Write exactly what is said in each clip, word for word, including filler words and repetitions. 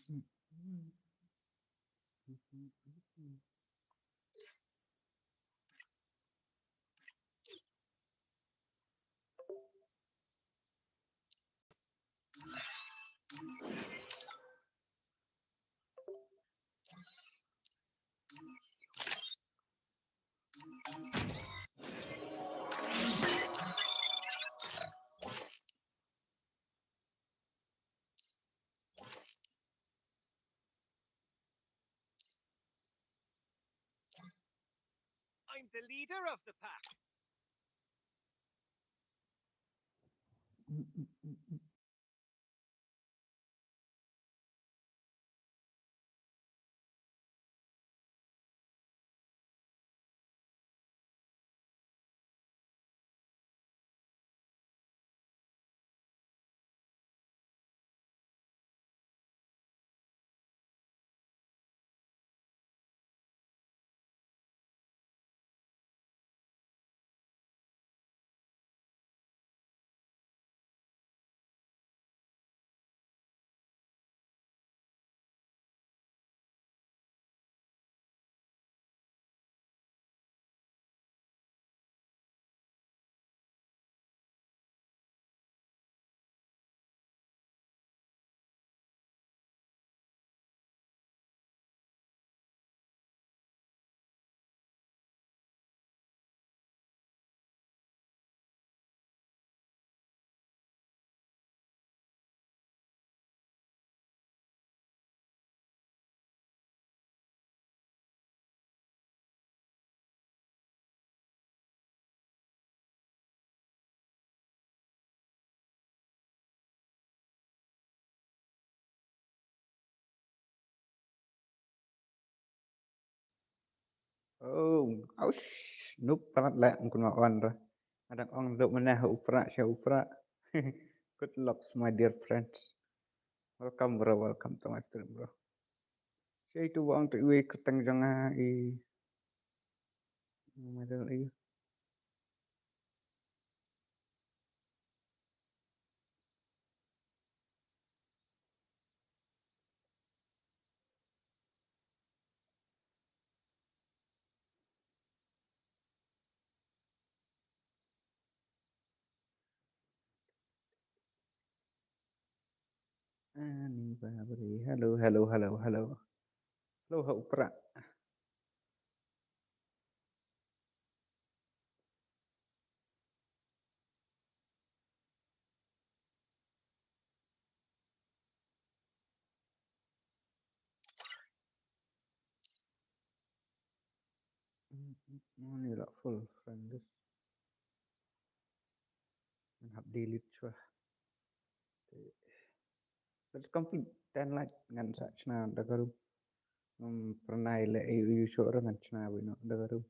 I'm the leader of the pack. Oh, aush, nup palat leh, ym kun ma wan ra. Adang ong duk meneh u pra, sha u pra. Good luck, my dear friends. Welcome, bro, welcome to my stream, bro. Sha itu wa ong tu iwei kyrteng jong nga i. Medal i. Ani Babri. Hello, hello, hello, hello. Hello, ha u pra. Ani la full friend list. Ngan hap delete shuwa. Let's complete ten like ngan sa chna da ka room. Ngam pranai le ayu ayu shuh ruh ngan chna bino da ka room.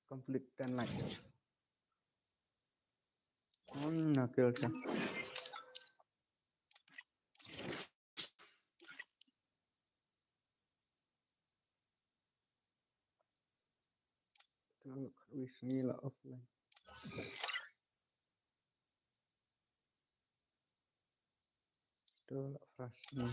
Complete ten likes. Ong na kill sa. Tang khat wei sngi la offline. To la fresh ni.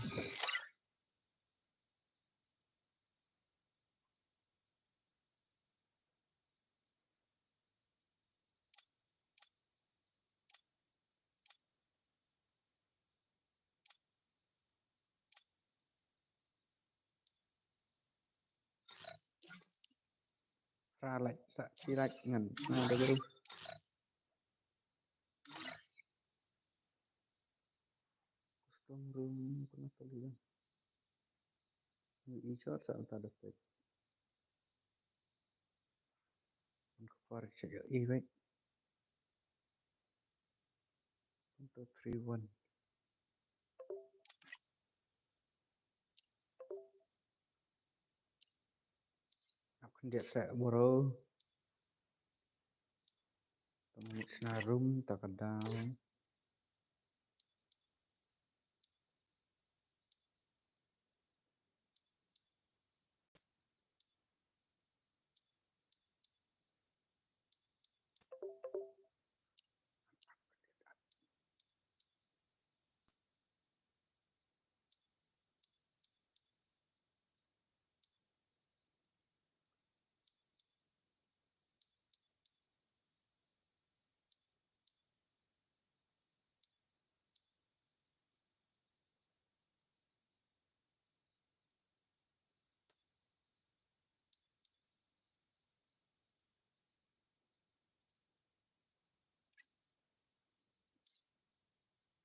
Phra like sa ki like ngan na da guru. Custom room kuna tali. Ni i short sa ta da pek. Ka par check i wait. Two, three, one. Dia tak bro. Tong ni sna room tak ada.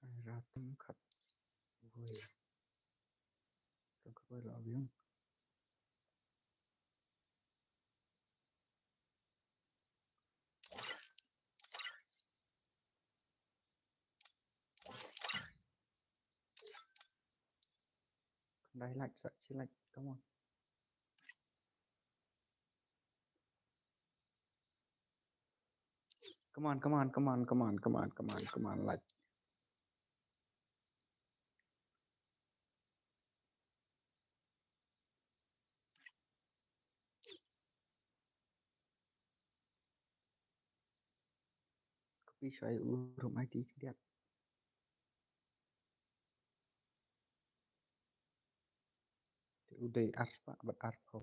Ai, ratum khat. Woi. Tum khat woi la avion. Dai like, sa chi like, come on. Come on, come on, come on, come on, come on, come on, come on, like. Copy shai u room I D khyndiat. Te u dei arspah bad arphew.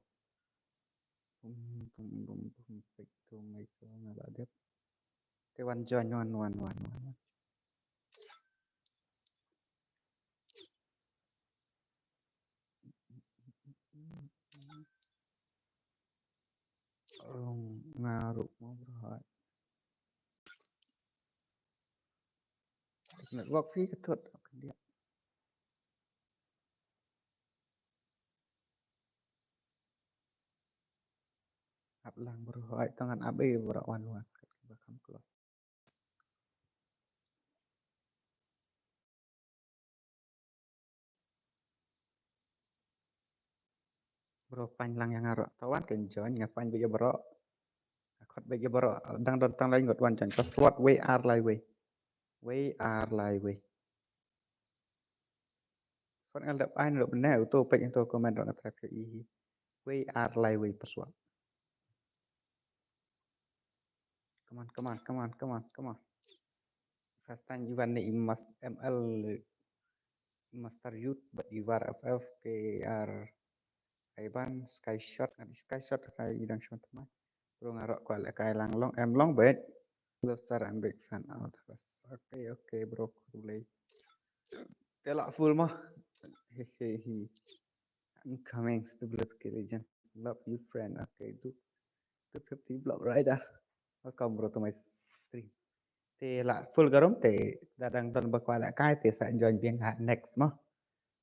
Bum, bum, bum, bum, peit to mai to nga la dep. Te wan join, wan, wan, wan, wan, wan. Rung nga ruh mo bro hai. Network phi ka thut, ok, dia. Ap lang bro hai, tang ngan ap ei bro, wan wan. Kat ba kham kloi. Bro, paiñ lang ïa nga ruh. To wan kin join, nga paiñ beit ïa bro. Nga khot beit ïa bro. Dang don tang lai ngut wan join. Password wei ar lai wei. Wei ar lai wei. Password nga la dep ai naduh mynne, uto peit ïa uto comment ruh nga try peit ïa hi. Wei ar lai wei password. Come on, come on, come on, come on, come on. First time i wan ne i mas M L, i Master Youth, bad i War F F, K R, Ivan, Sky Shot, ngan Sky Shot, ka i dang shon tmai. Bro nga ruh kwah leh kai lang long, em long beit. Hello sir, I'm big fan out of us. Okay, okay, bro, cool. Te la full mo. He, he, he. I'm coming to Blood Ski Legend. Love you, friend. Okay, do two fifty block rider. Welcome, bro, to my stream. Te la full ka room, te da dang don ba kwah leh kai, te sa join biang ha next mo.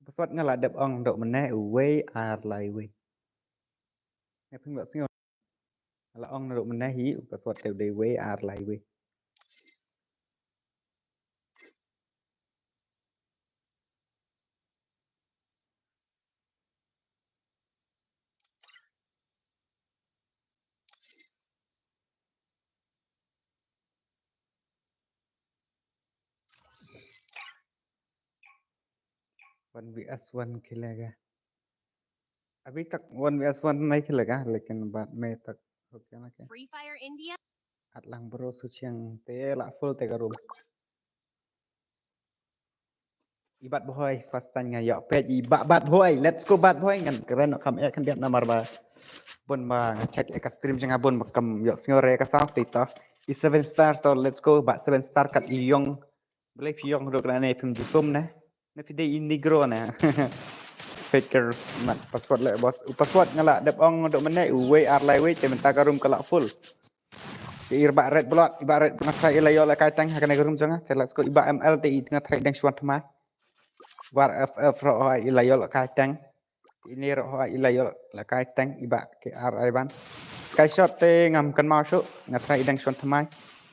Password nga la dep ong naduh mynne, wei ar lai wei. Nga phin ba sngew. Nga la ong naduh mynne hi, u password te u dei wei ar lai wei. One V S one खेलेगा। अभी तक one V S one नहीं खेलेगा, लेकिन बाद में तक हो गया ना क्या? Free Fire India. At lang bro, Suchiang te la full te ka room. I Bat Boy, first time nga ïoh peit i Bat, Bat Boy. Let's go Bat Boy. Ngan kren noh kham eh khyndiat namar ba bun ba nga check ïa ka stream jong nga bun ba kam ïoh sngew re ka sound, te to i seven star, to let's go Bat seven star. Kat i ïong. Balei phi ïong ruh kane, phim ju tum ne? Ne phi dei i negro ne? Faker, mat password leh boss. U password nga la dep ong naduh mynne, u wei ar lai wei, te mynta ka room ka la full. Te i Bah Red Blood, i Bah Red Blood nga try i la ïoh leh kai tank ha kane ka room jong nga. Te let's go i Bah M L, te i nga try dang shuan thymmai. War F F ruh i la ïoh leh kai tank. Ini ruh hoi i la ïoh leh kai tank, i Bah K R Ivan. Sky Shot te ngam kynmaw shuh, nga try i dang shuan thymmai.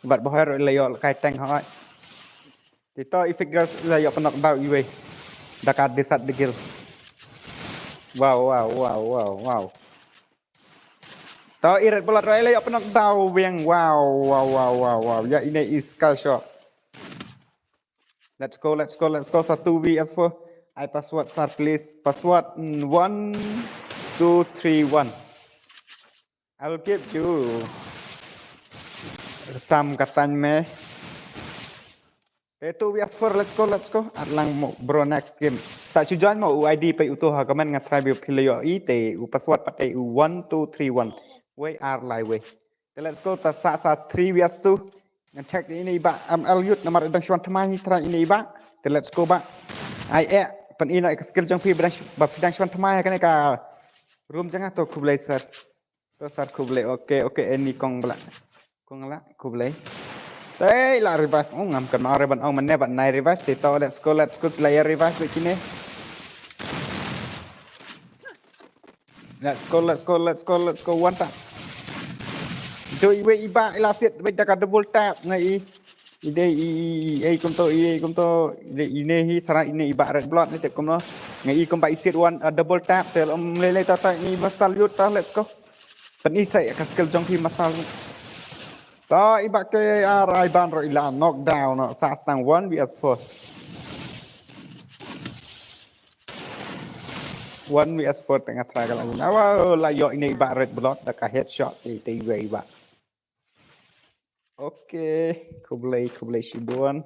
I Bat Boy ruh i la ïoh leh kai tank hoi. Te to i Fake Girls i la ïoh knock down iwei. Da ka desat degil. Wow, wow, wow, wow, wow. To i Red Blood ruh i la ïoh pynnock down biang. Wow, wow, wow, wow, wow. Ïa ine i Sky Shot. Let's go, let's go, let's go. Sa two V S four. Ai password sir, please. Password, mm, one two three one. I will give you some katang me. Te two V S four, let's go, let's go. At lang mo, bro, next game. Sa shu join mo u I D peit uto ha comment, nga try view phi la ïoh i te u password pat te u one two three one. Wei ar lai wei. Te let's go, ta sa sa three V S two. Ngan check ine i Bah M L Youth namar dang shu wan thymmai hi, try ine i Bah. Te let's go Bah. Ai eh, pyn-i noh ïa ka skill jong phi ba dang shu, ba phi dang shu wan thymmai ha kane ka room jong nga. To khublei sir. To sir khublei. Okay, okay, any kong bla. Kong la khublei. Te la revive. Oh, ngam kynmaw re ban ong mynne ban nai revive. Te to let's go, let's go, player revive bad kine. Let's go, let's go, let's go, let's go. Wan ta. Dei iwei i Bah i la siat bad da ka double tap nga i. I dei i, i, i, ei kumto, i, ei kumto, i dei ine hi, sa ine i Bah Red Blood ne te kumno. Nga i kumba i siat wan, uh, double tap te, um, lei lei ta ta i Master Youth ta, let's go. Pyn-i sa ïa ka skill jong phi Master Youth. Ta i Bah K R ai ban ruh i la knockdown noh, sa tang one V S four. One V S four teng atra ka la. Awa, la ïoh ine i Bah Red Blood da ka headshot te, te iwei i Bah. Okay, khublei, khublei shibun.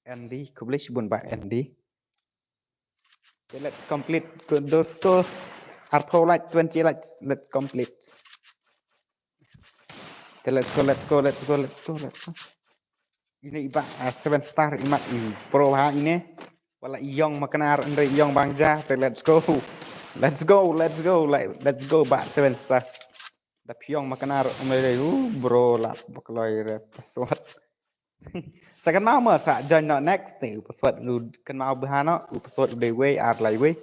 Andy, khublei shibun Bah Andy. Okay, let's complete. Good, those two. Arphew likes, twenty likes. Let's complete. Okay, let's go, let's go, let's go, let's go, let's go. Ine i Bah, ah, seven star i mat i pro ha ine. Wala i Yong Maknar, Andre Yong Bangja. Okay, let's go. Let's go, let's go, like, let's go Bah seven star. Da phi Yong Maknar, Andre, uh, bro, la bakloi re password. Sa kynmaw mo sa join noh next te u password u kynmaw bha noh, u password u dei wei ar lai wei.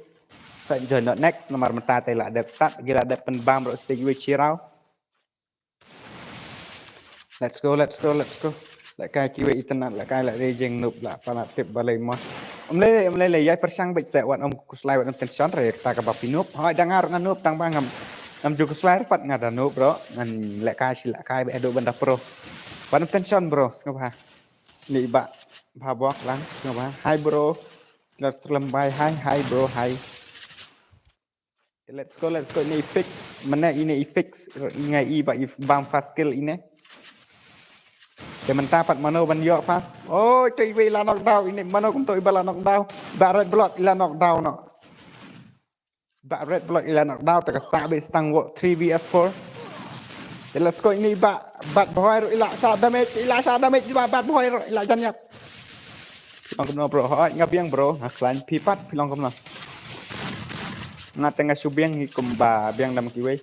Sa join noh next namar mynta te la dep start, ki la dep pynbam ruh te wei chirau. Let's go, let's go, let's go. Lehkai kiwei itynnad, lehkai la dei jing noob la palat tip balei mo. Ym lei lei, ym lei lei, ïai pyrshang beit se wat ym khuslai wat ym tension re kata kaba phi noob. Hooid da nga ruh nga noob tang ba ngam, ngam ju khuslai re pat nga da noob bro. Ngan lehkai shi lehkai beit haduh ban da pro. Wat ym tension bro, sngewbha. Ni ba bha bok lang, sngewbha. Hi bro. Let's lambai, hi, hi bro, hi. Let's go, let's go. Ine i fix, mynne ine i fix, nga i ba i bam fast kill ine. Te mynta pat mano ban ïoh fast. Oh, to iwei i la knockdown ine, mano kumto i ba la knockdown. Ba Red Blood i la knockdown noh. Ba Red Blood i la knockdown, te ka sah beit sa tang wo three v four. Te let's go ine i ba Bad Boy ruh i la shah damage, i la shah damage i ba Bad Boy ruh i la jan ïap. Phi long kumno bro, hooid nga biang bro, nga khlaiñ phi pat, phi long kumno. Nga te nga shu biang hi kumba biang da ma kiwei.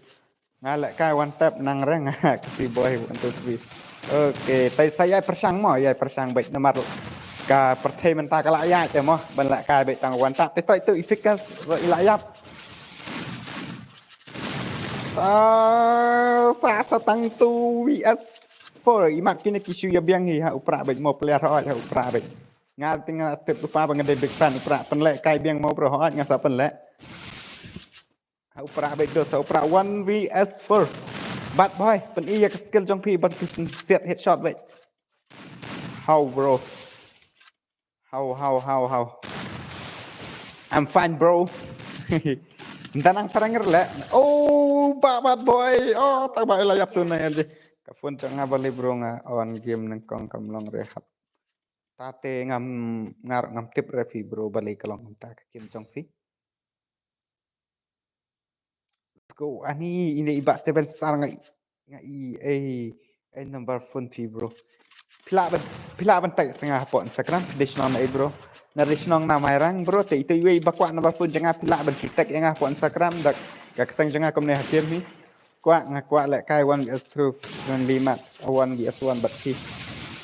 Nga lehkai one tap nang re nga ka phi boy one two three. Okay, tai sa ïai pyrshang mo, ïai pyrshang beit namar ka pyrthei mynta ka la ïaid te mo, ban lehkai beit tang one tap. Te toi tu i fix ruh i la ïap. Ah, sa sa tang two v four. I mat kine ki shu ïa biang hi ha u Prah beit mo, player hooid ha u Prah beit. Nga te nga tip u Prah ba nga dei big fan u Prah, pynlehkai biang mo bro, hooid nga sa pynleh. Ha u Prah beit dos, ha u Prah one v four. Bad Boy, pyn-i ïa ka skill jong phi ban phi siat headshot beit. How bro? How, how, how, how? I'm fine bro. Nda nang parang leh. Oh, ba Bad Boy. Oh, ta ba la ïap sun na ïa. Ka phone jong nga balei bro, nga on game nyngkong kam long re hap. Ta te ngam, nga ruh ngam tip re phi bro balei ka long kumta ka game jong phi. Let's go. Ani ine i ba seven star nga i, nga i, eh, eh, number phone phi bro. Phi lah ban, phi lah ban tag sa nga hapoh Instagram, phi dei shnong na ei bro. Nga dei shnong na Mairang bro, te ito iwei i ba kwah number phone jong nga phi lah ban shu tag ïa nga hapoh Instagram da ka kyrteng jong nga kumne ha game hi. Kwah, nga kwah lehkai one v two friendly match, one v one bad phi.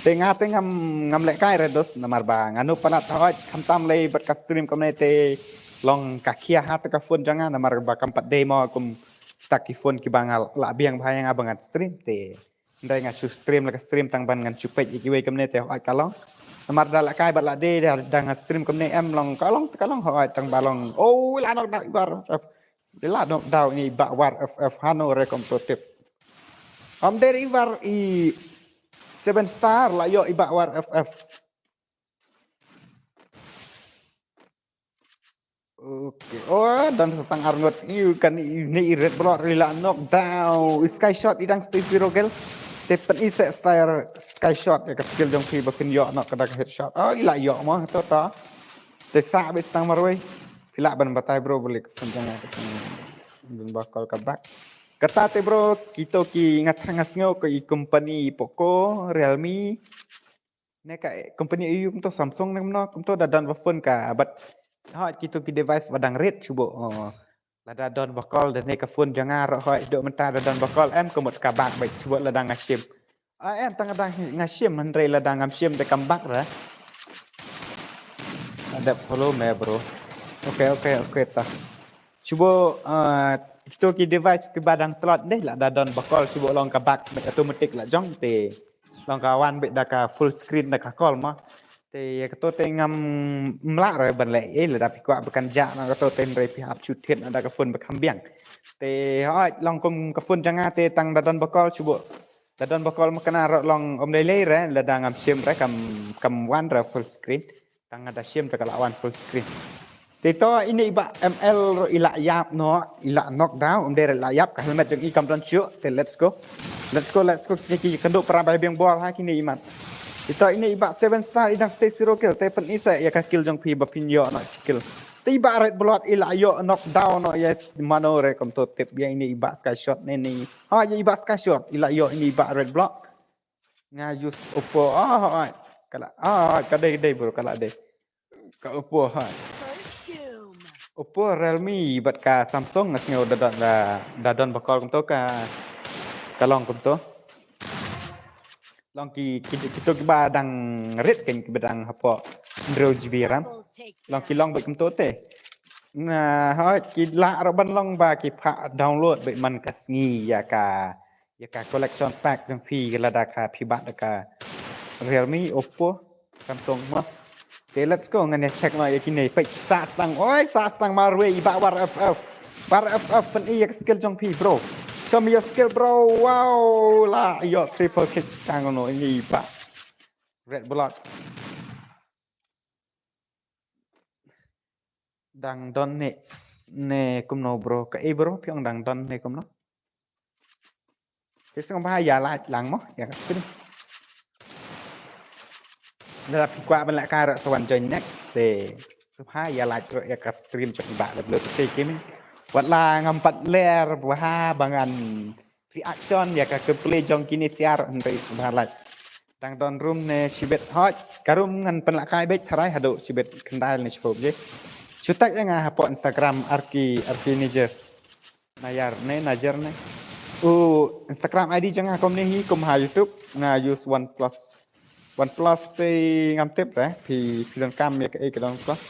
Te nga te ngam, ngam lehkai re dos namar ba nga noob palat hooid, khamtam lei bad ka stream kumne te long ka khia ha te ka phone jong nga namar ba kam pat dei mo kum ta ki phone kiba nga lah biang bha ïa nga ba ngan stream te. Ndai nga shu stream la ka stream tang ban ngan shu peit ïa kiwei kumne te hooid ka long. Namar da lehkai bad la dei da, da nga stream kumne em long ka long te ka long hooid tang ba long. Oh, la knockdown i ba. Ila nok daw ini i Bah War F F hano re kumto tip. Ym dei i War i seven star la ïoh i Bah War F F. Okay. Oh, don sa tang arngut. Ïu kan ini i Red Blood ila nok daw. I Sky Shot i dang stay zero kill. Te pyn-i seh star Sky Shot ïa ka skill jong phi ba phin ïoh noh ka da ka headshot. Oh, ila ïoh mo to to. Te sa bit stang marwei. Phi lah ban batai bro balik phin jang ka phin bin ba call ka back. Kata te bro, kito ki nga thrang nga sngew ko i company Poco, Realme. Ne ka company aïu kumto, Samsung ne kumno kumto da don ba phone ka, but hoi kito ki device ba dang rit shu buh. Oh. Lada don ba call da ne ka phone jong nga ruh hoi shu buh mynta da don ba call em ka mut ka bak beit shu buh lada nga shim. Ah, em tang da nga shim hynrei lada ngam shim te kam bak ra. Ada follow me bro. Okay, okay, okay ta. Shu buh, ah, kito ki device kiba dang tlot dei lada don ba call shu buh long ka bak beit automatic la jong te. Long ka wan beit da ka full screen da ka call mo. Te ïa kato te ngam mlak re ban leh ei lada phi kwah ba kan jah na kato te hynrei phi hap shu thied na da ka phone ba kham biang. Te hoi long kum ka phone jong nga te tang da don ba call shu buh. Da don ba call ma kane ruh long ym lei lei re lada ngam shim re kam kam wan re full screen. Tang da shim te ka la wan full screen. Te to ini i Bah M L ruh i la ïap noh, i la knock down, ym dei re la ïap ka helmet jong i kam don shuh. Te let's go. Let's go, let's go. Kine ki kynduh para bai biang bol ha kine i mat. Te to ini i Bah seven star i dang stay zero kill. Te pyn-i seh ïa ka kill jong phi ba phin ïoh noh shi kill. Te i Bah Red Blood i la ïoh knock down noh ïa mano re kumto tip ïa ini i Bah Sky Shot ne ni. Ha ïa i Bah Sky Shot i la ïoh ini i Bah Red Blood. Nga use Oppo. Ah, ah, ah. Ka la, ah, ah, ka dei, dei bro, ka la dei. Ka Oppo, ha. First doom. Oppo, Realme bad ka Samsung nga sngew da don da, da don ba call kumto ka, ka long kumto. Long ki, ki, kito kiba dang rit kan kiba dang hapoh hynriew G B RAM. Long ki long bad kumto te. Nga hoi ki lah ruh ban long ba ki phah download bad man ka sngi ïa ka ïa ka collection pack jong phi lada ka phi bat da ka Realme, Oppo, Samsung mo. Te let's go ngan ïa check noh ïa kine peit sa stang. Oi sa stang marwei i Bah War F F. War F F pyn-i ïa ka skill jong phi bro. Show me your skill bro. Wow la ïoh triple kick tang noh ini i Bah Red Blood. Dang don ne ne kumno bro ka e bro phi ong dang don ne kumno. Te sngewbha ïa like lang mo ïa ka stream. Lada phi kwah ban leh ka ruh sa wan join next te sngewbha ïa like ruh ïa ka stream jong i Bah W T K Gaming. Wat la ngam pat ler bha ba ngan reaction ïa ka gameplay jong kine siar hynrei sngewbha like. Dang don room ne shibit hoi ka room ngan pynlehkai beit tharai haduh shibit khyndai ne shiphew baje. Shu tag ïa nga hapoh Instagram Arki Arki Niger. Nayar ne Najer ne. U Instagram I D jong nga kumne hi kum ha YouTube nga use OnePlus. OnePlus te ngam tip re phi phi donkam ïa ka ei ka OnePlus.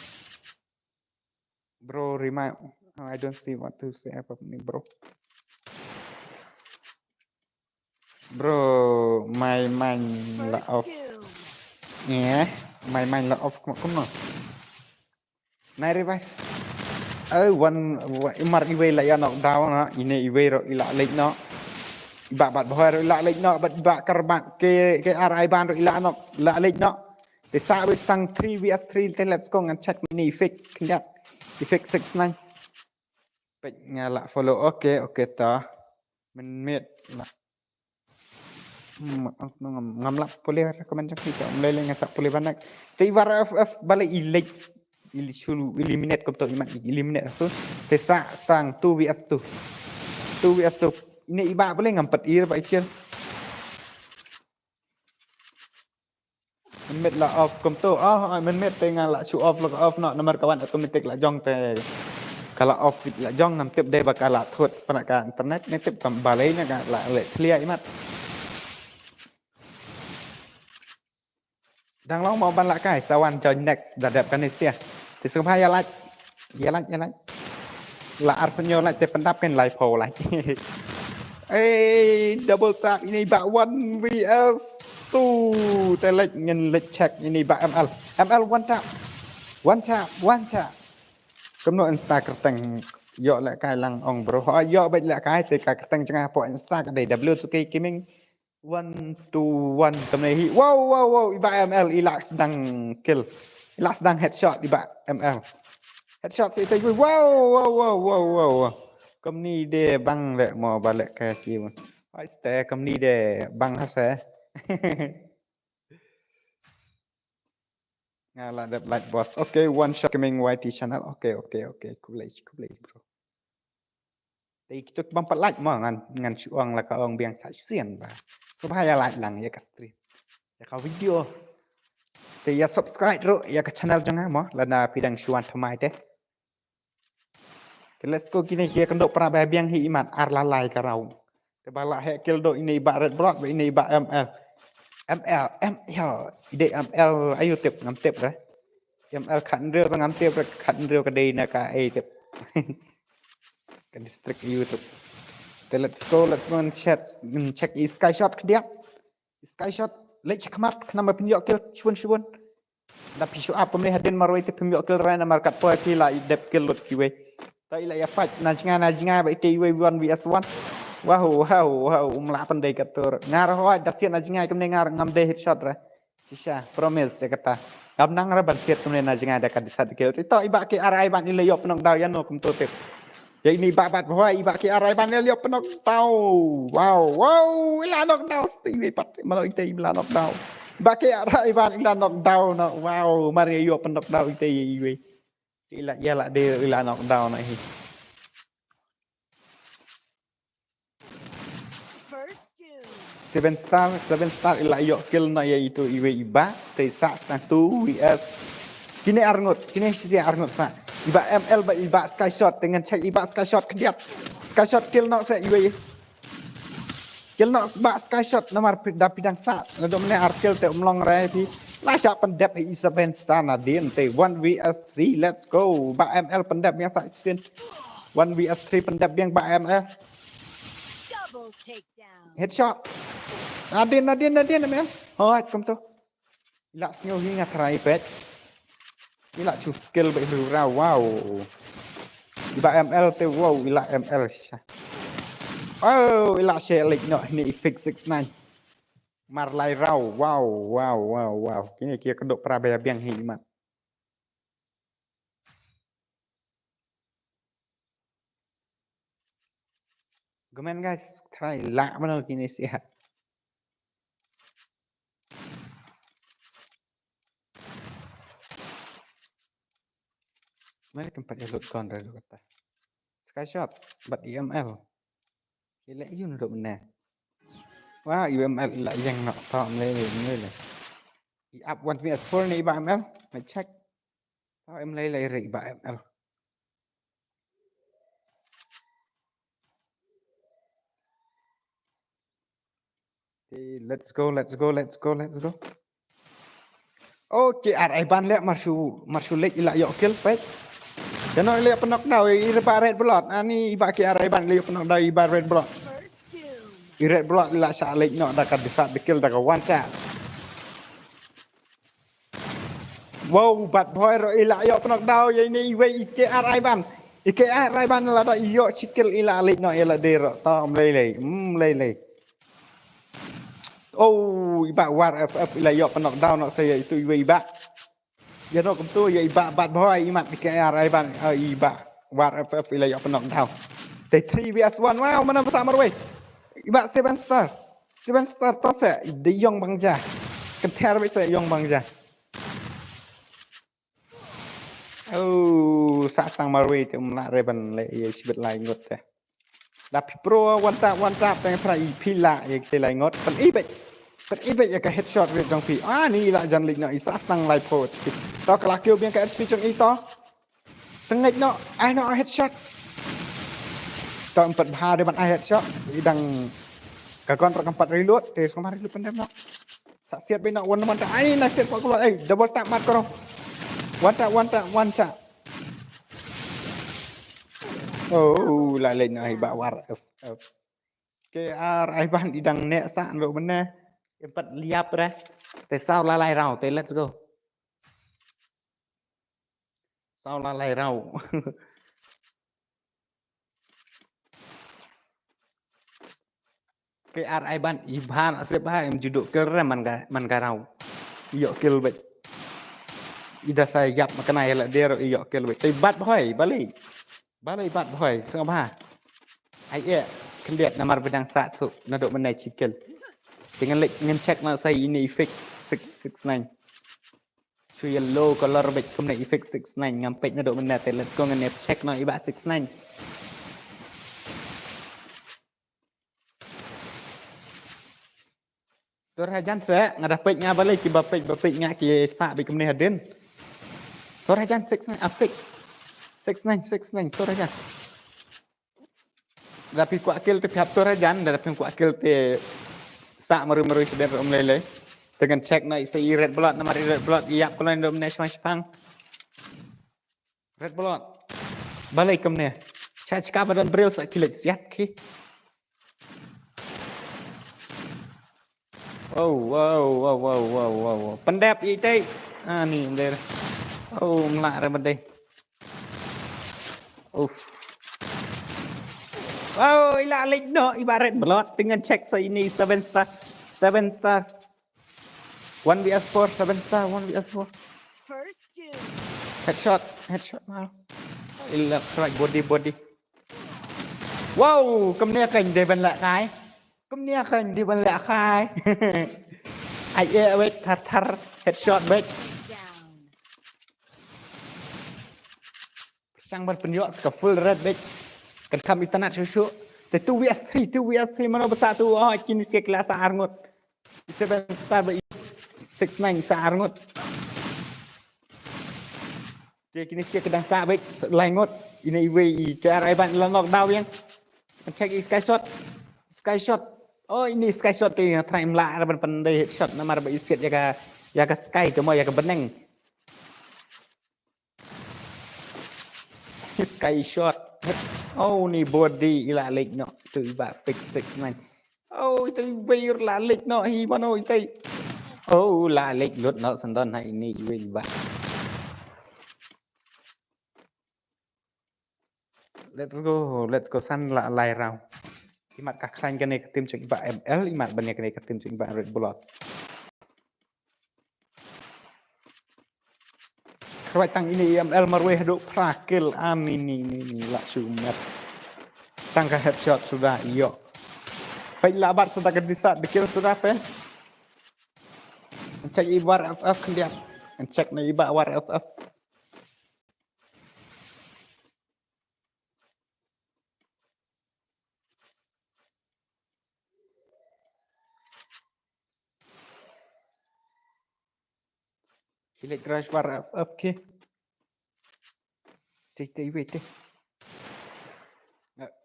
Bro, remind. Oh, I don't see what to say about me, bro. Bro, my mind la off. Yeah, my mind la off. Come on, come on. Nai revive. Oh, one, wa- mar iwei la ïa knock down na. Ine iwei ro ila late no. Ba bat boy ro ila late no. Bat ba karbat ke ke R I ban ro ila knock la late no. Te sa wis tang three V S three te let's go ngan check mini fake kynjat. Fake six nine. Pek nga la follow. Okay, okay ta. Men met la. Hmm, ngam ngam la pule recommend jong kita. Mulai le nga sa pule ban next. Te iwar F F balik i late. Ili sulu eliminate ko to iman eliminate tu. Te sa stang two V S two. Two V S two. Ini iba boleh ngam pat ir ba ikil. Mynmiet la off kumto. Ah, mynmiet te nga la shu off la off no namar ka wan automatic la jong te. Ka la off la jong ngam tip dei ba ka la thut pana ka internet ne tip kam balei ne ka la le thlia imat. Dang long mo ban la kai sa wan join next da dep kane sia. Te sngewbha ïa like. Ïa like ïa like. La ar pynïoh like te pyndap kan lai pho like. Eh, double tap ini ba one V S two. Te like ngen like check ini ba M L. M L one tap. One tap, one tap. Kumno insta kerteng Ïoh lehkai lang ong bro. Ha, ïoh bad lehkai te ka kyrteng jong nga hapoh Insta ka dei W two K Gaming. One to one kumne hi. Wow, wow, wow. I Bah M L i la sdang kill. I la sdang headshot i Bah M L. Headshot sa ita. Wow, wow, wow, wow, wow, wow. Kumne de bang leh mo ba lehkai ki mo. Hai ste kumne de bang ha se. Nga la dep like boss. Okay, One Shot Gaming Y T channel. Okay, okay, okay. Khublei, khublei bro. Te kito ki bym pat like mo ngan, ngan shu ong la ka ong biang sa shisien ba. Sngewbha ïa like lang ïa ka stream, ïa ka video. Te ïa subscribe ruh ïa ka channel jong nga mo lada phi dang shu wan thymmai te. Te let's go, kine ki ïakynduh para ba biang hi imat, ar la lai ka round. Te ba la heh kill duh ine i Bah Red Blood bad ine i Bah M L. M L, M L. I dei M L aïu tip, ngam tip re. M L khathynriew te ngam tip re, khathynriew ka dei na ka ei tip. Ka district aïu tip. Te let's go, let's go and check, and check i Skyshot khyndiat. Skyshot leit shakhmat khnang ba phin ïoh kill shibun shibun. Da phi shu ap kumne hadien marwei te phim ïoh kill re namar kat poi phi la dep kill lut kiwei. Ta i la ïa fight na jngai na jngai ba ite iwei one versus one. Wow, wow, wow, um lah pyndei katto. Nga ruh hooid da siat na jngai kumne nga ruh ngam dei headshot re. Shisha, promise ïa kata. Ngam nang re ban siat kumne na jngai da ka decide kill. Ito i Bah K R I ban i la ïoh pynnock down ïano kumto tip. Ïa ine i Bah Bat Bhoi, i Bah K R I ban i la ïoh pynnock down. Wow, wow, i la knock down. Sti iwei pat, malo ite i la knock down. I Bah K R I ban i la knock down. Wow, mar ïa ïoh pynnock down ite ïa iwei. I la, ïa la de i la knock down na hi. First doom. Seven Star, Seven Star i la ïoh kill na ïa itu iwei i Bah, te sah sah two versus. Kine arngut, kine shisien arngut sah. I Bah M L bad i Bah Skyshot, te ngan check i Bah Skyshot khyndiat. Skyshot kill knock sah iwei. Kill knock Bah Skyshot namar pi-, da phi dang sah. Naduh mynne ar kill te um long re phi. La shah pyndep i Seven Star nadien te one versus three. Let's go. Bah M L pyndep biang sah shisien. One versus three pyndep biang Bah M L. Double takedown. Headshot. Nadien, nadien, nadien, M L. Hooid, kumto. I la sngew hi nga try peit. I la shu skill bad i riewra, wow. I Bah M L te, wow, i la M L sha. Oh, i la sha leit noh ine i Fix six nine. Mar lai round, wow, wow, wow, wow. Kine ki ïakynduh para ba biang hi imat. Comment guys, try lah mano kine siah. Mari tempat elok kon dah kata. Skyshot, but E M L. Ile yun dok ne. Wah, E M L ila yang nak tak mele mele. I up one V S four ni ba M L. Nak check. Tau em lei lei ri ba M L. Okay, let's go, let's go, let's go, let's go. Okay, ar ai ban le marshu marshu lek ila yok kill pek. Dano ila pynok daw i ba red blood. Ani iba ki ar ai ban ila pynok daw iba red blood. I red blood ila sha lek no da ka disa de kill da ka one shot. Wow, bad boy ro ila yok pynok daw ya ini iwe ike ar ai ban. Ike ar ai ban la da yok chikil ila lek no ila de ro. Tom lei lei. Hmm, lei lei. Oh, iba war F F ila yok pynok daw no saya itu iwe iba. Ya no kumtu ya iba bad boy imat ike ar ai ban. Oh, iba war F F ila yok pynok daw. Te three V S one. Wow, mana masa marwe. Iba seven star. Seven star to se de yong bangja. Kenter be se yong bangja. Oh, sa sang marwe te um la re ban le ye shibit lai ngot te. Da pi pro one tap one tap teng tra i pila ye te lai ngot. Pen ibet. Pen ibet ye ka headshot re jong pi. Ah, ni la jan lik no i sa sang lai po. To ka la kêu biang ka H P jong i to. Sengit no, ai no headshot. To empat bha de ban ai headshot. I dang ka kon ra empat reload, te semar reload pendem no. Sa siat bino one one tap. Ai na siat pa keluar. Ai double tap mat koro. One tap, one tap, one tap. Oh, la lei na iba war. F F. K R ai ban i dang nek sa ndo mene. Empat liap re. Te saw la lai rau, te let's go. Saw la lai rau. Ke ar ai ban i ban ase ba em judo kel re man ga man ga rau. Io kel bet. Ida sa yap makana ila dero io kel bet. Te bat boy bali. Bali bat boy. Sengah ba. Ai e. Kendiat namar bedang sa su nadok menai cikel. Dengan lek ngen check na sai ini fix six six nine. Shu yellow color bek kumne i fix six nine ngam pek nadok menai te let's go ngen check no iba six nine. Tur hajan se nga da pek nga balik ki ba pek ba pek nga ki sa bi kumne hadin. Tur hajan six nine a fix. Six nine six nine tur hajan. Da phi kwah kill te phi hap tur hajan da phi kwah kill te sa maru maru siden rum lele. Te ngan check na isa i red blood namar i red blood i yap kolon dum ne shwang shpang. Red blood. Balai kumne. Cha chika ba don bril sa kilik siat ki. Wow wow wow wow wow wow wow. Pendep i te. Ah ni der. Oh mla re mede. Uff. Wow ila alik no iba red blood dengan check sa ini seven star. Seven star. One V S four seven star one V S four. First doom. Headshot headshot mal. Ila crack body body. Wow kumne kan de ban la kai. Kumne kan de ban la kai. Ai e wek thar thar headshot bek. Down. Sang ban penyok ska full red bek. Kan kam internet shu shu. Te two V S three two V S three mano besa tu oh kini sia kila sa arngut. Seven star ba six nine sa arngut. Te kini sia kedang sa bek laingut. Ini iwe i K R I ban la knock down yang. Check i sky shot. Sky shot. Oh ini sky shot te yang try mla ban pendai headshot namar ba isiat ya ka ya ka sky ke mo ya ka beneng. Sky shot. Oh ni body ila lik no. Tu iba fix six nine. Oh itu iba la lik no hi mano itu. Oh la lik lut no sendon ha ini iba iba. Let's go, let's go san la lai round. Imat ka khlain kane ka team jong iba M L, imat ban kane ka team jong iba Red Bull. Khawai tang ini M L marwei haduh phra kill an ini ini ini la shu met. Tang ka headshot sudah iyo. Peit la bat sudah ka disa de kill sudah pe. Check i war F F khyndiat. Check na iba war F F. Ki leh crash war F F ki. Tei tei wei tei.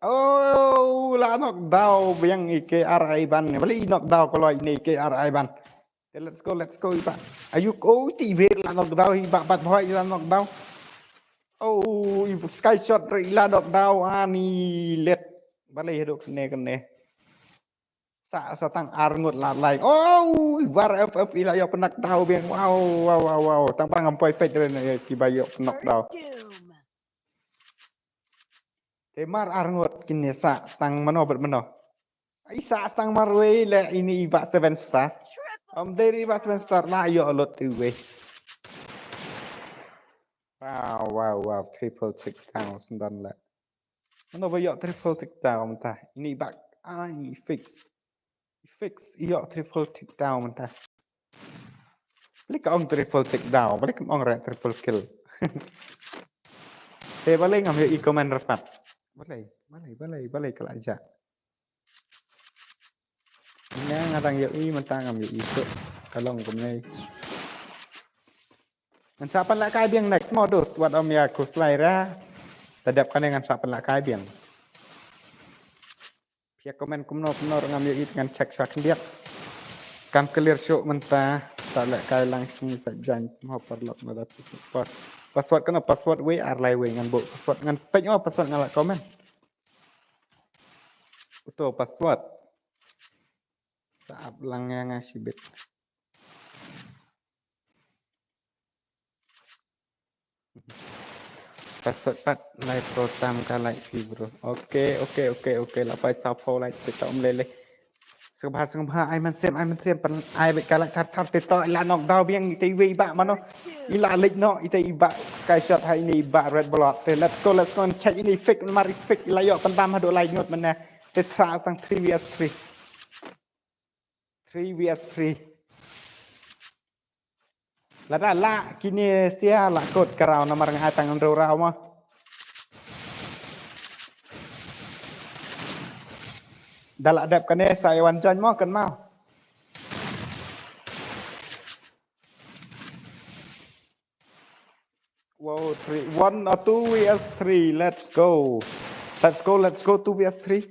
Oh, la knockdown biang i K R I ban. Bali knockdown kalau ini K R I ban. Te let's go, let's go iba. Ayu ko ti wer la knockdown iba bat boy la knockdown. Oh, i sky shot re la knockdown ani let. Bali hidup kene kene. Sa sa tang arngut la lai. Oh, war F F ila yo penak dau biang. Wow, wow, wow, wow. Tang pang ampoi pet re ne ki ba yo penak dau. First doom. Te mar arngut kine sa stang mano bet mano. Ai sa stang marwei le ini iba seven star. Triple. Om deri iba seven star la yo lot iwe. Wow, wow, wow, triple take down sendan le. Mano ba yo triple take down ta. Ini iba ai fix. Fix yo triple take down ta. Balik ka ong triple take down, balik ka ong re triple kill. Te balik ngam yo i comment rapat. Balik, balik, balik, balik ka la ja. Ina ngadang yo i mentang ngam yo i tu. Kalong kumne. Ngan sa pan la kai biang next modus wat om ya ku slai ra. Tadap kane ngan sa pan la kai biang. Pia comment kumno kumno ngam yo i ngan check sha khyndiat. Kam clear show menta sa la kai lang sini sa jan mo parlok na dap. Password kana password we ar lai we ngan bo password ngan pek o password ngan la comment. Uto password. Sa ap lang ya nga shibit. Password pat lai pro tam ka lai fi bro. Okay, okay, okay, okay. La pai sa pho lai kita um lele. Sngewbha, sngewbha, ai mynsiem, ai mynsiem, pyn ai beit ka like thar thar te to, i la knock down biang, ite iwei i Bah mano. I la leit noh, ite i Bah Sky Shot ha ine i Bah Red Blood. Te let's go, let's go, and check ine i Fake, namar i Fake i la ïoh pyndam haduh lai ngut mynne. Te thrah tang three V S three. Three V S three. Lada lah kine sia lah kut ka round namar nga ai tang hynriew round mo. Da lah dep kane sa i wan join mo kynmaw. Wow, three, one or two V S three. Let's go. Let's go, let's go, two V S three.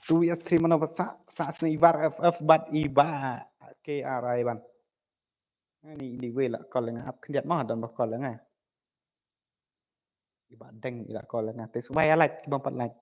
Two V S three mano ba sa, sa sne i War F F bad i Bah K R I ban. Ani, anyway, la call nga ap khyndiat ma don ba call nga. I Bah Deng i la call nga. Te sngewbha ïa like, ki bym pat like.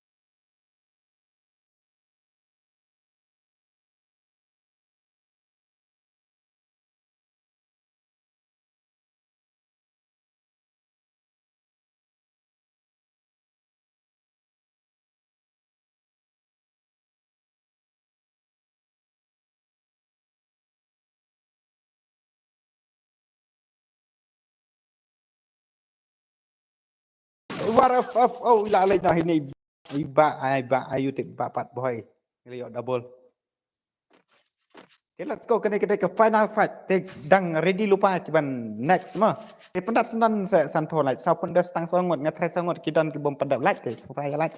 War F F, oh, la leh noh ine. I Bah, i Bah, ayu te Bah Bat Boy. Ngi la ïoh double. Te let's go, kane ka dei ka final fight. Te dang ready lypa ki ban next ma. Te pyndap sngewdon sa sanphew like. Saw pyndonkam tang saw ngut, nga try saw ngut, ki don ki bym pyndap like te. Sa pyndonkam like.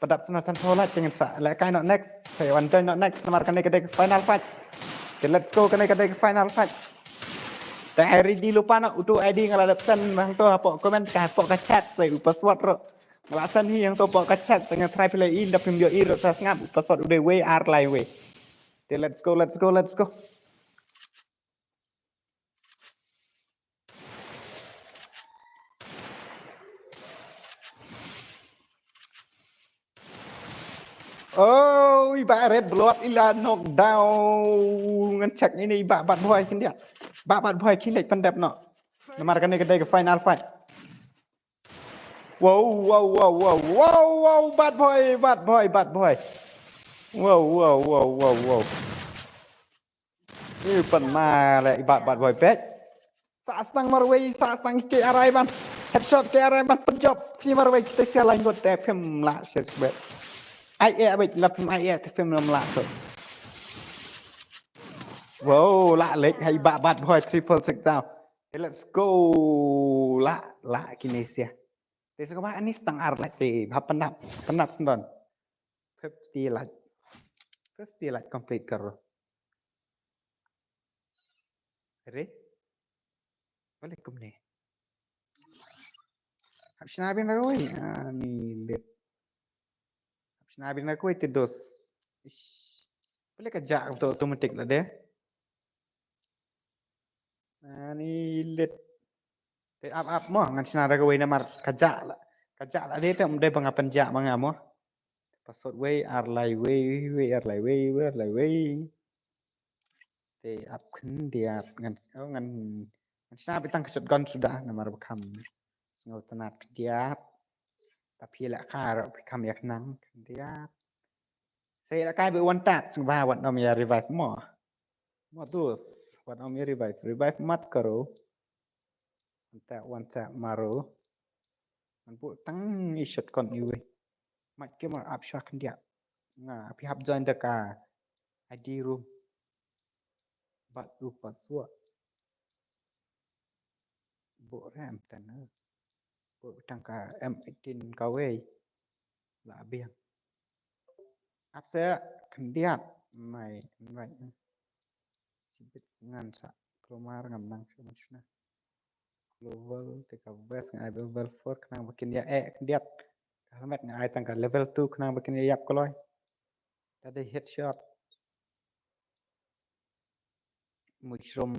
Pyndap sngewdon sanphew like te ngan sa lehkai noh next. Sa wan join noh next. Namar kane ka dei ka final fight. Te let's go, kane ka dei ka final fight. Te ai ready lypa noh, uto u I D nga la dep send hangto hapoh comment, ka hapoh ka chat, sa u password ruh nga la send hi hangto hapoh ka chat. Te nga try phi la i, nda phim ïoh i ruh sa sngap, u password u dei wei ar lai wei. Te let's go, let's go, let's go. Oh, i Bah Red Blood i la knock down. Ngan check ine i Bah Bat Boy khyndiat. Bah Bat Boy khie leit pyndep noh. Namar kane ka dei ka final fight. Wow, wow, wow, wow, wow, wow, Bat Boy, Bat Boy, Bat Boy. Wow, wow, wow, wow, wow. Ïa, pynma leh i Bat Bat Boy peit. Sah sdang marwei, sah sdang K R I ban. Headshot K R I ban, pynjop. Phi marwei kita sia lai ngut te phim lah shit bet. Ai eh bet, la phim ai eh te phim lam lah tu. Wow, lah leh hai Bat Bat Boy triple six down. Te let's go. Lah, lah kine sia. Te sngewbha ani sdang ar like te, bha pyndap, pyndap sngewdon. Fifty like. Fifty like complete karo. Re? Balik kumne. Hap shna biang da kawei. Ani lit. Hap shna biang da kawei te dos. Ish. Balik ka jak to automatic la de. Ani lit. Te ap ap mo, ngan shna da kawei namar ka jak la. Ka jak la de te um dei ba nga pynjak ma nga mo. Password wei ar lai wei, wei ar lai wei, wei ar lai wei. Te ap khyndiat ngan, oh, ngan, ngan shna beit tang ka shotgun suda namar ba kham sngewtynnat khyndiat. Ta phi lehkai ruh phi kham ïa khnang khyndiat. Sa ïalehkai beit one tap, sngewbha wat nym ïa revive mo. Mo dus, wat nym ïa revive, revive mat karo. One tap, one tap maro. Ngan buh tang i shotgun iwei. Mat ke mar ap shwa khyndiat. Nga, phi hap join da ka I D room. Bad u password. Buh rem tang. Buh tang ka M eighteen kawei. La biang. Ap sa khyndiat mai invite. Sibit ngan sa. Kulmar ngam nang sa mashna. Global te ka vest nga ai level four khnang ba kin ïa eh khyndiat. Ka helmet nga ai tang ka level two khnang ba kin ïa ïap kloi. Ta dei headshot. Mushroom.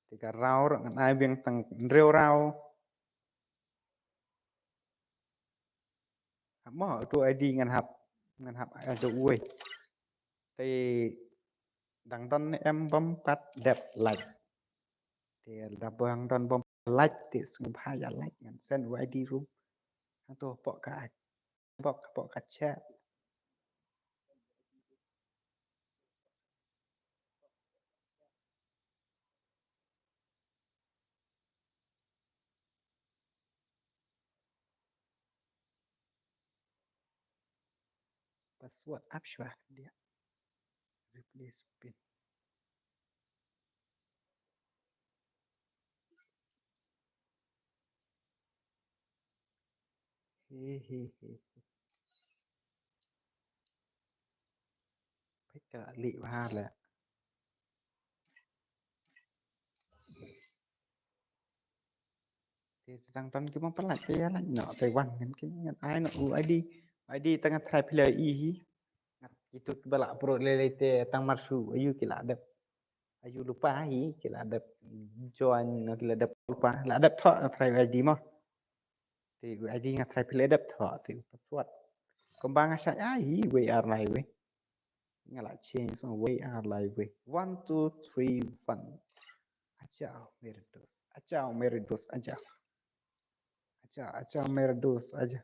Te ka raw ruh ngan ai biang tang hynriew raw. Hap mo, uto I D ngan hap, ngan hap ai to uwei. Te dang don ne em bym pat dep like. Te lada bang don bym like te sngewbha ïa like ngan send u I D room. Hangto pok ka ai. Pok, pok ka chat. Password ap shuwa khyndiat. Replace pin. He he he. Peit ka la lieh bha leh. Te tang ton ki ma palat te ïa lait noh te wan ngan ki ngan ai noh u ID. ID tang nga try phi la ïohi hi. Ngat kitu ki ba la pro lei lei te tang mar shu ayu ki la dep. Ayu lypa hi ki la dep join noh ki la dep lypa. La dep thoh nga try ID mo. Te u ID nga try phi la dep thoh te u password. Kumba nga shah ai hi wei ar lai wei. Nga la change song wei ar lai wei. One, two, three, one. Acha mere dost. Acha mere dost. Acha. Acha, acha mere dost. Acha.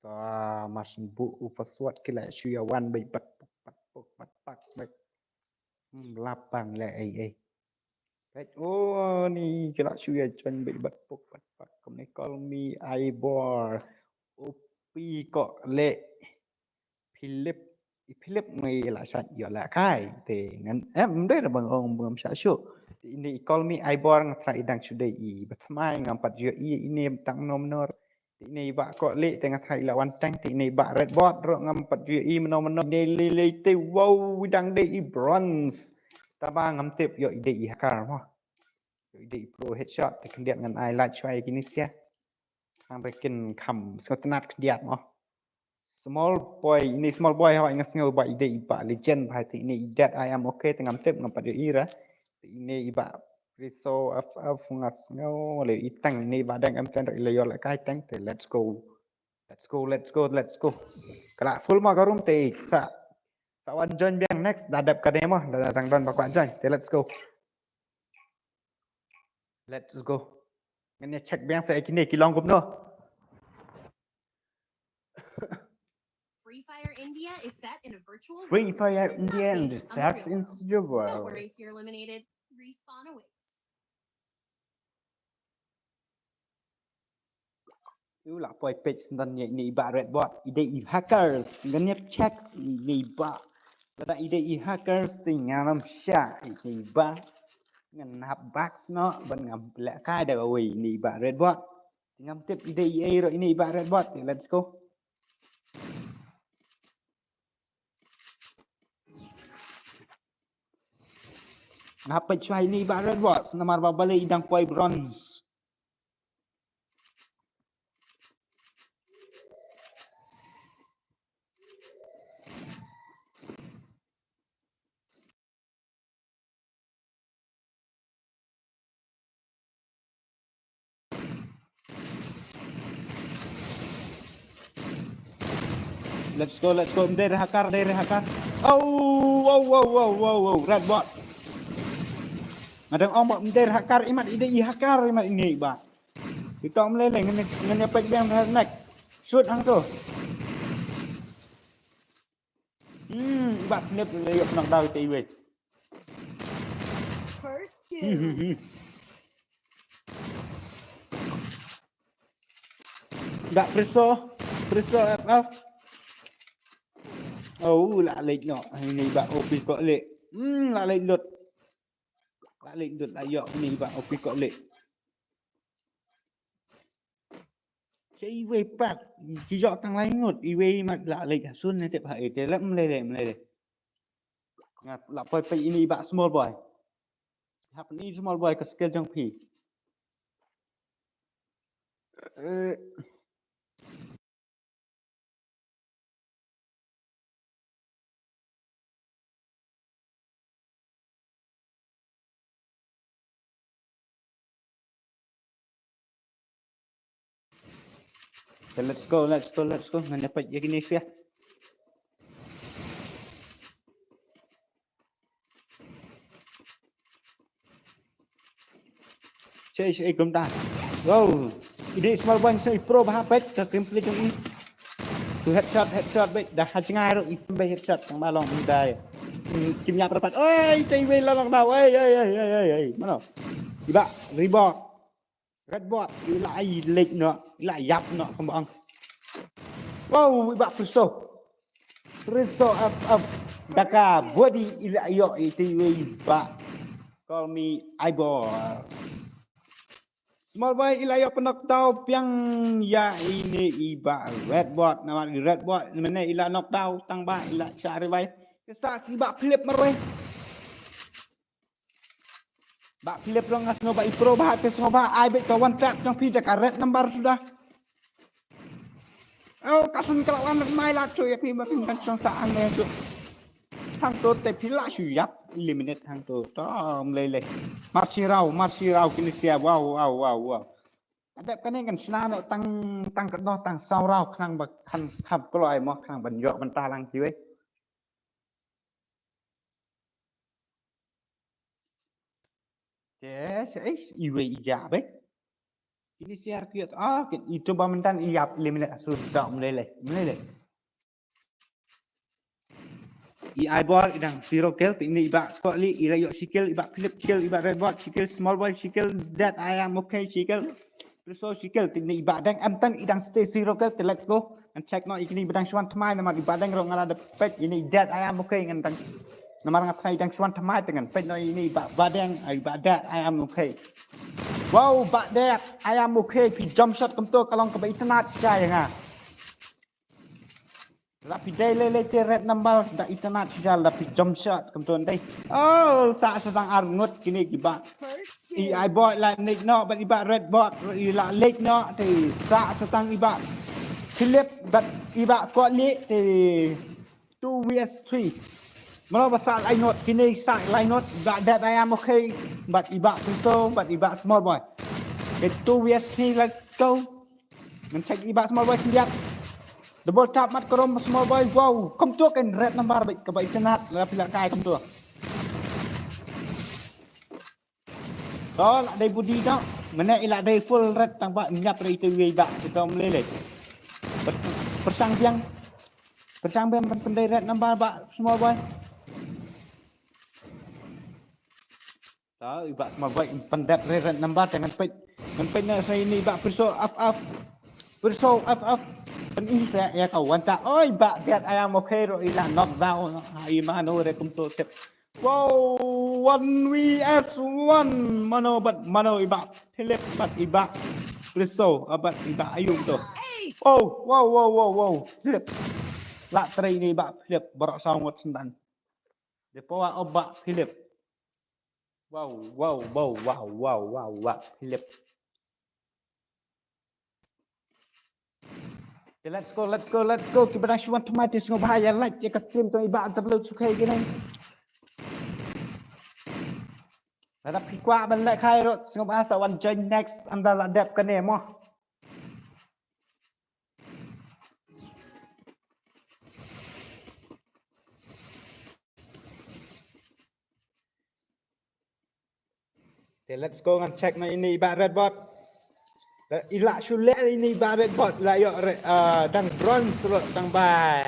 Ta mas bu u password ki la shu ïa wan bai bat pok bat pok bat pak bai. Hmm, lapan le ei ei. Peit, oh, ni ki la shu ïa join bad bad pok bad pak kumne call me Ivor. Upi ko le Philip, i Philip ngi la sat ïoh la kai te ngan em dei bang ong bang sha shu. Te ini i call me Ivor nga try i dang shu dei i ba thymmai ngam pat ïoh i ini tang nom nor. Te ine i bah ko leh te nga tharai i la wan tank te ine i bah red bot ruh ngam pat ju ïohi mano mano ine lei lei te wow i dang dei i bronze. Taba ngam tip ïoh i dei i hacker mo. Ïoh i dei i pro headshot te khyndiat ngan ai like shuwa ïa kine sia. Hangta kin kham sngewtynnat khyndiat mo. Small boy, ine small boy hoi nga sngew ba i dei i bah legend bha te ine i dead I am okay te ngam tip ngam pat ïohi ra. Te ine i bah Priso F F nga sngew le i tank ine i bah dang em ten i la ïoh la kai tank te let's go. Let's go, let's go, let's go. Ka la full mo ka room te sa sa wan join biang next da dep ka dei mo da da tang don ba kwah join te let's go. Let's go. Ngan ïa check biang sa ïa kine ki long kumno. Free Fire India is set in a virtual Free Fire India and the search in the world. Don't worry if you're eliminated. Respawn awaits. U la poi page ndan ïa ine i bah red bot i dei i hackers ngan ïa check ine i bah. Lada i dei i hackers te ngan ym shah ine i bah. Ngan hap back snoh ban ngam leh kai da kawei ine i bah red bot. Ngam tip i dei i ei ruh ine i bah red bot. Let's go. Nga hap peit shuwa ine i bah red bot namar ba balei i dang poi bronze. Let's go, let's go. Mdei re hackers, mdei re hackers. Au, au, au, au, au, au. Red bot. Nga dang ong ba mdei re hackers, imat i dei i hackers, imat ine i bah. Ito mlei lei, ngan ngan ïa peit biang next. Shoot hangto. Hmm, i bah Philip lei ïoh knockdown te iwei. First kill. Hmm, hmm, hmm. Dak Priso, Priso F F. Oh, la leit noh. Ine i bah O P ko leh. Hmm, la leit lut. La leit lut la ïoh ine i bah O P ko leh. Sa iwei pat ki ïoh tang lai ngut, iwei mat la leit ha sun ne tep ha ite la mlei lei mlei lei. Nga la poi peit ine i bah small boy. Hap ni small boy ka skill jong phi. Eh. Okay, let's go, let's go, let's go. Ngan dapat lagi ni sia. Cei cei kumta. Wow. Ini small boy cei pro bha peit ka gameplay jong i. Tu headshot headshot beit dah ha jngai ruh i pem beit headshot tang ba long i dai. Hmm, kim ïap rapat. Oi, cei wei la long dau. Oi oi oi oi oi. Mano? Iba ribot. Red bot. I la ai lek no. I la ïap no kembang. Wow, i Bah Priso. Priso up up. Da ka body i la ïoh ïa i te i Bah. Call me Ivor. Small Boy i la ïoh pynok tau piang ïa ine i Bah Redbot, namar i Redbot mynne i la knock down tang ba i la shah revive. Te sa shisha i Bah Philip marwei. Bah Philip ruh nga sngew ba i pro bha, te sngew ba ai beit ka one tap jong phi da ka red number suda. Oh, ka sun ka la wan mai la chu ïa phi ba phi kan shong sa ang ne chu. Hangto te phi la shu ïap eliminate hangto. To, um, lei lei. Mar shi rau, mar shi rau kine sia. Wow, wow, wow, wow. Ka dep kane kan shna noh tang, tang katno, tang saw rau khnang ba kan kham kloi mo, khnang ban ïoh bynta lang kiwei. Te, se, eh, iwei i ja beit. Kine sia ki ïoh, ah, kin itu ba mynta i ïap eliminate, su da um lei lei, um lei lei. I Ivor i dang zero kill, te ine i Bah Kohli i la ïoh shi kill, i Bah Philip kill, i Bah Redbot shi kill, Small Boy shi kill, Dead I Am Okay shi kill, Priso shi kill, te ine i Bah Deng em tang i dang stay zero kill, te let's go. Ngan check noh ïa kine ba dang shu wan thymmai, namar i Bah Deng ruh nga la dep peit, ine i Dead I Am Okay ngan dang. Namar nga tharai i dang shu wan thymmai, te ngan peit noh ïa ine i Bah, Bah Deng, i Bah Dead I Am Okay. Wow, Bah Dead I Am Okay, phi jump shot kumto ka long kaba itynnad shisha ïa nga. La phi dei lei lei te red number da itynnad shisha, la phi jump shot kumto ndei. Oh, sa sa tang ar ngut kine ki Bah. I Ivor la leit noh bad i Bah Redbot i la leit noh, te sa sa tang i Bah Philip bad i Bah Kohli, te two versus three. Mano ba sa lai not, kine sa lai not, i Bah Dead I Am Okay bad i Bah Priso bad i Bah Small Boy. Te two versus three, let's go. Ngan check i Bah Small Boy khyndiat. Double tap mat karom Small Boy. Wow, kumto kan red number beit kaba itynnad, la phi la kai kumto. To, la dei body to. Mynne i la dei full red tang ba ñiap re itu wei ba. Ito mlele. Pyrshang biang. Pyrshang biang ban pyndei red number ba Small Boy. To, i Bah Small Boy pyndep re red number, te ngan peit. Ngan peit na sa ine i Bah Priso up up. Priso up up. Pyni sa ïa ka one tap. Oi, Bah Dead I Am Okay ruh i la knock down. Ha, i mano re kumto sep. Wow, one versus one. Mano bad mano, i Bah Philip bad i Bah Priso, ah, bad i Bah Ayu to. Wow, wow, wow, wow, wow. Philip. La trei ine i Bah Philip, baroh saw ngut syntan. The power of Bah Philip. Wow, wow, wow, wow, wow, wow, wow, Philip. Okay, let's go, let's go, let's go. Kiba dang shu wan thymmai te sngewbha ïa like ïa ka stream to, i Bah Jablu Sukhai kine. Lada phi kwah ban lehkai ruh sngewbha sa wan join next, ynda la dep kane mo. Te let's go, ngan check na ine i Bah Redbot. I la shu leh ine i Bah Redbot, la ïoh re, ah, dang bronze ruh tang ba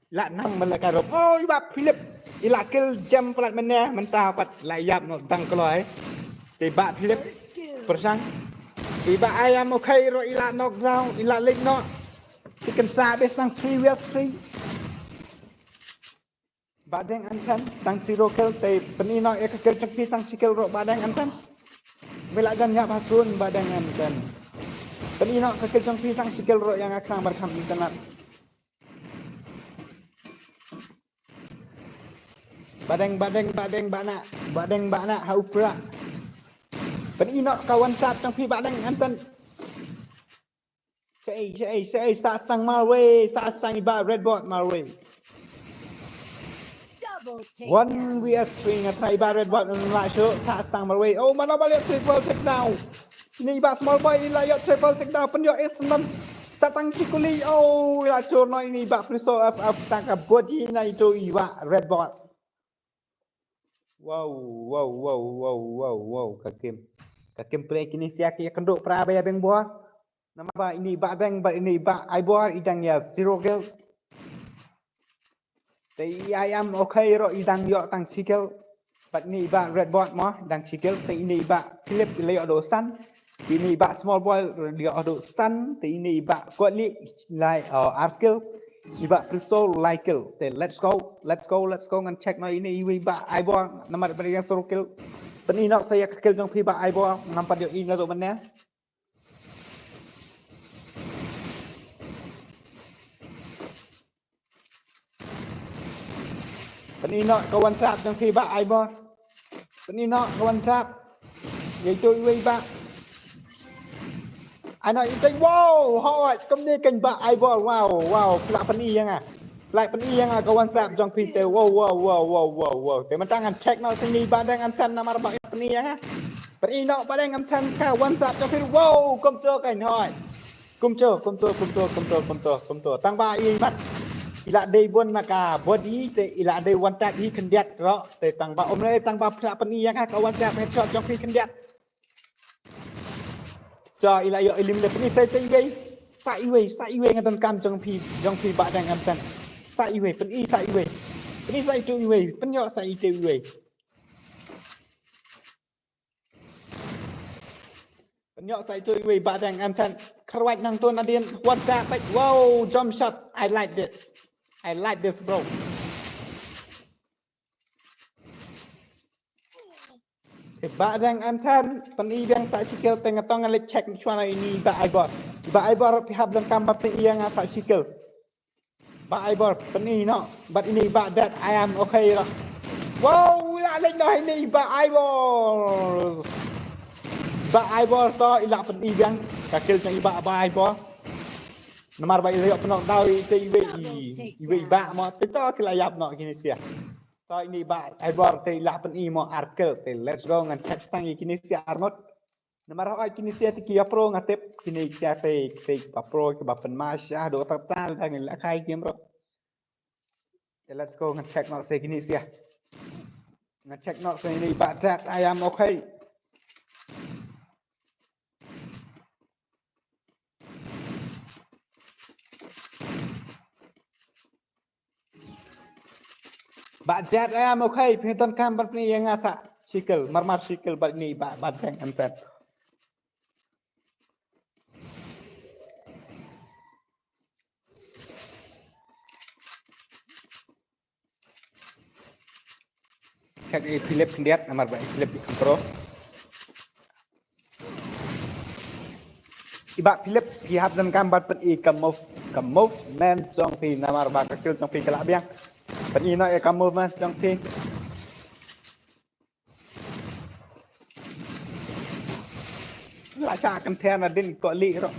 la nang ban lehkai ruh. Oh, i Bah Philip. I la kill jam palat mynne, mynta pat la ïap noh dang kloi. Te i Bah Philip pyrshang. I Bah I Am Okay ruh i la knock down, i la leit noh. Te kan sa beit tang three versus three. Bah Deng Ansan, tang zero kill, te pyni noh ïa ka kill jong phi tang shi kill ruh Bah Deng Ansan. Ba la jan ïap ha sun Bah Deng Ansan. Pyni noh ka kill jong phi tang shi kill ruh ïa nga khnang ban kham itynnad. Bah Deng, Bah Deng, Bah Deng, Bah Nah, Bah Deng, Bah Nah, ha u Prah. Pyni noh ka one tap jong phi Bah Deng Ansan. Sei, sei, sei, sa stang marwei, sa stang i Bah Redbot marwei. Double take. One versus three, nga try i Bah Redbot, nga la shu, sa stang marwei. Oh, mano ba la ïoh triple take down. Ine i Bah Small Boy, i la ïoh triple take down, pynïoh ace man. Sa tang shi kuli, oh, i la chur noh ine i Bah Priso, up, up, tang ka body na itu i Bah Redbot. Wow, wow, wow, wow, wow, wow, ka game. Ka game play kine sia ki ïakynduh para ba ïa beng bor. Namar ba ine i Bah Deng bad ine i Bah Ivor i dang ïa zero kill. Te i I Am Okay ruh i dang ïoh tang shi kill. Bad ine i Bah Redbot mo dang shi kill. Te ine i Bah Philip i la ïoh do san. Te ine i bah Small Boy ïoh haduh san, te ine i bah Kotli lai, uh, ar kill, i bah Priso lai kill. Te let's go, let's go, let's go. Ngan check noh ine iwei i bah Ivor namar ba ïa solo kill. Pyni noh sa ïa ka kill jong phi bah Ivor, ngam pat ïohi naduh mynne. Pyni noh ka one tap jong phi bah Ivor. Pyni noh ka one tap. Ïa itu iwei i bah. Ai noh itu, wow, hooid, kumne keiñ bah Ivor, wow, wow, phi la pyni ïa nga. Phi la pyni ïa nga ka one tap jong phi te, wow, wow, wow, wow, wow, wow. Te mynta ngan check noh sa ine i bah Deng Amsan namar ba pyni ïa nga. Pyni noh bah Deng Amsan ka one tap jong phi, wow, kumto keiñ hooid. Kumto, kumto, kumto, kumto, kumto, kumto. Tang ba i mat. I la dei bun na ka body te i la dei one tap hi khyndiat ruh. Te tang ba um lei tang ba phi la pyni ïa nga ka one tap headshot jong phi khyndiat. Sa i la ïoh eliminate, pyni sa ite iwei. Sa iwei, sa iwei nga donkam jong phi, jong phi bah Deng Amsan. Sa iwei, pyni sa iwei. Pyni sa itu iwei, pynïoh sa itu iwei. Pynïoh sa itu iwei bah Deng Amsan. Kharwait nangto nadien, what the heck? Wow, jump shot. I like this. I like this, bro. Te bah Deng Amsan, pyni biang sa shi kill te nga to ngan leit check shuwa na ine i bah Ivor. Bah Ivor phi hap donkam ba pyni ïa nga sa shi kill. Bah Ivor, pyni noh. Bad ine i bah Dad, I am okay ruh. Wow, i la leit noh ine i bah Ivor. Bah Ivor to i la pyni biang ka kill jong i bah, bah Ivor. Namar ba i la ïoh knockdown ïa ite iwei i, iwei i bah mo, te to ki la ïap noh kine sia. To ine i bah Ivor te i la pyni mo ar kill te, let's go. Ngan check tang ïa kine sia arngut. Namar hooid kine sia te ki ïa pro nga tip, kine sia te, te ba pro kiba pynmash ïa haduh katta katta, tang ïa la kai game ruh. Te let's go, ngan check noh sa kine sia. Ngan check noh sa ine i bah Dad, I am okay. Bah Dad, I am okay. Phi donkam ban pyni ïa nga sa shi kill, marmar shi kill bad ine i bah, bah Deng Amsan. Check i Philip khyndiat namar ba i Philip i kham pro. I bah Philip, phi hap donkam ban pyni ka move, ka movement jong phi namar ba ka kill jong phi ka lah biang. Pyni noh ïa ka movement jong phi. La shah kynther nadien ko lih ruh.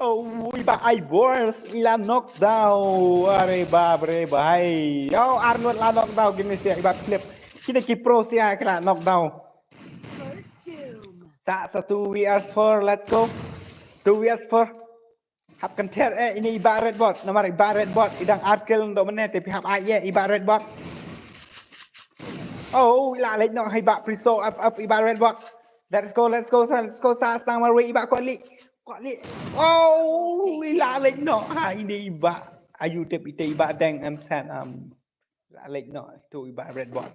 Oh, i bah Ivor i la knockdown. Are bap re bhai. Yo, arngut la knockdown kine sia, i bah Philip. Kine ki pro sia ki la knockdown. Sa, sa two versus four, let's go. Two versus four. Hap kynther eh ine i bah Redbot. Namar i bah Redbot i dang ar kill, ynda mynne te phi hap ai eh i bah Redbot. Oh, i la leit noh i bah Priso, up, up i bah Redbot. Let's go, let's go, let's go, sa, sa marwei i bah Kotli. Kotli. Oh, i la leit noh. Ha, ine i bah. Ayu tip ite i bah Deng Amsan, um. I la leit noh itu i bah Redbot.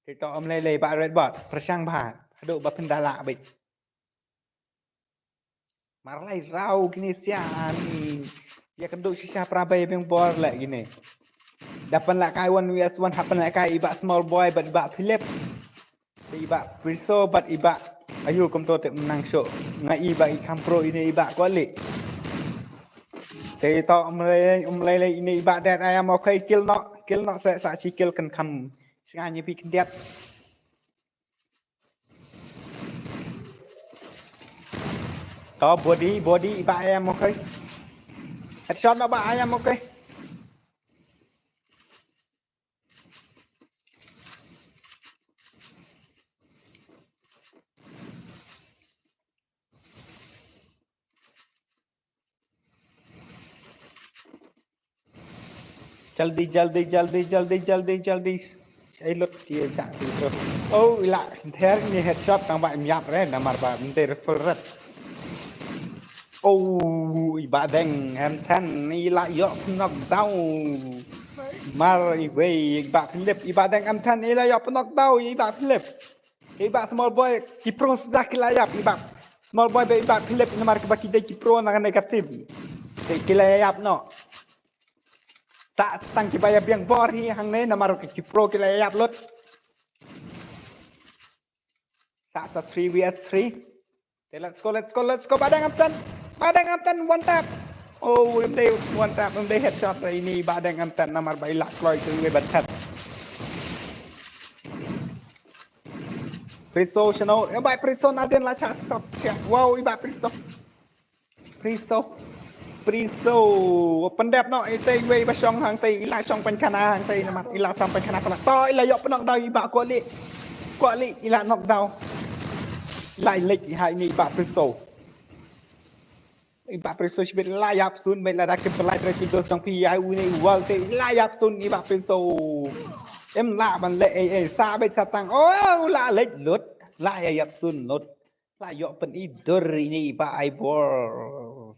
Te to ym lei lei i bah Redbot. Pyrshang bha. Haduh ba phin da lah beit. Mar lai rau kine sia ni. Ïa kynduh shisha pra bai beng bor leh kine. Da pynlehkai one versus one, hap pynlehkai i bah Small Boy bad i bah Philip. Te i bah Priso bad i bah, ayu kumto te mynang shuh. Nga i bah i kham pro ine i bah Kotli. Te to ym lei, ym lei lei ine i bah Dad, I am okay, kill noh, kill noh sa, sa shi kill kan kham. Sngewbha ïa phi khyndiat. To body, body, i bah, I am okay. Headshot noh bah, I am okay. Jaldi, jaldi, jaldi, jaldi, jaldi, jaldi. Ai lut ki ja ki to. Oh, i la kynther ni headshot tang ba im ïap re namar ba mynta re full red. Oh, i bah Deng Amsan i la ïoh knockdown. Mar iwei i bah Philip, i bah Deng Amsan i la ïoh knockdown i bah Philip. I Bah Small Boy, ki pro suda ki la ïap, i Bah Small Boy bad i Bah Philip namar ba ki dei ki pro na kane ka team. Te ki la ïap noh. Sa tang kiba ïa biang bor hi hangne namar ki pro ki la ïap lut. Sa sa three versus three. Te let's go, let's go, let's go. Bah Deng em ten. Bah Deng em ten, one tap. Oh, em dei one tap, em dei headshot ïa ini Bah Deng em ten namar ba i la kloi tu ngi ban tap. Priso shano, eh, Bah Priso nadien la shah shot. Wow, i Bah Priso. Priso. Priso. Pyndep noh, i te iwei ba shong hangtei, i la shong pynkhana hangtei namar i la shong pynkhana pynkhana. To i la ïoh knock down i Bah Kwali. Kwali i la knock down. I la leit ha ini i Bah Priso. I Bah Priso shibit la ïap sun bad la da ki pelai tra ki dos jong phi ïa u ne wal te la ïap sun i Bah Priso. Em la ban le ei ei sa bad sa tang. Oh, la leit lut. La ïa ïap sun lut. La ïoh pyn i dur ini i Bah Aibor.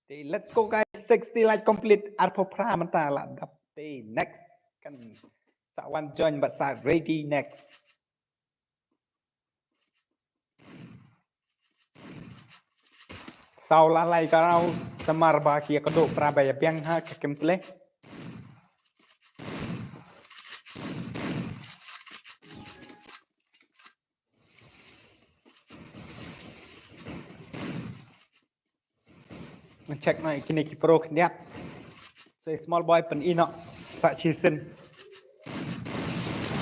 Te let's go guys, sixty like complete, arphew phra mynta la dap. Te next kan sa wan join bad sa ready next. Saw la lai ka raw, tamar ba ki ka do pra ba ïa biang ha ka kim tle. Ngan check noh ïa kine ki pro khyndiat. So Small Boy pyn-i noh sa shisien.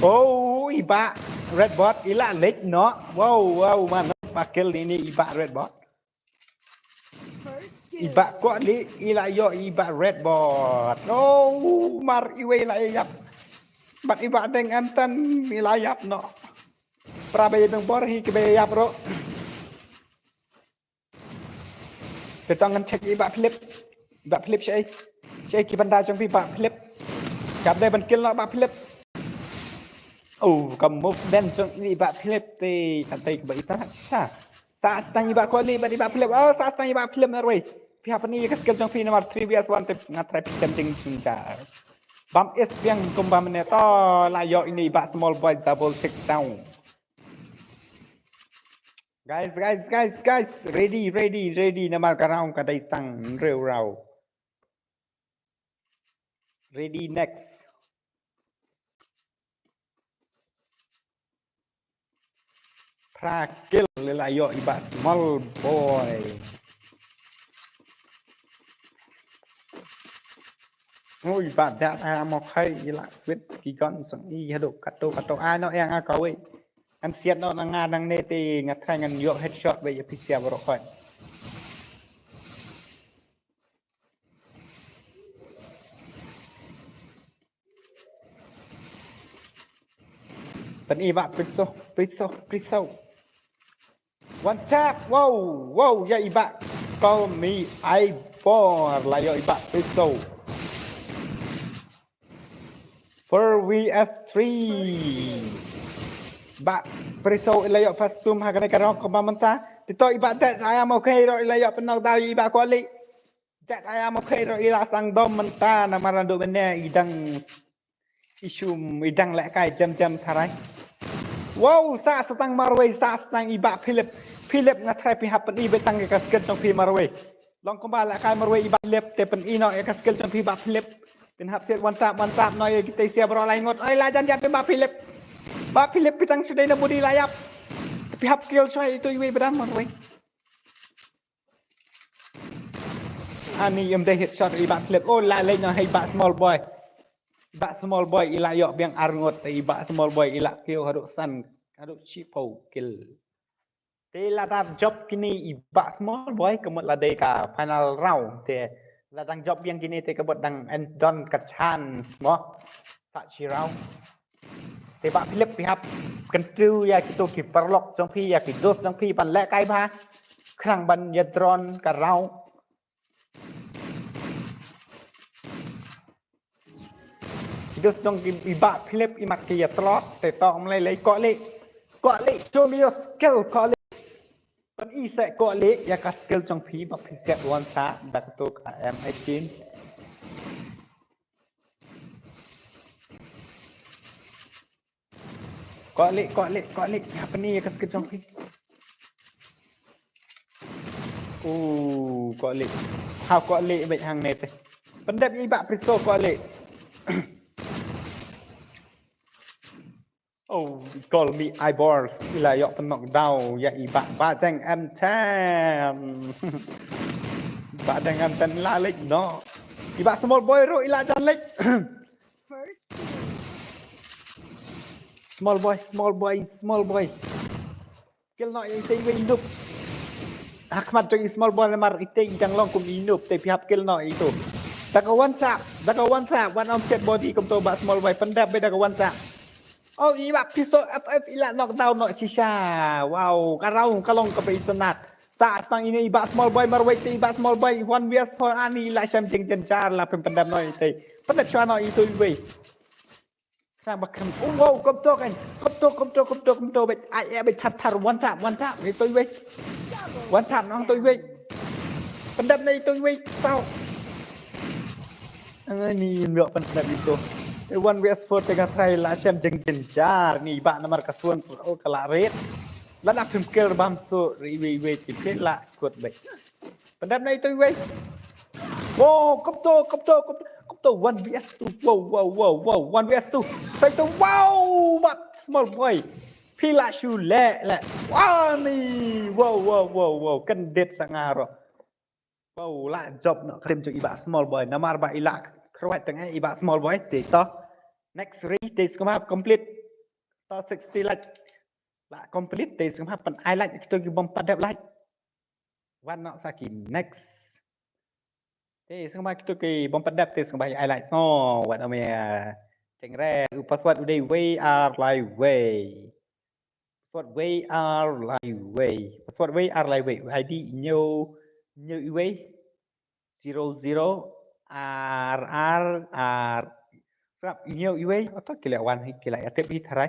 Oh, i Bah Red Bot i la leit noh. Wow, wow, man, ba kill ïa ini i Bah Red Bot. I Bah Kwali i la ïoh i Bah Red Bot. Oh, mar iwei la ïap. Bad i Bah Deng em ten i la ïap noh. Pra ba ïa biang bor hi kiba ïap ruh. Te tang ngan check i Bah Philip. I Bah Philip shaei. Shaei ki bynta jong phi Bah Philip. Kam dei ban kill noh Bah Philip. Oh, ka movement jong i Bah Philip te kan tei ba ita sa. Sa stang i Bah Kwali bad i Bah Philip. Oh, sa stang i Bah Philip marwei. Phi hap ni ka skill jong phi namar three versus one te nga try phi kan jing jing jar. Bam is biang kumba mynne to la ïoh ini i Bah Small Boy double take down. Guys, guys, guys, guys, ready, ready, ready. Namar ka round ka dei tang hynriew round. Ready next. Phra kill la ïoh i Bah Small Boy. Ui, Bah Dak, ah, mo khai i la switch ki gun sang i haduh kato kato. Ah, no, ïa nga kawei. Ngan siat noh na nga nangne te nga try ngan ïoh headshot ba ïa phi sia baroh khoi. Pyn-i Bah Priso, Priso, Priso. One tap, wow, wow, ïa i Bah Call Me Aibor la ïoh i Bah Priso. Four versus three. Bah Priso i la ïoh first tomb ha kane ka round kumba mynta. Te to i Bah Dead, I am okay ruh i la ïoh pyn-knock down i Bah Kwali. Dead, I am okay ruh i la sdang dom mynta namar naduh mynne i dang i shum i dang lehkai jem jem tharai. Wow, sa stang marwei, sa stang i Bah Philip. Philip nga try phi hap pyn-i beit tang ïa ka skill jong phi marwei. Long kumba lehkai marwei i Bah Philip te pyn-i noh ïa ka skill jong phi Bah Philip. Phin hap siat one tap, one tap noh ïa kita sia baroh lai ngut. Oi la jan jan phi Bah Philip. Bah Philip phi tang shu dei na body la ïap. Phi hap kill shuwa ïa itu iwei ba dang marwei. Ani em dei headshot i Bah Philip. Oh, la leh noh i Bah Small Boy. I Bah Small Boy i la ïoh biang ar ngut, i Bah Small Boy i la kill haduh san, haduh shiphew kill. Te la dang jop kine i Bah Small Boy ka mut la dei ka final round. Te la dang jop biang kine te ka mut dang en don ka chance mo. Sa shi round. Te Bah Philip phi hap kyntiew ïa kito ki paralok jong phi, ïa ki dos jong phi ban lehkai bha. Khnang ban ïa draw ka round. Ki dos jong i Bah Philip i mat ki ïa tlot, te to ym lei lei Kwali. Kwali, show me your skill, Kwali. Pyn-i seh Kwali ïa ka skill jong phi ba phi siat one shot da kato ka M eighteen. Kwah leh, kwah leh, kwah leh. Hapni ïa ka script jong phi. Oh, kwah leh. Ha, kwah leh bad hangne te. Pyndep ïa i Bah Priso, kwah leh. Oh, call me eyeballs. I la ïoh pynnock down ïa i Bah Bajeng M ten. Bajeng M ten la leh noh. I Bah Small Boy ruh i la jan leh. First kill. Small Boy, Small Boy, Small Boy. Kill noh ïa itei iwei i noob. Ha khmat jong i Small Boy namar itei i dang long kum i noob, te phi hap kill noh ïa itu. Da ka one tap, da ka one tap, one on set body kumto Bah Small Boy, pyndep bad da ka one tap. Oh, i Bah Priso F F i la knock down noh shisha. Wow, ka round ka long kaba itynnad. Sa tang ine i Bah Small Boy marwei te i Bah Small Boy, one versus four ani i la shem jingjynjar, la pynpyndep noh itei. Pyndep shwa noh itu iwei. Khnang ba khlem. Oh, wow, kumto kan. Kumto, kumto, kumto, kumto. Bad, ai, ai, bad, thar, thar, one tap, one tap. Itu iwei. One tap, nong itu iwei. Pyndep na itu iwei. Tau. Ani, ym ïoh pyndep itu. Eh, one versus four te nga try la shem jingjynjar. Ni, i Bah namar ka suan, oh, ka la rit. Lada phim kill bam so, iwei, iwei, te la kut bad. Pyndep na itu iwei. Wow, kumto, kumto, kumto, kumto, one versus two. Wow, wow, wow, wow, one versus two. Sa itu, wow, Bah Small Boy. Phi la shu leh, leh. Wow, ni. Wow, wow, wow, wow. Kyndit sa nga ruh. Wow, la jop noh ka team jong i Bah Small Boy. Namar ba i la kyrwat tang eh i Bah Small Boy. Te to. Next ri, te sngewbha complete. To sixty like. La complete, te sngewbha pyn ai like, kito ki bym pat dep like. Wan noh sa ki next. Te sngewbha kito ki bym pat dep te sngewbha ai like. Oh, wat ame, eh, cheng re, u password u dei wei ar lai wei. Password wei ar lai wei. Password wei ar lai wei. I D hynñiew, hynñiew iwei. Zero zero ar ar ar. Sngap hynñiew iwei. Ato ki la wan hi, ki la ïa tip hi tharai.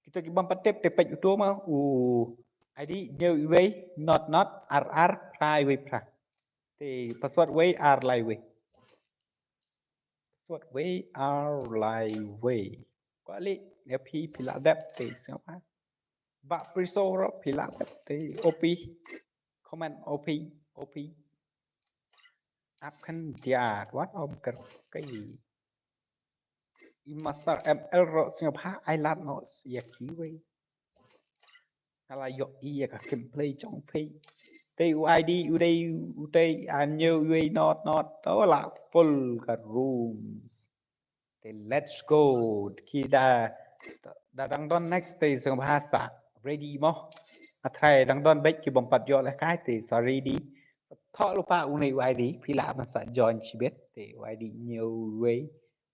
Kito ki bym pat tip te peit uto ma u I D hynñiew iwei not not ar ar phra iwei phra. Te password wei ar lai wei. Password wei ar lai wei. Kwah leh ïa phi, phi la dep te sngap ha. Bah Priso ruh phi la dep te O P. Comment O P, O P. Ap khan diat wat om kar kai. I Master M L ruh sngewbha ai lad noh ïa kiwei. Nga la ïohi ïa ka gameplay jong phi. Te u I D u dei u dei hynñiew iwei not not. To la full ka rooms. Te let's go. Ki da, da dang don next te sngewbha sa ready mo. Nga tharai dang don beit ki bym pat ïoh lehkai te sa ready. Thoh lypa une u I D phi lah ban sa join shibit te u I D hynñiew wei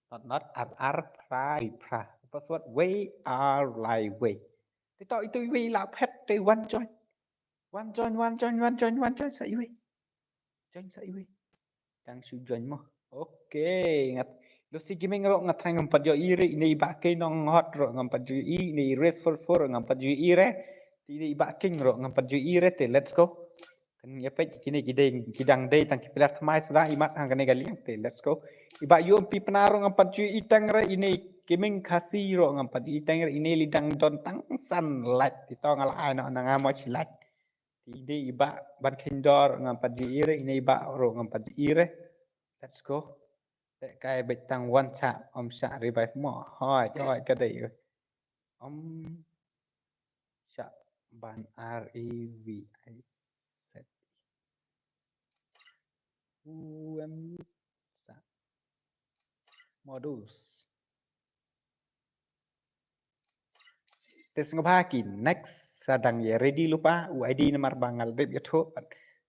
not not ar ar phra phra. Password wei ar lai wei. Te to itu iwei i la phet te wan join. Wan join, wan join, wan join, wan join sa iwei. Join sa iwei. Dang shu join mo. Okay, ngat. Lucy Gaming ruh nga tharai ngam pat ïohi re, ine i Bah Kei Nonghot ruh ngam pat ïohi, ine i Race for Four ruh ngam pat ïohi re. Te ine i Bah King ruh ngam pat ïohi re, te let's go. Kan ïa peit kine ki dei, ki dang dei tang ki player thymmai shuh da imat hang kane ka liang, te let's go. I Bah U M P Pnar ruh ngam pat ïohi tang re, ine i Gaming Khasi ruh ngam pat ïohi tang re, ine li dang don tang san like, te to nga la ai noh na nga mo shi like. Te i dei i Bah Ban Khindor ngam pat ju i re, ine i Bah ruh ngam pat ju i re. Let's go. Te kai beit tang wan cha om sha revive mo. Hoi, hoi ka dei. Om sha ban R E V I Z. U M sa. Modus. Te sngewbha ki next sa dang ïa ready lypa u I D namar ba nga la dep ïathuh.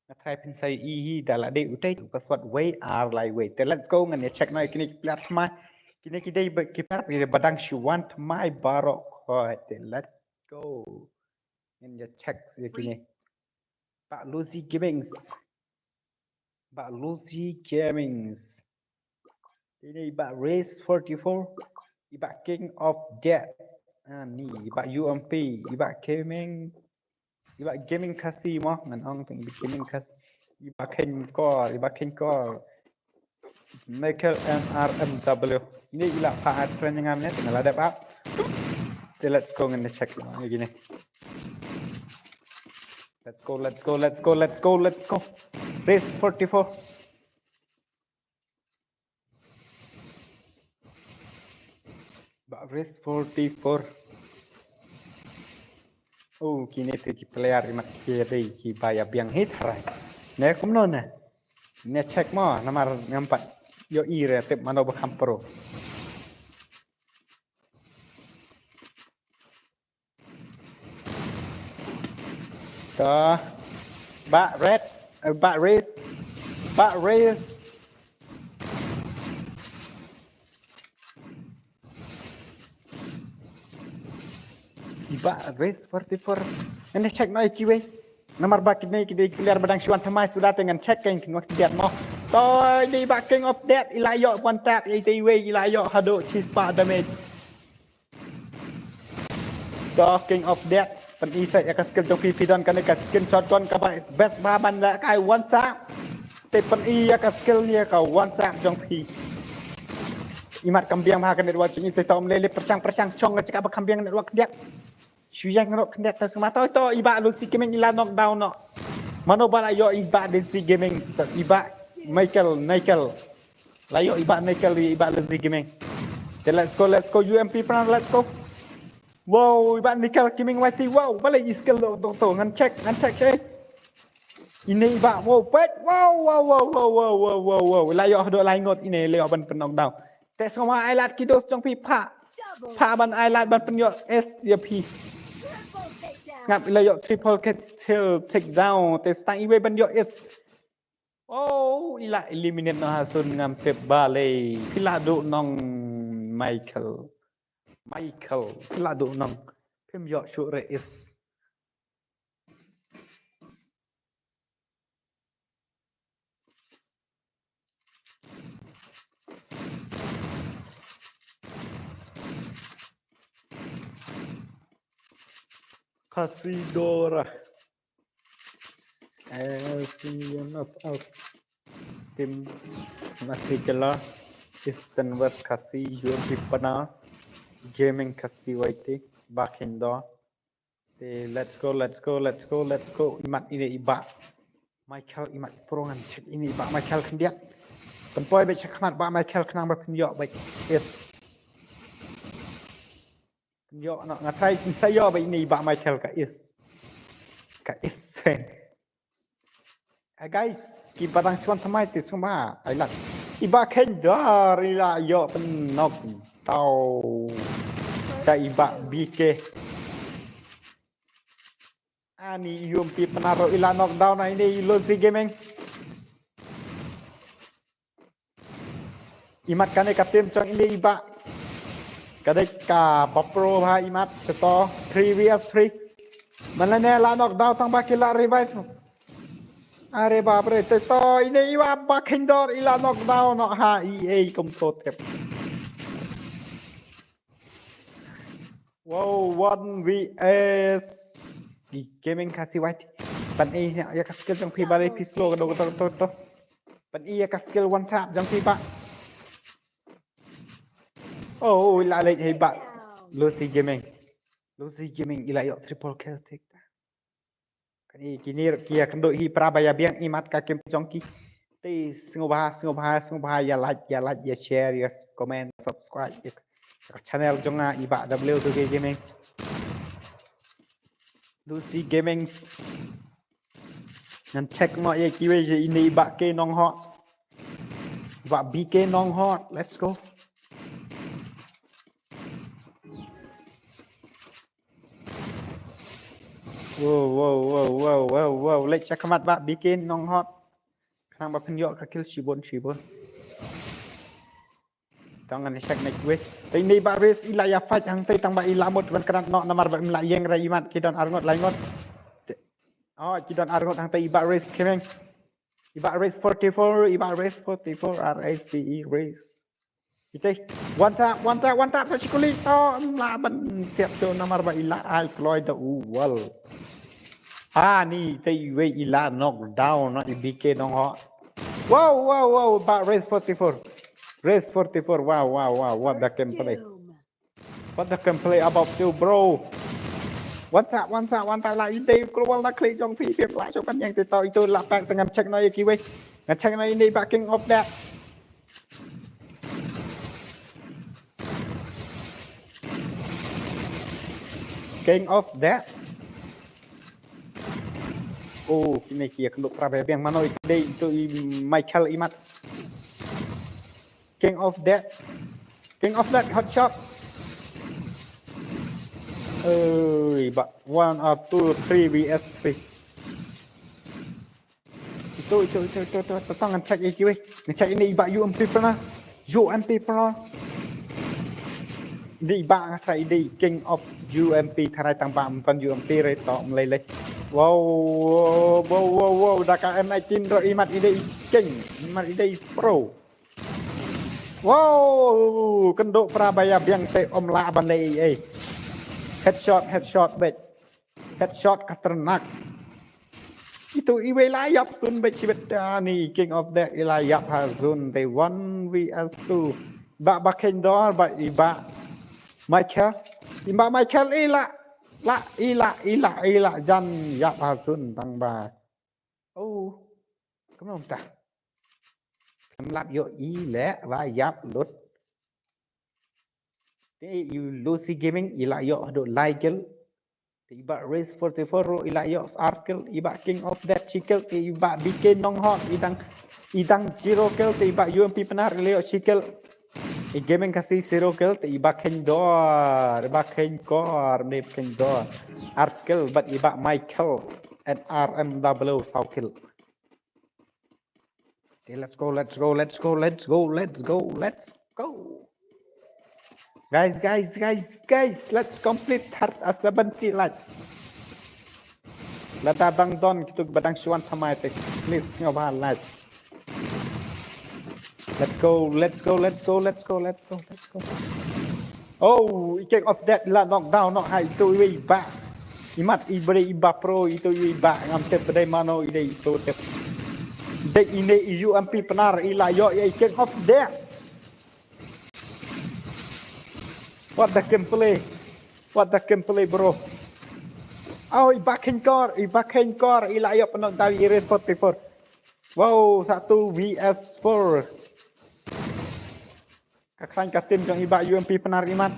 Nga tharai phin sa ïohi hi da la dei utei u password wei ar lai wei. Te let's go ngan ïa check noh ïa kine ki player thymmai. Kine ki dei ba ki player ba dang shu wan thymmai baroh. Hoi te let's go. Ngan ïa check ïa kine. Bah Lucy Gamings. Bah Lucy Gamings. Ini i Bah Race forty-four. I Bah King of Death. Ah, ni i Bah U M P, i Bah Gaming. I Bah Gaming Khasi mo, ngan ong teng i Bah Gaming Khasi. I Bah King Kor, i Bah King Kor. Michael M R M W. Ini i la pa at training am ne, tengah la dep ap. Te let's go, ngan check ma ïa kine. Let's go, let's go, let's go, let's go, let's go. Race forty-four. Ba race forty-four. Oh, kine te ki player imat ki dei kiba ïa biang hi tharai. Ne kumno ne? Ne check mo, namar ngam pat ïohi re tip mano ba kham pro. To. Ba red, eh, ba race. Ba race. Iba race forty-four. Ngan check noh ïa kiwei. Namar ba kine ki dei ki player ba dang shu wan thymmai suda te ngan check kein kin wan khyndiat mo. To, dei ba King of Death i la ïoh one tap ïa itei iwei, i la ïoh haduh shispah damage. To, King of Death, pyni sa ïa ka skill jong phi, phi don kane ka skin shotgun kaba best bha ban lehkai one shot. Te pyni ïa ka skill ne ka one shot jong phi. Imat kam biang bha ka network jong i, te to ym lei lei, pyrshang pyrshang shong ka jaka ba kham biang network khyndiat. Shu ïeng noh khyndiat, te sngewbha to, to, iba Lucy Gaming i la knockdown noh. Mano ba la ïoh, iba Lucy Gaming, iba Michael, Michael. La ïoh iba Michael, iba Lucy Gaming. Te let's go, let's go, U M P Pnar, let's go. Wow, iba Michael Gaming Y T, wow, balei i skill to, to, to, ngan check, ngan check, check. Ine iba, wow, peit, wow, wow, wow. La ïoh haduh lai ngut ine, la ïoh ban pyn knockdown. Te sngewbha ai lad ki dos jong phi, phah. Phah ban ai lad ban pynïoh ace ïa phi. Sngap, i la ïoh triple kill, takedown. Te sa tang iwei ban ïoh ace. Oh, i la eliminate noh ha sun, ngam tip balei. Phi la duh nong Michael. Michael, phi la duh nong. Phim ïoh shuh re ace. Khasidora. Eh, senior not out. Team Masikela, Eastern West Khasi, U M P Pnar, Gaming Khasi Y T, Bakhindor. Te, let's go, let's go, let's go, let's go. Imat ine iba Michael, imat pro, ngan check ine iba Michael khyndiat. Pynpoi beit shakhmat ba Michael khnang ba pynïoh beit ace. Pynïoh noh, nga try pynsa ïoh beit ine iba Michael ka ace. Ka ace. Ah, guys, kiba dang shu wan thymmai te sngewbha ai lad. Iba Khendor i la ïoh pyn knockdown. Ka iba B K. Ani U M P Pnar ruh i la knockdown na ine i Lucy Gaming. Imat kane ka team jong ine iba. Ka dei kaba pro bha imat, te to three versus three. Mane la knockdown tang ba ki la revive. Are bapre, te to ine iba Bakhindor i la knockdown noh ha, i ei kumto tep. Wow, one V S. Gaming Khasi Y T. Pyni ïa ka skill jong phi, balei phi slow ka dok dok dok dok. Pyni ïa ka skill one tap jong phi ba. Oh, i la leit hi ba. Lucy Gaming. Lucy Gaming i la ïoh triple kill, tik. Kane kine ki ïa kynduh hi para ba ïa biang imat ka kem jong ki. Te sngewbha, sngewbha, sngewbha ïa like, ïa like, ïa share, ïa comment, subscribe ïa ka channel jong nga iba W two K Gaming. Lucy Gaming. Ngan check mo ïa kiwei, ïa ine iba K Nonghot. Iba B K Nonghot. Let's go. Wow, wow, wow, wow, wow, wow. Leit shakhmat ba B K Nonghot. Khnang ba phin ïoh ka kill shibun shibun. Tang ngan check next wave. Te ine iba Raze i la ïa fight hangtei tang ba i la mut ban kynat noh namar ba im lah ïeng re imat, ki don arngut laingut. Te, oh, ki don arngut hangtei iba Raze kemeng. Iba Raze forty-four, iba Raze forty-four, R A C E Raze. Ite, one tap, one tap, one tap, sa shi kuli. Oh, im lah ban siap tu namar ba i la ai kloi da u wall. Ah, ni te iwei i la knock down, no, i B K Nonghot. Wow, wow, wow, ba Raze forty-four. Raze forty-four, wow, wow, wow, what the gameplay. What the gameplay about you, bro? What's up, what's up, what's up? La inde global na klik jong phi, phi la shop kan yang te to itu la pack, te ngan check noh ïa kiwei. Ngan check noh inde ba King of Death. King of Death. Oh, kine ki ïakynduh pra ba biang, mano inde itu i Michael imat. King of Death. King of Death, hot shot. Oi, ba one or two, three V S three. Itu, itu, itu, itu, itu, itu, ngan check ïa kiwei. Ngan check ine i ba U M P pyrna. U M P pyrna. Inde i ba nga tharai inde i King of U M P, tharai tang ba ym don U M P re to ym lei lei. Wow, wow, wow, wow, da ka M eighteen ruh imat inde i King, imat inde i pro. Wow, kynduh pra ba ïa biang te ym lah ban leh ei ei. Headshot, headshot beit. Headshot khatarnak. Itu iwei la ïap sun beit shibit, ah, ni King of Death i la ïap ha zone te one V S two. Ba ba kheiñ dor ba i ba Michael. I ba Michael i la, la, i la, i la, i la jan ïap ha zone tang ba. Oh, kumno mynta? Khlem lap ïoh i leh ba ïap lut. Te i Lucy Gaming i la ïoh haduh lai kill. Te i ba Race forty-four ruh i la ïoh ar kill, i ba King of Death shi kill, te i ba B K Nonghok i dang, i dang zero kill, te i ba U M P Pnar i la ïoh shi kill. I Gaming Khasi zero kill, te i ba Kheiñ Dor, i ba Kheiñ Kor, ne Kheiñ Dor. Ar kill, bad i ba Michael and R M W saw kill. Okay, let's go, let's go, let's go, let's go, let's go, let's go. Guys, guys, guys, guys, let's complete third, uh, seventy like. Lada bang don kitu ba dang shu wan thymmai te, please sngewbha like. Let's go, let's go, let's go, let's go, let's go, let's go. Oh, i King of Death la knockdown noh ha itu iwei i ba. Imat i brei i ba pro itu iwei i ba, ngam tip ba dei mano i dei itu tip. Dei ine i U M P Pnar i la ïoh ïa i King of Death. What the gameplay? What the gameplay, bro? Oh, i ba Kheiñ Kor, i ba Kheiñ Kor i la ïoh knockdown i Race forty-four. Wow, satu V S four. Ka khlaiñ ka team jong i ba U M P Pnar imat.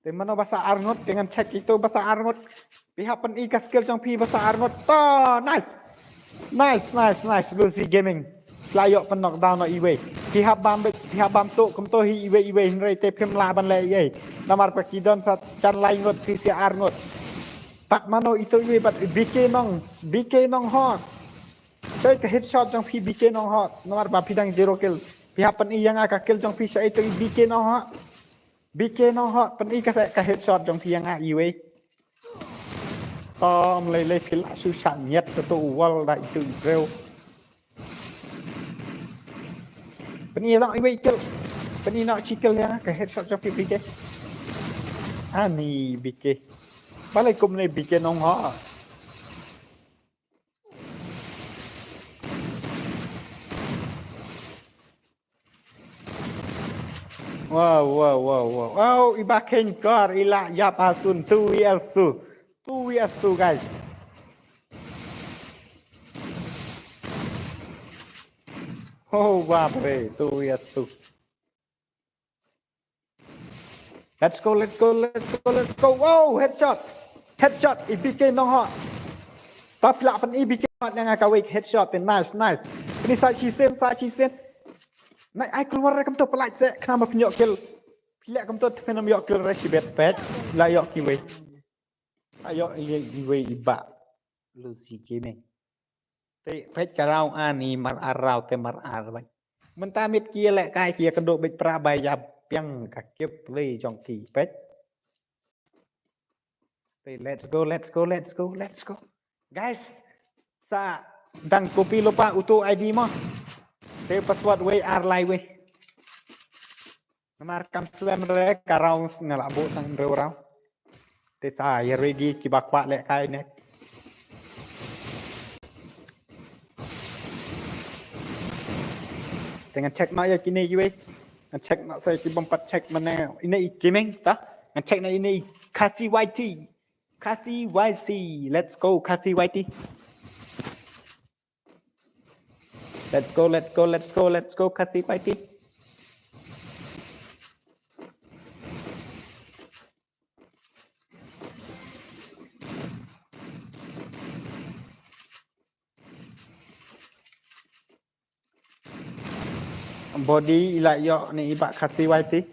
Te mano ba sah arngut, te ngan check itu ba sah arngut. Phi hap pyni ka skill jong phi ba sah arngut. To, nice. Nice, nice, nice. Lucy Gaming. La ïoh pyn knockdown noh iwei. Phi hap bam beit, phi hap bam tuh kumto hi iwei iwei, hynrei te phim lah ban leh ei ei. Namar ba ki don sa jan lai ngut, phi sa arngut. Bad mano itu iwei bad B K Nong, B K Nonghok. Soi ka headshot jong phi B K Nonghok. Namar ba phi dang zero kill. Phi hap pyni ïa nga ka kill jong phi sha itu i B K Nonghok. B K Nonghok, pyni ka, ka headshot jong phi ïa nga iwei. To ym lei lei phi la shu shah ñiat to u wall da itu i briew. Pyni noh iwei kill. Pyni noh shi kill ïa nga, ka headshot jong phi B K. Ani B K. Balei kumne B K Nonghok. Wow, wow, wow, wow. Wow, i ba Kheiñ Kor i la ïap ha sun, two V S two. Two V S two, guys. Oh, bap re, two V S two. Let's go, let's go, let's go, let's go. Wow, headshot. Headshot, i B K Nonghok. Ba phi lah pyni B K Nonghok ïa nga kawei headshot, nice, nice. Pyni sa shisien, sa shisien. Nai ai klur re kumto, pynlait se, khnang ba phin ïoh kill. Phi leh kumto, phin ym ïoh kill re shibit, peit. La ïoh kiwei. La ïoh kiwei i ba Lucy Gaming. Te peit ka round ani mar ar round te mar ar beit. Mynta miet ki ïalehkai ki ïakynduh beit pra ba ïa biang ka gameplay jong ki, peit. Te let's go, let's go, let's go, let's go. Guys, sa dang copy lypa uto ID mo. Te password wei ar lai wei. Namar kam slem re ka round nga la buh tang hynriew round. Te sa ïa ready kiba kwah lehkai next. Te ngan check noh ïa kine kiwei. Ngan check noh sa ki bym pat check mynne. Ine i Gaming ta. Ngan check noh ine i Khasi Y T. Khasi Y T. Let's go Khasi Y T. Let's go, let's go, let's go, let's go Khasi Y T. Body i la ïoh ne i Bah Khasi Y T.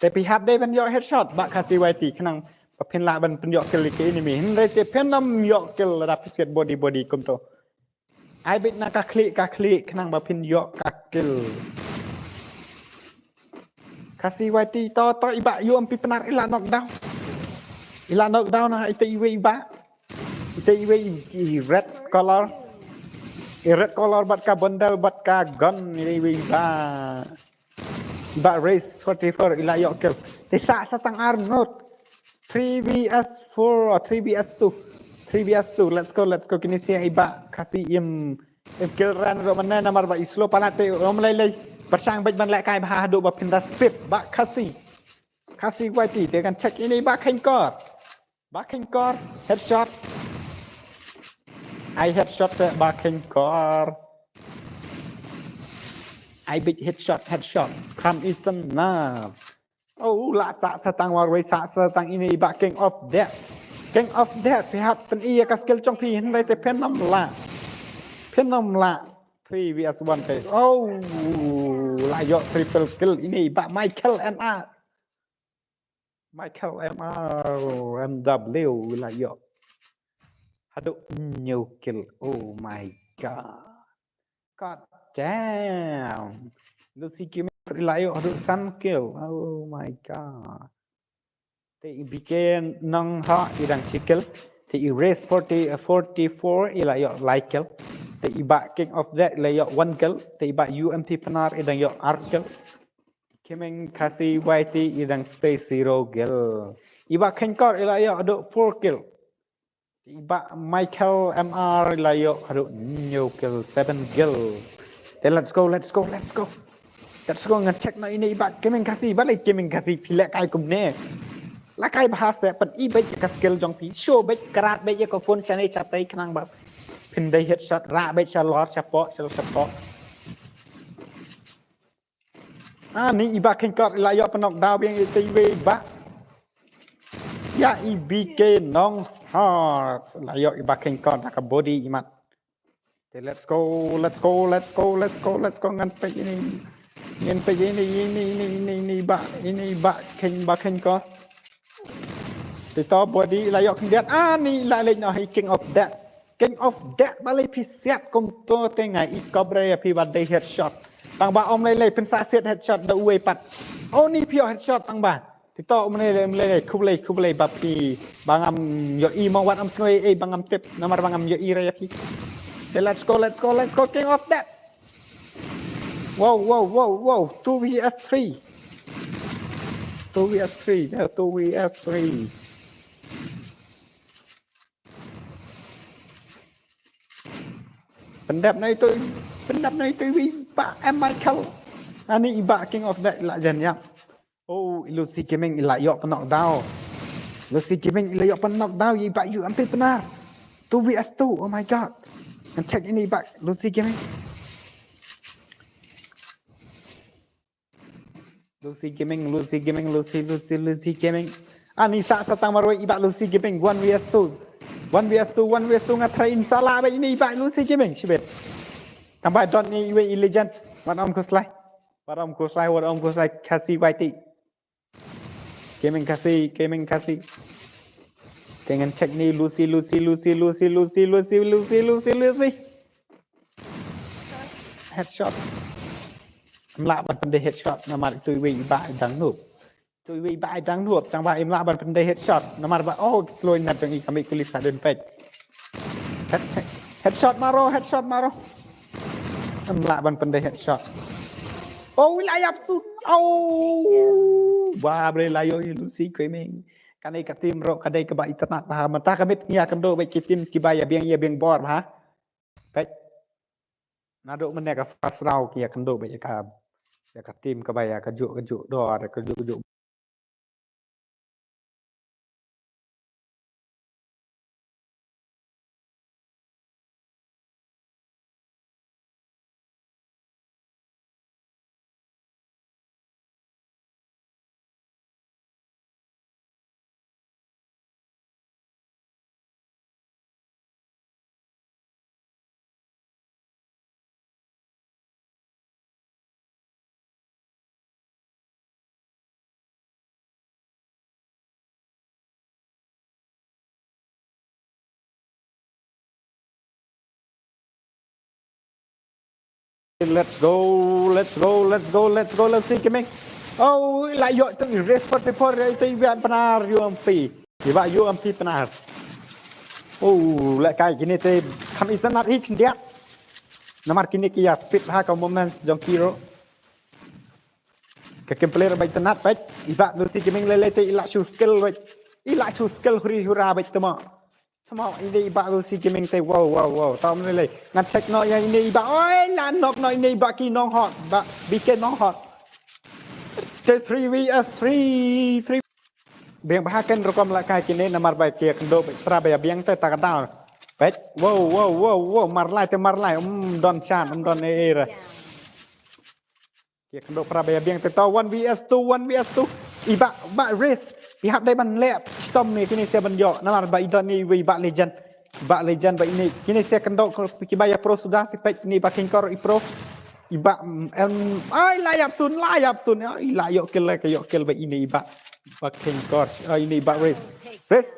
Te phi hap dei ban ïoh headshot Bah Khasi Y T khnang ba phin lah ban pynïoh kill ïa ki enemy. Hynrei te phin ym ïoh kill lada phi siat body body kumto. Ai beit na ka khlieh ka khlieh khnang ba phin ïoh ka kill. Khasi Y T to to i Bah U M P Pnar i la knockdown. I la knockdown na ite iwei i Bah. Ite iwei i red color. I red color bad ka bundle bad ka gun ite iwei i Bah. Bah Race forty-four i la ïoh kill. Te sah sa tang ar ngut. Three V S four or three V S two. Three V S two. Let's go, let's go. Kine sia i Bah Khasi im im kill ran ruh mynne namar ba i slow palat te ym lei lei. Pyrshang beit ban lehkai bha haduh ba phin da speed Bah Khasi. Khasi Y T te kan check ine i Bah Kheiñkor. Bah Kheiñkor, headshot. Ai headshot te Bah Kheiñkor. Ai beit headshot, headshot. Kham Eastern na. Oh, la sah sa tang marwei, sah sa tang ine i Bah King of Death. King of Death, phi hap pyn-i ïa ka skill jong phi hynrei te phin ym lah. Phin ym lah. Three V S one te. Oh, la ïoh triple kill ine i Bah Michael M R. Michael M R M W la ïoh haduh hynñiew kill. Oh my god. God damn. Lucy Gaming la ïoh haduh san kill. Oh my god. Te i B K Nongha i dang shi kill. Te i Race forty, forty-four i la ïoh lai kill. Te i Bah King of Death la ïoh one kill. Te i Bah U M P Pnar i dang ïoh ar kill. Gaming Khasi Y T i dang stay zero kill. I Bah Kheiñkor i la ïoh haduh four kill. I Bah Michael M R i la ïoh haduh hynñiew kill, seven kill. Te let's go, let's go, let's go. Let's go, ngan check noh ine i Bah Gaming Khasi, balei Gaming Khasi phi lehkai kumne. Lehkai bha se, pyn-i beit ïa ka skill jong phi, show beit, krat beit ïa ka phone shane shatei khnang ba phin dei headshot, rah beit shalor shapoh, shalor shapoh. Ah, ni i Bah Kheiñkor i la ïoh pynnock down biang ïa ite iwei i Bah. Ïa i B K Nongha. La ïoh i Bah Kheiñkor da ka body i mat. Te let's go, let's go, let's go, let's go, let's go. Ngan peit ine. Ngan peit ine, ine, ine, ine, ine i Bah, ine i Bah Kheiñ, Bah Kheiñkor. Te to body la ïoh khyndiat. Ah, ni la leit noh i King of Death. King of Death balei phi siat kumto te nga i Cobra ïa phi ba dei headshot. Tang ba ym lei lei phin sa siat headshot da uwei pat. Oh ni phi ïoh headshot tang ba. Te to ym lei lei, ym lei lei, khublei, khublei ba phi ba ngam ïohi mo wat ym sngew ei ba ngam tip namar ba ngam ïohi re ïa phi. Te let's go, let's go, let's go, King of Death. Wow, wow, wow, wow. Two V S three. Two V S three. Yeah, two V S three. Pyndep na ito, pyndep na ito i Bah M Michael. Ani i Bah King of Death la jan ïap. Oh, i Lucy Gaming i la ïoh pynnock down. Lucy Gaming i la ïoh pynnock down i Bah U M P Pnar. Two V S two, oh my god. Ngan check ine i Bah Lucy Gaming. Lucy Gaming, Lucy Gaming, Lucy, Lucy, Lucy Gaming. Ani sa sa tang marwei i Bah Lucy Gaming, one V S two. One V S two, one V S two nga try in sa lah beit ine i Bah Lucy Gaming, shibit. Tang ba don ni iwei i legend. Wat ym khuslai. Wat ym khuslai, wat ym khuslai, Khasi Y T. Gaming Khasi, Gaming Khasi. Te ngan check ni Lucy, Lucy, Lucy. Headshot. Ym lah ban pyndei headshot namar itu iwei i Bah i dang noob. Itu iwei i Bah i dang noob, tang ba ym lah ban pyndei headshot namar ba oh slow ina dang i kami kulis hadin pek. Head-, headshot maro, headshot maro. Ym lah ban pyndei headshot. Oh, i la ïap sut. Oh. Ba bre la ïoh i Lucy Gaming. Kane ka team ruh ka dei kaba itynnad bha. Mynta ka miet ngi ïakynduh bad ki team kiba ïa biang ïa biang bor bha. Peit. Naduh mynne ka first round ki ïakynduh bad ïa ka Ïa ka team kaba ïa kajuh kajuh dor, kajuh kajuh. Let's go, let's go, let's go, let's go, let's see gaming. Oh, la ïoh tu i race forty-four, ïa tu i bian Pnar U M P. I ba U M P Pnar. Oh, la kai kine te kham internet hi khyndiat. Namar kine ki ïa speed ha ka moment jong ki ruh. Ka kem player bad internet bad i ba Lucy Gaming lei lei te i la shu skill bad. I la shu skill huri hura bad tama. Sama ine i ba Lucy Gaming te wow wow wow. Tam lei lei. Ngan check noh ïa ine i ba. Oi la knock noh ine i ba ki Nonghot. Ba B K Nonghot. Te three V S three, three. Biang bha ken rukom la kai kine namar ba ki kynduh bad pra ba ïa biang te ta ka down. Bad wow wow wow wow, mar lai te mar lai, um don chan, um don era. Ki kynduh pra ba ïa biang te to one V S two, one V S two. I ba, ba race. I hap dei ban leh. Stom ne kine sia ban ïoh. Namar ba i don ne i ba legend. Ba legend ba ine. Kine sia kynduh ki ba ïa pro suda. Ki peit ne ba kengkor i pro. I ba, mm, em, ai la ïap sun, la ïap sun. Ai la ïoh kill, la ïoh kill ba ine i ba. Ba kengkor. Ai ine i ba race. Race.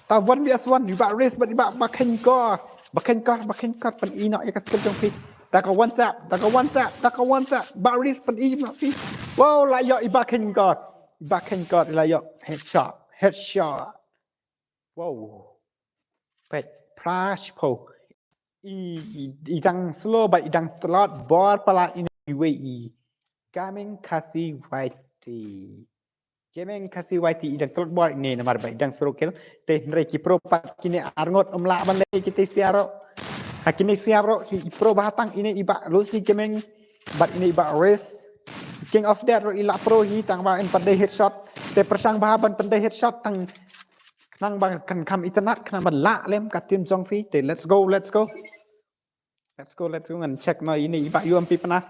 Ta one V S one, i ba race, ba, i ba, ba khein kor. Ba khein kor, ba khein kor, pyn-i noh ïa ka skill jong phi. Ta ka one tap, ta ka one tap, ta ka one tap. Ba race, pyn-i noh phi. Wow, la ïoh, i ba khein kor. I ba khein kor, la ïoh. Headshot, headshot. Wow. Peit, pra shiphew. I, i, i dang slow, ba i dang tlot, bor palat ine i wei i. Gaming Khasi Y T. Gaming Khasi Y T i dang tlot bor ine namar ba i dang sero kill. Te hynrei ki pro pat kine arngut ym lah ban leh kite sia ruh. Ha kine sia ruh ki pro ba tang ine i ba Lucy Gaming bad ine i ba Race. King of Death ruh i lah pro hi tang ba in pat dei headshot. Te pyrshang ba ban pat dei headshot tang khnang ba kan kham internet khnang ban lah lem ka team jong phi. Te let's go, let's go. Let's go, let's go, ngan check noh ine i ba U M P Pnar.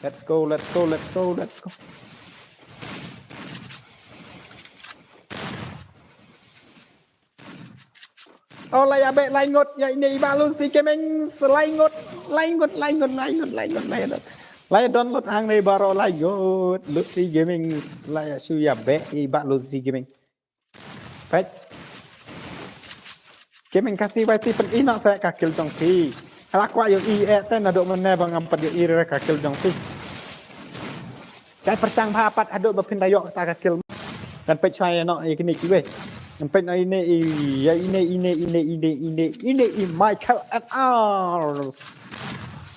Let's go, let's go, let's go, let's go. Oh, la ïa beh, la ngut, ïa ine i ba Lucy Gaming, la ngut, la ngut, la ngut, la ngut, la ngut, la ngut. La ïa download hangne baroh la ngut, Lucy Gaming, la ïa shu ïa beh, i ba Lucy Gaming. Peit. Gaming Khasi Y T pyn-i noh sa ka kill jong phi. Hala kwah ïohi eh te naduh mynne ba ngam pat ïohi re ka kill jong phi. Kai pyrshang bha pat haduh ba phin da ïoh ta ka kill. Ngan peit shuwa ïa noh ïa kine kiwei. Ngan peit noh ine i, ïa ine, ine, ine, ine, ine, ine i Michael at Arms.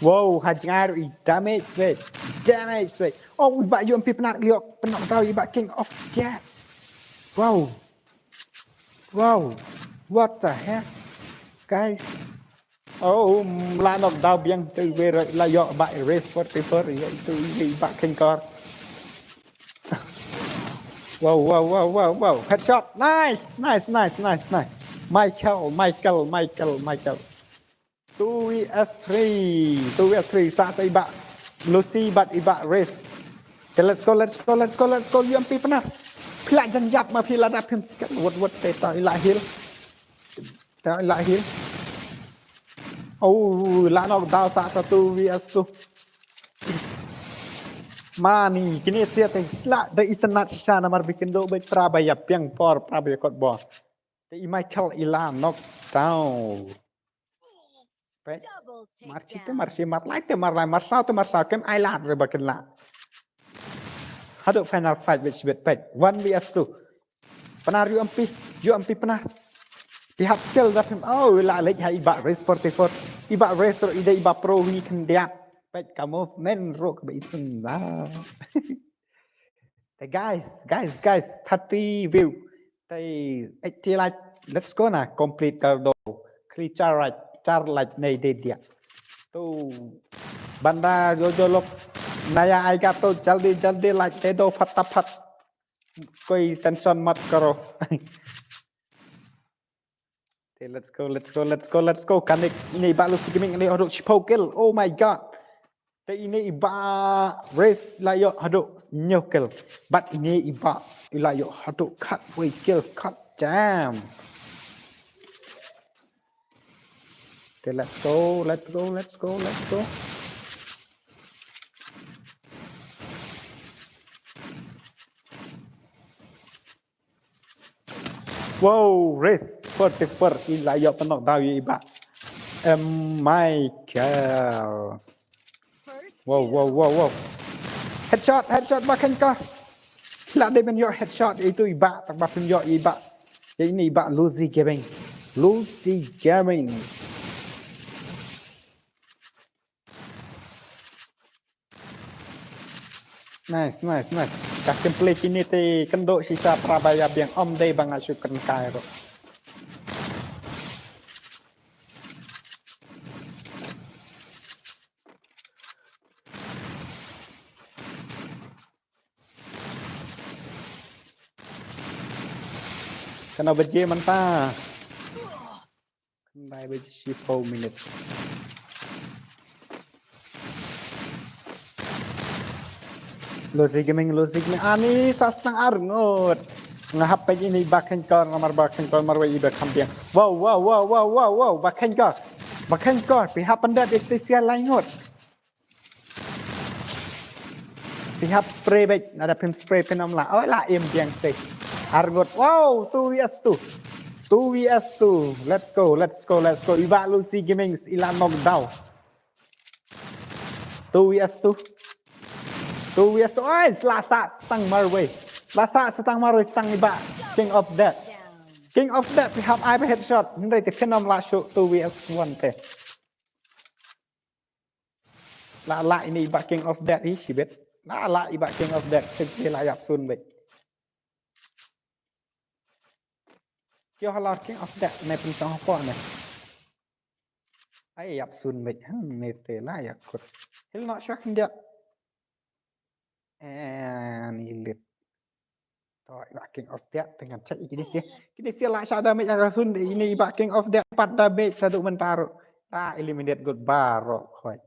Wow, ha jngai ruh i damage wei. Damage wei. Oh, i ba U M P Pnar ïoh, pynnock down i ba King of Death. Wow. Wow. What the heck? Guys. Oh, um, la knock down biang tu wei ruh la ïoh ba Race forty-four ïa itu i ba khein kor. Wow, wow, wow, wow, wow. Headshot. Nice, nice, nice, nice, nice. Michael, Michael, Michael, Michael. Two V S three, two V S three, sa ta i ba Lucy bad i ba Race. Okay, let's go, let's go, let's go, let's go, U M P Pnar. Phi la jan jap ma phi la dap phim skat. What, what, te ta i la heal. Ta i la heal. Oh, la knock down sa ta two V S two. Mani, kine sia te la da internet shisha namar ba kynduh ba pra ba ïa piang por, pra ba ïa kot bor. Te i Michael i la knock down. Peit. Mar shi te mar shi, mar lai te mar lai, mar saw te mar saw, kem ai lad re ba kin la. Haduh final fight bit shi bit peit. One V S two. Pnar U M P, U M P Pnar. Phi hap skill da phim. Oh, la leit ha i ba Race forty-four. I ba Race ruh i dei i ba pro wi khyndiat. Peit ka movement ruh ka ba i sum la. Te guys, guys, guys, thirty view. Te eighty like. Let's go na, complete ka do. Creature right. Char light nei de dia. Tu. Banda jo jo lok. Naya ai ga tu jaldi jaldi light de do phat phat. Koi tension mat karo. Okay, let's go, let's go, let's go, let's go. Kane ine i bah Lucy Gaming ine i la ïoh haduh shiphew kill. Oh my god. Te ine i bah Wraith la ïoh haduh hynñiew kill. Bad ine i bah i la ïoh haduh khatwei kill. God damn. Okay, let's go, let's go, let's go, let's go. Wow, Wraith forty-four i la ïoh pynnock down ïa i bah. Em, Michael. Wow, wow, wow, wow. Headshot, headshot, ba khein ko. La dei ban ïoh headshot ïa itu i bah, tang ba phim ïoh i bah. Ïa ine i bah Lucy Gaming. Lucy Gaming. Nice, nice, nice. Ka gameplay kine te kynduh shisha, pra ba ïa biang, ym dei ba nga shu kren kai ruh. Katno baje mynta? Khyndai baje shiphew minit. Lucy Gaming, Lucy Gaming. Ani sa sdang ar ngut. Nga hap peit ine i bah khein ko, namar bah khein ko marwei i ba kham biang. Wow, wow, wow, wow, wow, wow. Bah khein ko. Bah khein ko. Phi hap pyndet ïa kata sha lai ngut. Phi hap spray beit, lada phim spray phin ym lah. Oh, la im biang te. Ar ngut. Wow, two V S two. Two V S two. Let's go, let's go, let's go. I bah Lucy Gaming i la knock down. Two V S two. Two V S two. Oi, la sah sa tang marwei. La sah sa tang marwei sa tang i bah King of Death. King of Death, phi hap ai ba headshot. Hynrei te phin ym lah shuh two V S one te. La lah ine i bah King of Death hi shibit. La lah i bah King of Death, te la ïap sun beit. Kiew halor King of Death ne pynshong hapoh ne. Ai ïap sun beit, hmm, ne te la ïap kut. Hil noh shuwa khyndiat. And i lit. To i bah King of Death te ngan check ïa kine sha. Kine sha la shah damage ha ka sun, ine i bah King of Death pat damage shaduh mynta ruh. Ta eliminate gut baroh khoit.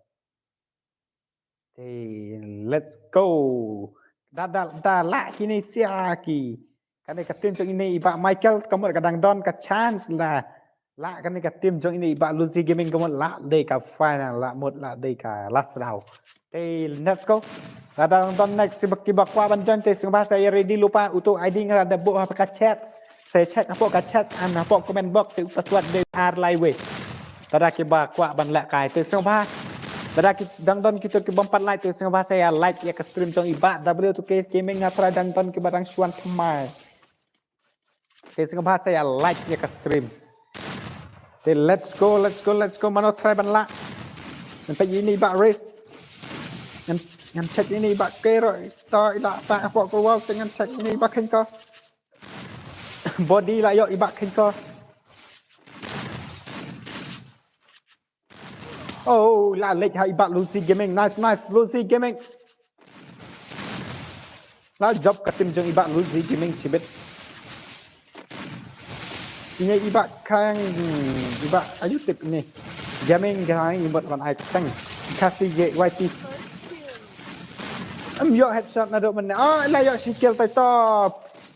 Te, let's go. Da, da, da lah kine sha ki. Kane ka team jong ine i bah Michael ka mut ka dang don ka chance la. Lah kane ka team jong ine i bah Lucy Gaming ka mut lah dei ka final, lah mut lah dei ka last round. Te, let's go. Lada dang don next kiba, kiba kwah ban join te sngewbha sa ïa ready lypa, uto I D nga la dep buh ha ka chat. Sa check hapoh ka chat and hapoh comment box te u password dei ar lai wei. Lada kiba kwah ban lehkai te sngewbha. Lada ki dang don kito ki bym pat like te sngewbha sa ïa like ïa ka stream jong i bah W two K Gaming, nga tharai dang don kiba dang shu wan thymmai. Te sngewbha sa ïa like ïa ka stream. Te let's go, let's go, let's go. Mano try ban lah. Ngan peit ïa ine i bah Wraith. Ngan, ngan check ïa ine i bah Kero. To i lah ta hapoh ka wall te ngan check ïa ine i bah khein ko. Body la ïoh i bah khein ko. Oh, la leit ha i bah Lucy Gaming. Nice, nice, Lucy Gaming. La jop ka team jong i bah Lucy Gaming shibit. Ine i bah Khang, i bah ayu tip ne. Gaming Khang i mut ban ai tang. Khasi ye Y T. Ym ïoh headshot naduh mynne. Ah, la ïoh shi kill tai to.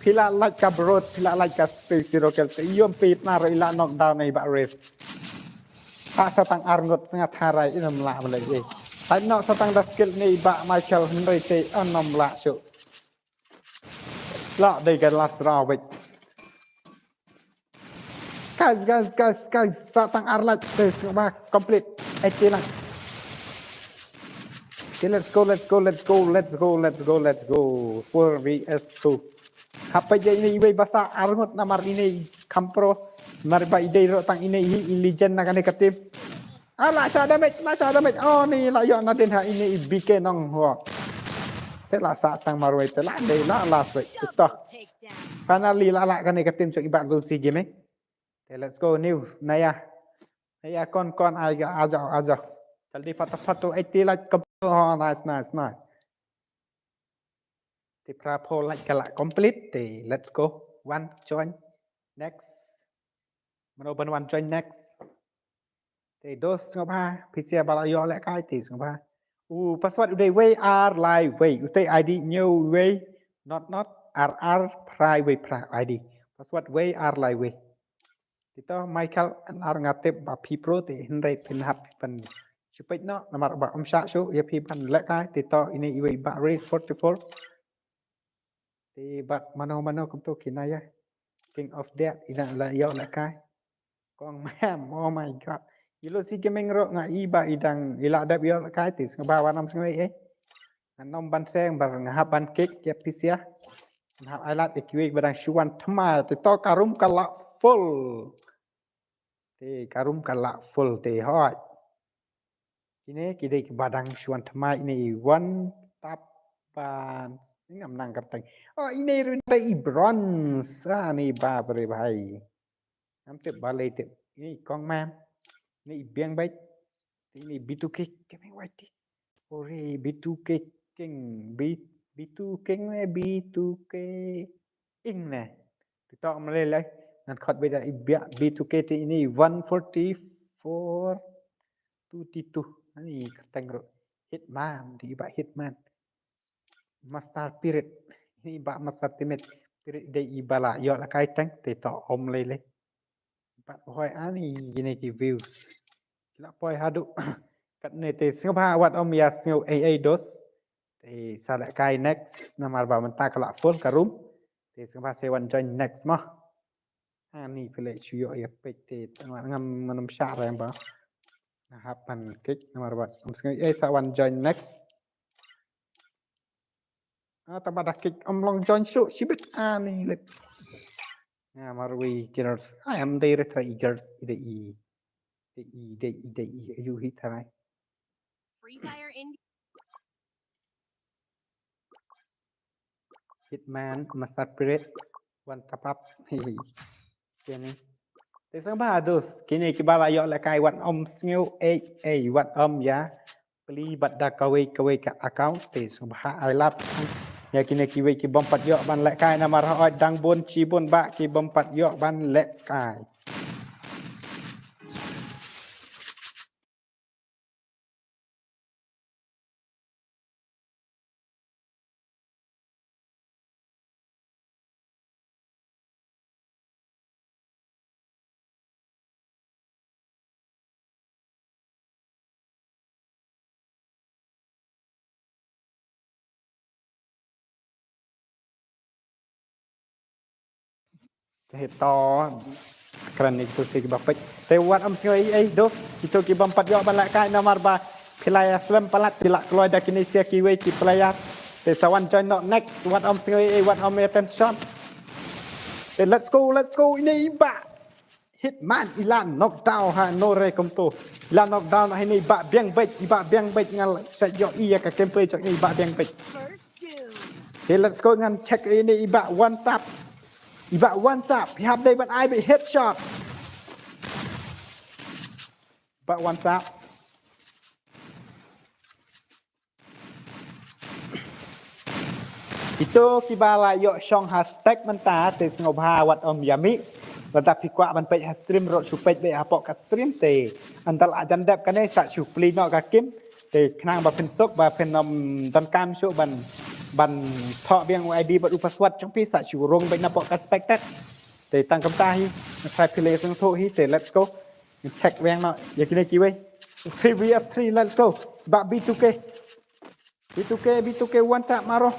Phi la like ka bro, phi la like ka space zero kill. Te ïoh phi na ro i la knock down ne i bah Wraith. Ha sa tang ar ngut nga tharai in ym lah ban leh ei. Hai noh sa tang da skill ne i bah Michael hynrei te yn ym lah shuh. Lah dei ka last round beit. Guys, guys, guys, guys, sa tang ar lait te sngewbha complete. Ai te lang. Okay, let's go, let's go, let's go, let's go, let's go, let's go. Four V S two. Hap peit ïa ine iwei ba sah ar ngut namar ine i kham pro. Namar ba i dei ruh tang ine i, i legend na kane ka team. Ah, la shah damage, la shah damage. Oh, ni la ïoh nadien ha ine i B K Nonghuo. Te la sah tang marwei te la dei la last wei. Te to. Finally la lah kane ka team jong i bah Gulsi Gaming. Te let's go new Naya. Ïa, kon, kon, ai ga, aja, aja. Jaldi, fatafat, tu eighty like complete. Oh, nice, nice, nice. Te phra phew like ka la complete. Te let's go. Wan join next. Mano ban wan join next? Te dos, sngewbha, phi sa ba la ïoh lehkai, te sngewbha. U password u dei wei ar lai wei. Utei ID ñiew wei, not, not, ar ar phra wei phra ID. Password wei ar lai wei. Te to Michael, ar nga tip ba phi pro, te hynrei phin hap ban shu peit noh, namar ba ym shah shuh ïa phi ban lehkai. Te to ine iwei i Bah Race forty-four. Te bad mano mano kumto ki na ïa. King of Death, i dang la ïoh lehkai. Kong Mam, oh my God. Ïa Lucy Gaming ruh nga i ba i dang i la dep ïoh lehkai, te sngewbha wan ym sngew ei ei. Ngan ym ban seng, ba nga hap ban kick ïa phi sa. Nga hap ai lad ïa kiwei ba dang shu wan thymmai, te to ka room ka la full. Te ka room ka la full te hoi. Kine ki dei kiba dang shu wan thymmai, ine i One Tap ban, ngam nang kyrteng. Oh, ine ruh ine i Bronze. Ah, ni ba bre bhai. Ngam tip balei tip. Ine i Kong Mam. Ine i Biang Beit. Ine i B two K Gaming Y T. Ore, B two K King, B, B two King ne, B two K Ing ne. Te to ym lei lei. Ngan khot beit da i Biang, B two K te ine i one forty-four, two T two. Ani kyrteng ruh. Hitman, te i Bah Hitman. Master Spirit. Ine i Bah Master Timid. Spirit dei i ba la ïoh lehkai teng, te to ym lei lei. Bad hoi ani kine ki views. Ki la poi haduh katne, te sngewbha wat ym ïa sngew ei ei dos. Te sa lehkai next namar ba mynta ka la full ka room. Te sngewbha sa wan join next mo. Ani phi leh shu ïoh ïa peit te, ngam, ngam, ngam shah rem ba. Nga hap ban kick namar ba ym sngew ei ei, sa wan join next. Ah, tang ba da kick ym long join shuh shibit ani leh. Nga marwei girls. Ah, em dei re trai girls, i dei i. Dei i, dei i, dei i. Ayu hi trai. Free Fire in Hitman, Master Spirit, One Tap Up. Hi hi. Kine. Te sngewbha dos, kine kiba la ïoh lehkai wat ym sngew ei ei, wat ym ïa plie bad da kawei kawei ka account, te sngewbha ai lad ïa kine kiwei ki bym pat ïoh ban lehkai namar hooid dang bun shibun bah ki bym pat ïoh ban lehkai. Te to kren ni tu si kiba peit. Te wat ym sngew ei ei dos, kito ki bym pat ïoh ban lehkai namar ba phi la ïa slem palat, phi la kloi da kine sia kiwei ki player. Te sa wan join noh next, wat ym sngew ei ei, wat ym ïa tension. Te let's go, let's go, ine i Bah Hitman i la knockdown ha, no re kumto. I la knockdown ha ine i Bah Biang Beit, i Bah Biang Beit, ngan sa ïoh ïa ka gameplay jong ine i Bah Biang Beit. First doom. Te let's go, ngan check ine i Bah One Tap. I Bah One Tap, i hap dei ban ai beit headshot. Bah One Tap. Ito kiba la ïoh shong ha stack mynta te sngewbha wat ym ïa mih. Lada phi kwah ban peit ha stream ruh shu peit beit hapoh ka stream te. Ynda la jan dep kane sa shu plie noh ka game. Te khnang ba phin suk ba phin ym donkam shuh ban, ban thoh biang u ID bad u password jong phi, sa shu rung beit napoh ka spectate. Te tang kumta hi, nga try phi leh sngewthuh hi, te let's go. Check biang noh ïa kine kiwei. Three V S three, let's go. Bah B two K. B two K, B two K, One Tap, maro.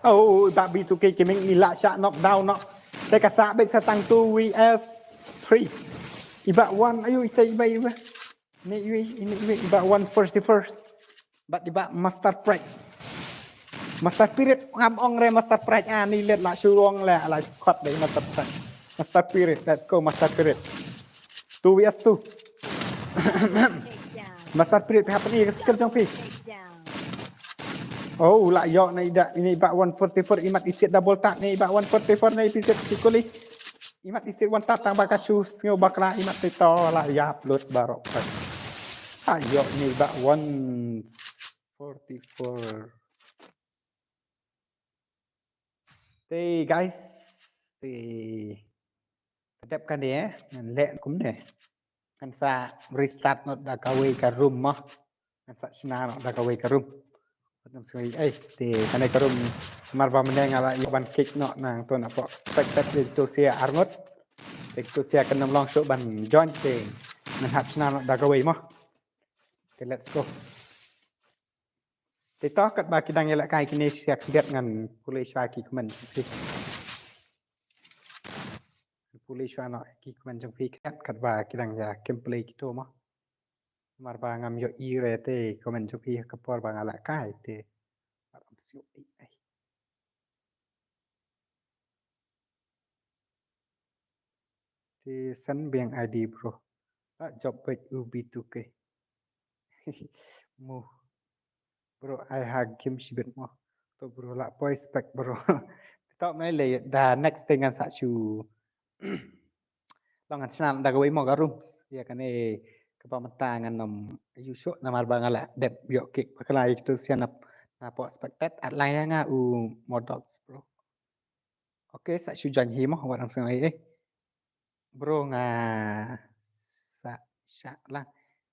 Oh, i Bah B two K Gaming i la shah knockdown noh. Te ka sah beit sa tang two V S three. I Bah One, ayu, ite i Bah, i Bah. Ni i Bah, ini i Bah, i Bah One first, first. Bad i Bah Master Pride. Master Spirit, ngam ong re Master Pride, ah, ni let la shu ong le, la shu khot dei Master Pride. Master Spirit, let's go Master Spirit. Two V S two. Master Spirit, phi hap pyni ïa ka skill jong phi. Oh, la ïoh na i da, ine i Bah one forty-four, imat i siat double tap, ne i Bah one forty-four, ne i phi siat ki kuli. Imat i siat one tap tang ba ka shu sngew bakla, imat te to la ïap lut baroh. Ha ïoh ne i Bah one forty-four. Te guys, te dep kane eh, ngan leh kumne. Ngan sa restart noh da kawei ka room mo. Ngan sa shna noh da kawei ka room. Wat nym sngew ei, te kane ka room namar ba mynne nga la ïoh ban kick noh nangto napoh spectate de to sia arngut. Te to sia kan nym long shuh ban join te ngan hap shna noh da kawei mo. Te let's go. Te to katba ki dang ïalehkai kine sia khyndiat ngan pule shwa ki comment jong phi. Pule shwa noh ki comment jong phi khyndiat katba ki dang ïa gameplay kito mo. Namar ba ngam ïohi re te comment jong phi ha ka por ba nga lehkai te. Pat ym sngewsih ei ei. Te send biang I D bro. La jop beit u B two K. Mo. Bro, ai ha game shibit mo. To bro la poi spec bro. To mai le da next thing ngan sa shu. Long ngan shna da kawei mo ka room. Ïa kane kaba mynta ngan nym ïoh shuh namar ba nga la dep ïoh kick bakla ïa kito sia na, napoh spectate at la ïa nga u Modox bro. Okay, sa shu join hi mo, wat nym sngew ei ei. Bro nga sa shah lang.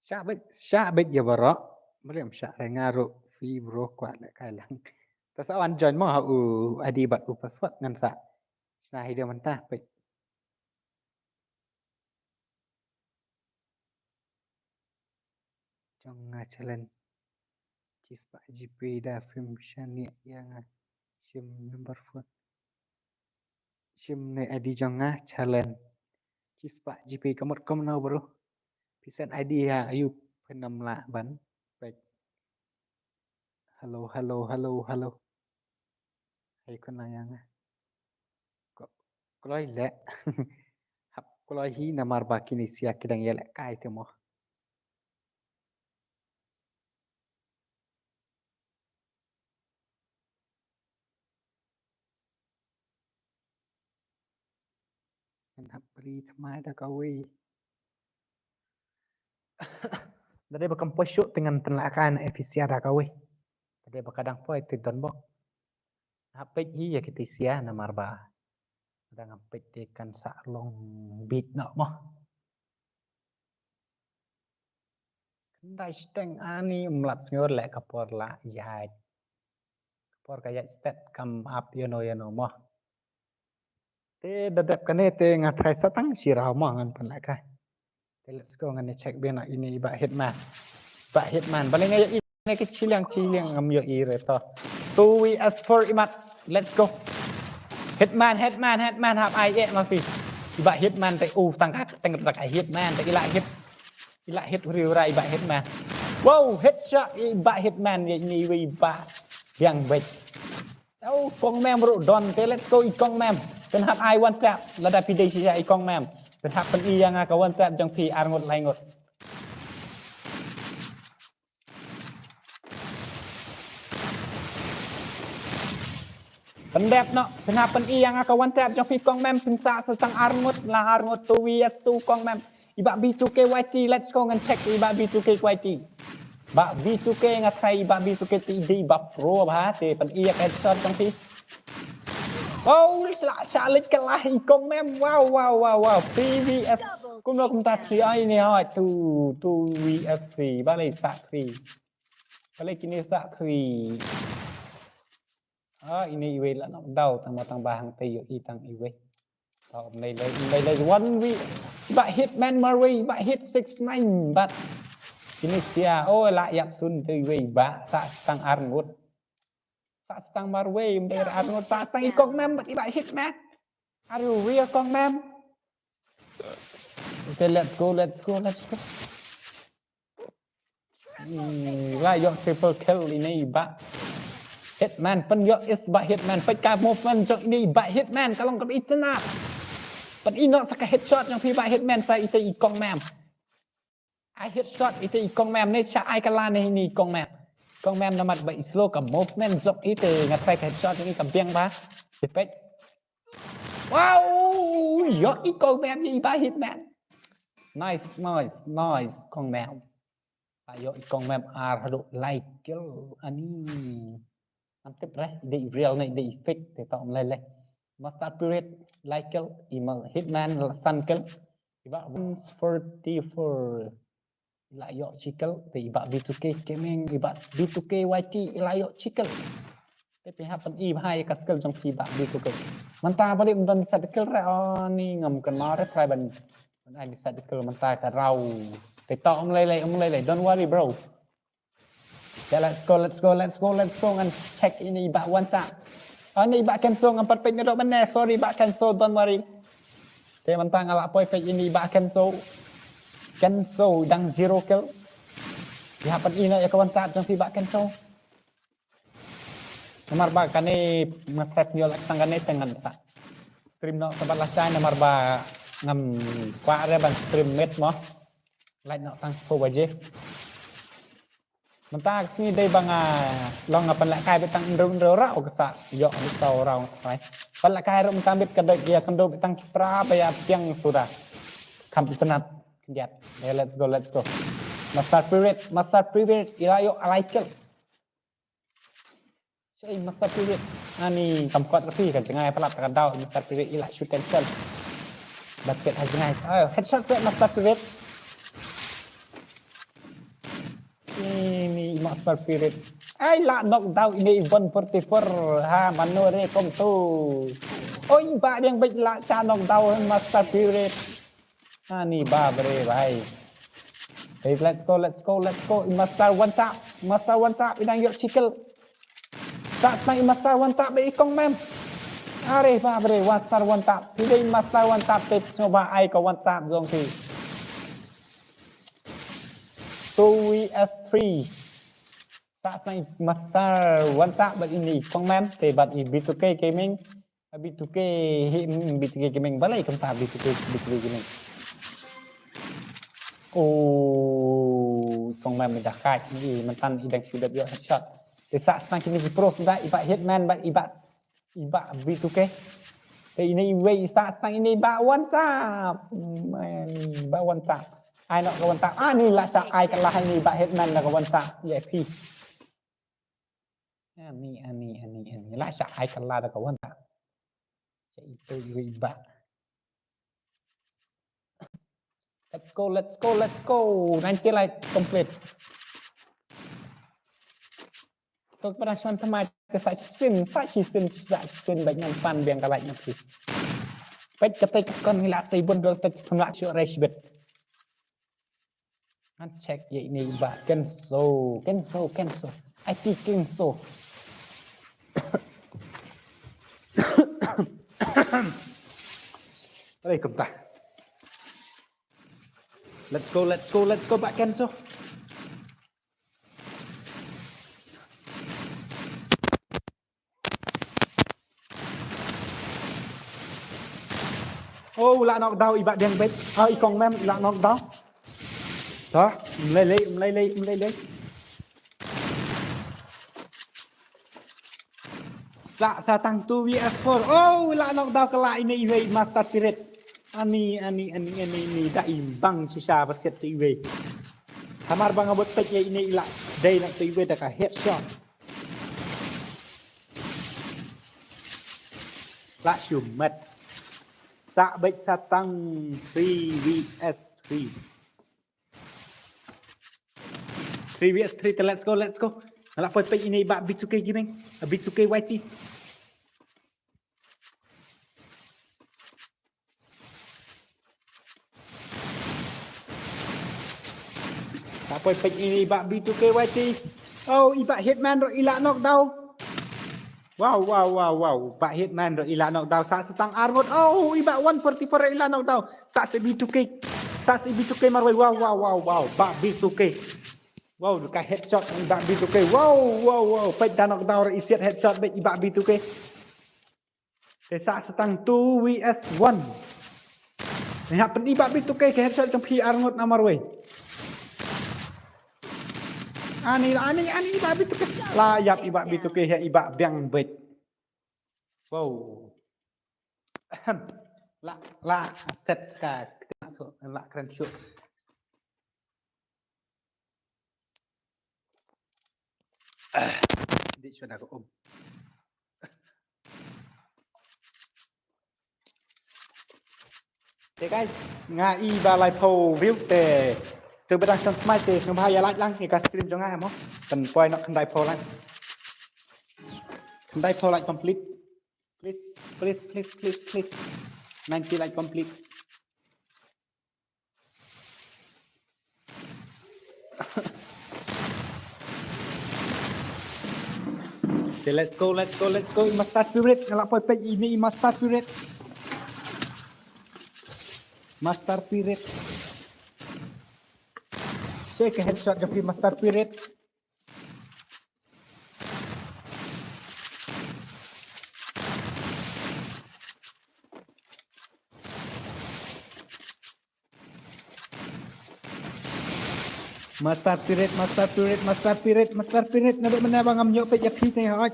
Shah beit, shah beit ïa baroh. Balei ym shah re nga ruh phi bro kwah lehkai lang. Te sa wan join mo ha u I D bad u password ngan sa shna hi de mynta beit. Jong nga challenge. Chispah G P da phim shaniah ïa nga. Shim number phone. Shim ne I D jong nga challenge. Chispah G P ka mut kumno bro. Phi send I D ha ayu phin nym lah ban peit. Hello, hello, hello, hello. Ai khun la ïa nga. Ko kloi leh. Hap kloi hi namar ba kine sia ki dang ïalehkai te mo. Ngan hap plie thymmai da kawei. Da dei ba kam poi shuh te ngan pynlehkai na F C R da kawei. Da dei ba ka dang poi te don bok. Hap peit hi ïa kite sia namar ba da ngam peit te kan sa long bit noh mo. Khyndai shiteng ani ym lap sngur leh ka por la ïaid. Ka por ka ïaid stet kam ap ïano ïano mo. Te da dep kane te nga try sa tang shi round mo ngan pynlehkai. Te let's go ngan check biang noh ine i Bah Hitman. Bah Hitman balei nga ïohi ne ki shiliang shiliang ngam ïohi re to. Two V S four imat. Let's go. Hitman, Hitman, Hitman hap ai eh ma phi. I Bah Hitman te u tang ka teng ka Hitman te i la hit. I la hit huri hura i Bah Hitman. Wow, headshot i Bah Hitman ïa ine iwei i Bah. Biang beit. Tau kong mem ruh don te let's go i kong mem. Phin hap ai one tap lada phi dei shisha i kong mem. Phin hap pyni ïa nga ka one tap jong phi ar ngut lai ngut. Pyndep noh, phin hap pyni ïa nga ka one tap jong phi kong mem, phin sah sa tang ar ngut, la ar ngut two V S two kong mem. I Bah B two K Y T, let's go ngan check i Bah B two K Y T. Bah B two K nga try i Bah B two K te i dei i Bah pro bha te pyni ïa ka headshot jong phi. Wow, sha sha leit ka lah i kong mem. Wow, wow, wow, wow. Three V S. Kumno kumta three ai ne hoi. Two, two V S three. Balei sa three. Balei kine sa three. Ah, ine iwei la knock down tang ma tang ba hangtei ïohi tang iwei. Tau ym lei lei, ym lei lei one V. Bah Hitman marwei, Bah Hit six nine, Bah. Kine sia, oh, la ïap sun te iwei, Bah, sa tang ar ngut. Sa tang marwei, ym dei ar ngut, sa tang i kong mem, Bah, i Bah Hitman. Are you real kong mem? Okay, let's go, let's go, let's go. Hmm, la ïoh triple kill ine i Bah Hitman, pynïoh is Bah Hitman, peit ka movement jong ine i Bah Hitman, ka long kaba itynnad. Pyn-i noh sa ka headshot jong phi Bah Hitman sa ite i Kong Mem. Ai headshot ite i Kong Mem ne, sha ai ka la ne ini i Kong Mem. Kong Mem namar ba i slow ka movement jong ite, nga try ka headshot ini ka biang ba. Te peit. Wow, ïoh i Kong Mem ïa i Bah Hitman. Nice, nice, nice Kong Mem. Ba ïoh i Kong Mem ar haduh lai kill ani. Ngam tip re, i dei i real ne i dei i fake, te tang ym lei lei. Master Pirate lai kill, i Hitman san kill. I Bah one forty-four i la ïoh shi kill, te i Bah B two K Gaming, i Bah B two K Y T i la ïoh shi kill. Te phi hap pyn-i bha ïa ka skill jong phi Bah B two K. Mynta ba dei ym don set kill re, ani ngam kynmaw re, try ban, ban ai set kill mynta ka round. Te tang ym lei lei, ym lei lei, don't worry bro. Okay, let's go, let's go, let's go, let's go. Ngan check ini i Bah One Tap. Oh, ini i Bah Kenso, ngam pat peit naduh mynne. Sorry Bah Kenso, don't worry. Te mynta nga la poi peit ini i Bah Kenso. Kenso dang zero kill. Ïa, pyn-i noh ïa ka One Tap jong phi Bah Kenso. Namar ba kane nga prep nyol ek tang kane te ngan sa stream noh sa bad lashai namar ba ngam kwah re ban stream mid mo. Light noh tang shiphew baje. Mynta ka sngi dei ba nga long nga pynlehkai beit tang hynriew hynriew round ka sa ïoh beit saw round nga try. Pynlehkai ruh mynta beit ka dei ïa kynduh beit tang ki pra ba ïa biang suda. Kham itynnad khyndiat. Ya, let's go, let's go. Master Pirate, Master Pirate, i la ïoh lai kill. Shai Master Pirate. Ani kam kot ruh phi ka jngai palat ka daw Master Pirate i la shoot cancel. Basket ha jngai. Ayo, headshot phi Master Pirate. Ini Master Pirate. Ai la knockdown ini Ibon forty-four. Ha, mano re kom tu. Oi, ba diang beit la sha knockdown Master Pirate. Ani ba bre bhai. Hey, let's go, let's go, let's go. I Master One Tap, Master One Tap, i dang ïoh shi kill. Sa snipe i Master One Tap bad i Kong Mem. Are ba bre, Master One Tap. Phi dei Master One Tap te sngewbha ai ka One Tap jong phi. Two V S three. Sa snipe i Master One Tap bad ini i Kong Mem te bad i B two K Gaming. A B two K, hi, mm, B two K Gaming, balei kumta B two K, B two K Gaming. Oh, Kong Mem i da kait ni, mynta i dang shu dep ïoh headshot. Te sa sdang kine ki pro sdang i Bah Hitman bad i Bah, i Bah B two K. Te ine iwei i sa sdang ine i Bah One Tap. Man, Bah One Tap. Ai noh ka One Tap. Ani la sa ai ka la hai ni Bah Hitman da ka One Tap. Ïa phi. Ani, ani, ani, ani. La sa ai ka la da ka One Tap. Sa itu iwei i Bah. Let's go, let's go, let's go. Ninety light complete. Tok pada shwan thamai ka sa shisien, sa shisien, sa shisien bad ngan pan biang ka light na phi. Peit ka tei ka kon ngi la sei bun dol tei ka kon la shu rai shibit. Ngan check ïa ine i Bah Kenso, Kenso, Kenso. I T Kenso. Alai kumta. Let's go, let's go, let's go, Bah Kenso. Oh, u la knockdown i Bah Diang beit. Ah, i Kong Mem, u la knockdown. To, um lei lei, um lei lei, um lei lei. Sa, sa tang two V S four. Oh, u la knockdown ka la ine iwei Master Pirate. Ani, ani, ani, ani, ani, da imbang shisha ba siat tu iwei. Hamar ba nga bot peit ïa ine i la dei na tu iwei da ka headshot. La shu met. Sa beit sa tang three V S three. Three V S three te let's go, let's go. Nga la poi peit ine i Bah B two K Gaming, Bah B two K Y T. Nga la poi peit ine i Bah B two K Y T. Oh, i Bah Hitman ruh i la knockdown. Wow, wow, wow, wow. Bah Hitman ruh i la knockdown. Sa sa tang ar ngut. Oh, i Bah one forty-four ruh i la knockdown. Sa sa B two K. Sa sa B two K marwei. Wow, wow, wow, wow. Bah B two K. Wow, ka headshot i Bah B two K. Wow, wow, wow. Peit da knockdown ruh i siat headshot beit i Bah B two K. Te sa sa tang two V S one. Nga hap pyn-i Bah B two K ka headshot jong phi ar ngut namar wei. Ani, ani, ani, i Bah B two K. La ïap i Bah B two K ha i Bah Biang Beit. Wow. Ahem. La, la set ska. La kren shuh. Ah, dei shuh da ka um. Te guys, nga i ba laiphew view te. Te ba dang sngewsmai te sngewbha ïa like lang ïa ka stream jong nga mo. Pynpoi noh khyndai phew like. Khyndai phew like complete. Please, please, please, please, please. Ninety like complete. Okay, let's go, let's go, let's go. I Master Pirate, nga la poi peit ine i Master Pirate. Master Pirate. Check a headshot jong phi Master Pirate. Master Pirate, Master Pirate, Master Pirate, Master Pirate, naduh mynne ba ngam ïoh peit ïa phi teng hoi.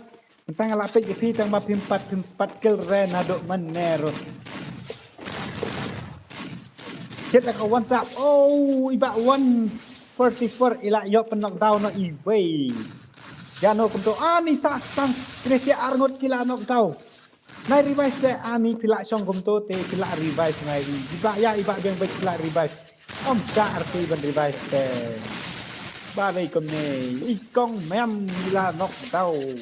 Mynta nga la peit ïa phi tang ba phim pat, phim pat kill re naduh mynne ruh. Shit, la ka one tap. Oh, i Bah one forty-four i la ïoh pyn knockdown noh iwei. Ïa no kumto, ah, ni sa tang kine sia ar ngut ki la knockdown. Nai revive se, ani phi la shong kumto te phi la revive ngai i. I Bah, ïa i Bah Biang Beit phi la revive. Ym shah arti ban revive te. Ba dei kumne. I kong mem i la knockdown.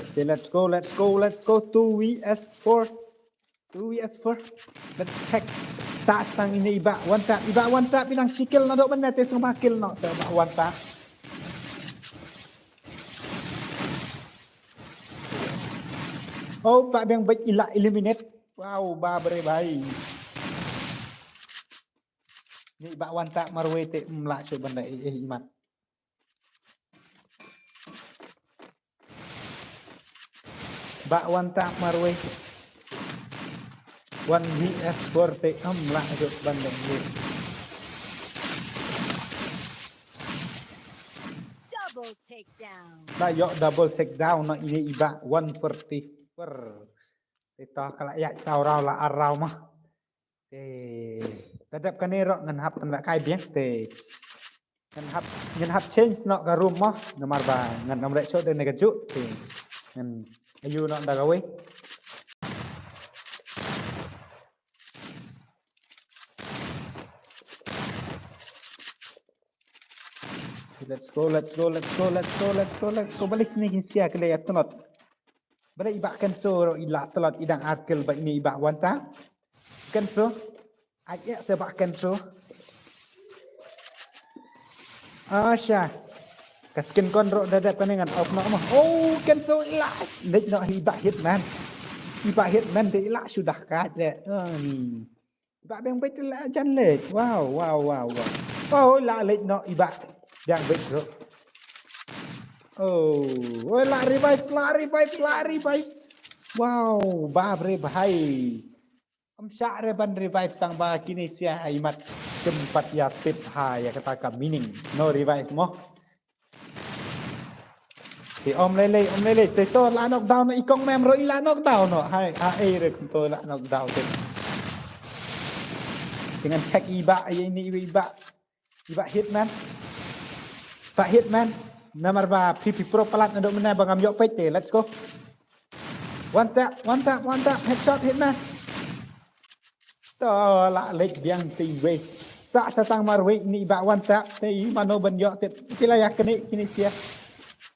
Okay, let's go, let's go, let's go. Two V S four. Two V S four. Let's check. Sa tang ine i Bah one tap. I Bah one tap i nang shi kill naduh mynne te sngewbha kill noh te Bah one tap. Oh, Bah Biang Beit i la eliminate. Wow, ba bre bhai. Ni Bah one tap marwei te ym lah shuh ban da eh, eh, imat. Bah one tap marwei. One V S four te ym lah shuh ban da eh. Double takedown. Ba ïoh double takedown noh ine i Bah one forty-four. Te to ka la ïaid saw round la ar round mah. Te ta dep kane ruh ngan hap pynlehkai biang te ngan hap, ngan hap change noh ka room mo, namar ba ngan ym leh shuh da kane kajuh te ngan ïoh noh da kawei. Let's go, let's go, let's go, let's go, let's go, let's go. Balei kine ki sia ki la ïa tlot. Balei i Bah Kenso ruh i la tlot, i dang ar kill bad ine i Bah one tap. Kenso. Ai ïa se Bah Kenso. Asha. Ka skin kon ruh da dep kane ngan off noh mo. Oh, Kenso i la leit noh i Bah Hitman. I Bah Hitman te i la shu dah kat de. Ani. Bah Biang Beit la jan leit. Wow, wow, wow, wow. Oh, la leit noh i Bah Biang Beit ruh. Oh, oh, la revive, la revive, la revive. Wow, ba bre bhai. Ym shah re ban revive tang ba kine sia ai mat. Kem pat ïa tip ha ïa kata ka meaning. No revive mo. Te ym lei lei, ym lei lei. Te to la knockdown i kong mem ruh i la knockdown noh. Hai, ha ei re to la knockdown te. Te ngan check i Bah, i ni i Bah. I Bah Hitman. Bah Hitman. Namar ba P P Pro palat naduh mynne ba ngam ïoh peit te. Let's go. One tap, one tap, one tap. Headshot Hitman. To la leit biang te iwei. Sa sa tang marwei ni Bah one tap. Te i mano ban ïoh te. Ki la ïa kane kine sia.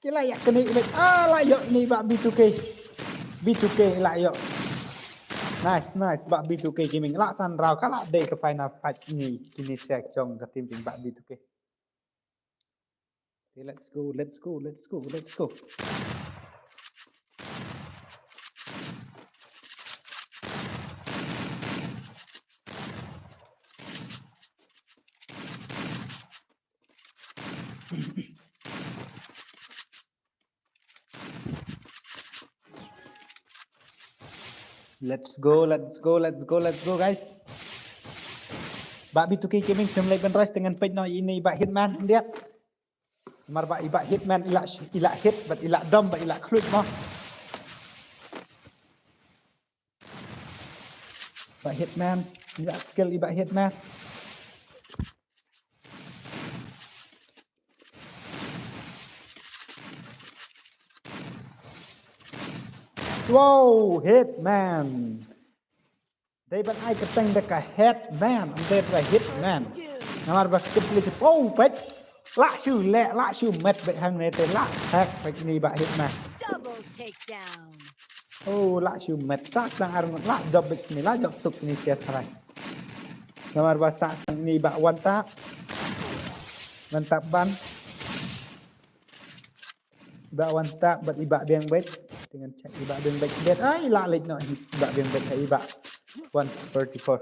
Ki la ïa kane leit. Ah, la ïoh ni Bah B two K. B two K la ïoh. Nice, nice, Bah B two K Gaming. La san round ka la dei ka final fight ni kine sia jong ka team jong Bah B two K. Okay, let's go, let's go, let's go, let's go. Let's go, let's go, let's go, let's go, guys. Bah B two K Gaming, tem leh ban rush, te ngan peit noh ïa ine i bah Hitman, liat. Namar ba i bah Hitman i lah, i lah hit, bad i lah dom, bad i lah khluit mo. Bah Hitman, i lah skill i bah Hitman. Wow, Hitman. Dei ban ai kyrteng da ka Hitman, ym dei da Hitman. Namar ba kit li, oh, peit. Lah shu leh, lah shu met beit hangne te, lah hack beit ine i bah Hitman. Double takedown. Oh, lah shu met, sah dang ar ngut, lah jop beit ine, lah jop suk ine sia tharai. Namar ba sah dang ine i bah one tap. One tap ban. I bah one tap bad i bah biang beit. Te ngan check i bah biang beit. Beit. Ai, lah leit noh i bah biang beit, i bah one forty-four.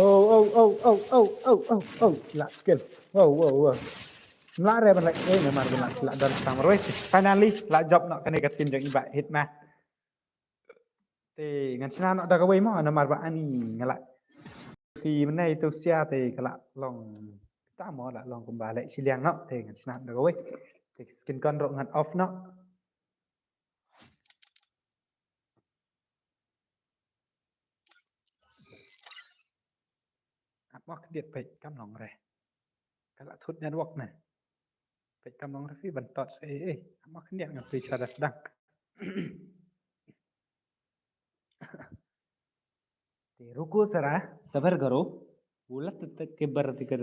Oh, oh, oh, oh, oh, oh, oh, oh. Lah skill. Wow, wow, wow. Lah re ban lah, eh, namar ban lah, lah don sam roi. Finally, lah jop noh kane ka team jong i bah Hitman. Te ngan shna noh da kawei mo, namar ba ani nga lah. Ki mynne ito sia te ka lah long. Kita mo lah long kumba leh shiliang noh, te ngan shna da kawei. Te skin gun ruh ngan off noh. Ap ma khyndiat peit kam long re. Ka la thut network ne. Peit kam long re phi ban tot se eh. Ap ma khyndiat nga phi chwa da sdang. Te ruko zara, sabar karo. Ulat te ke bar te kar.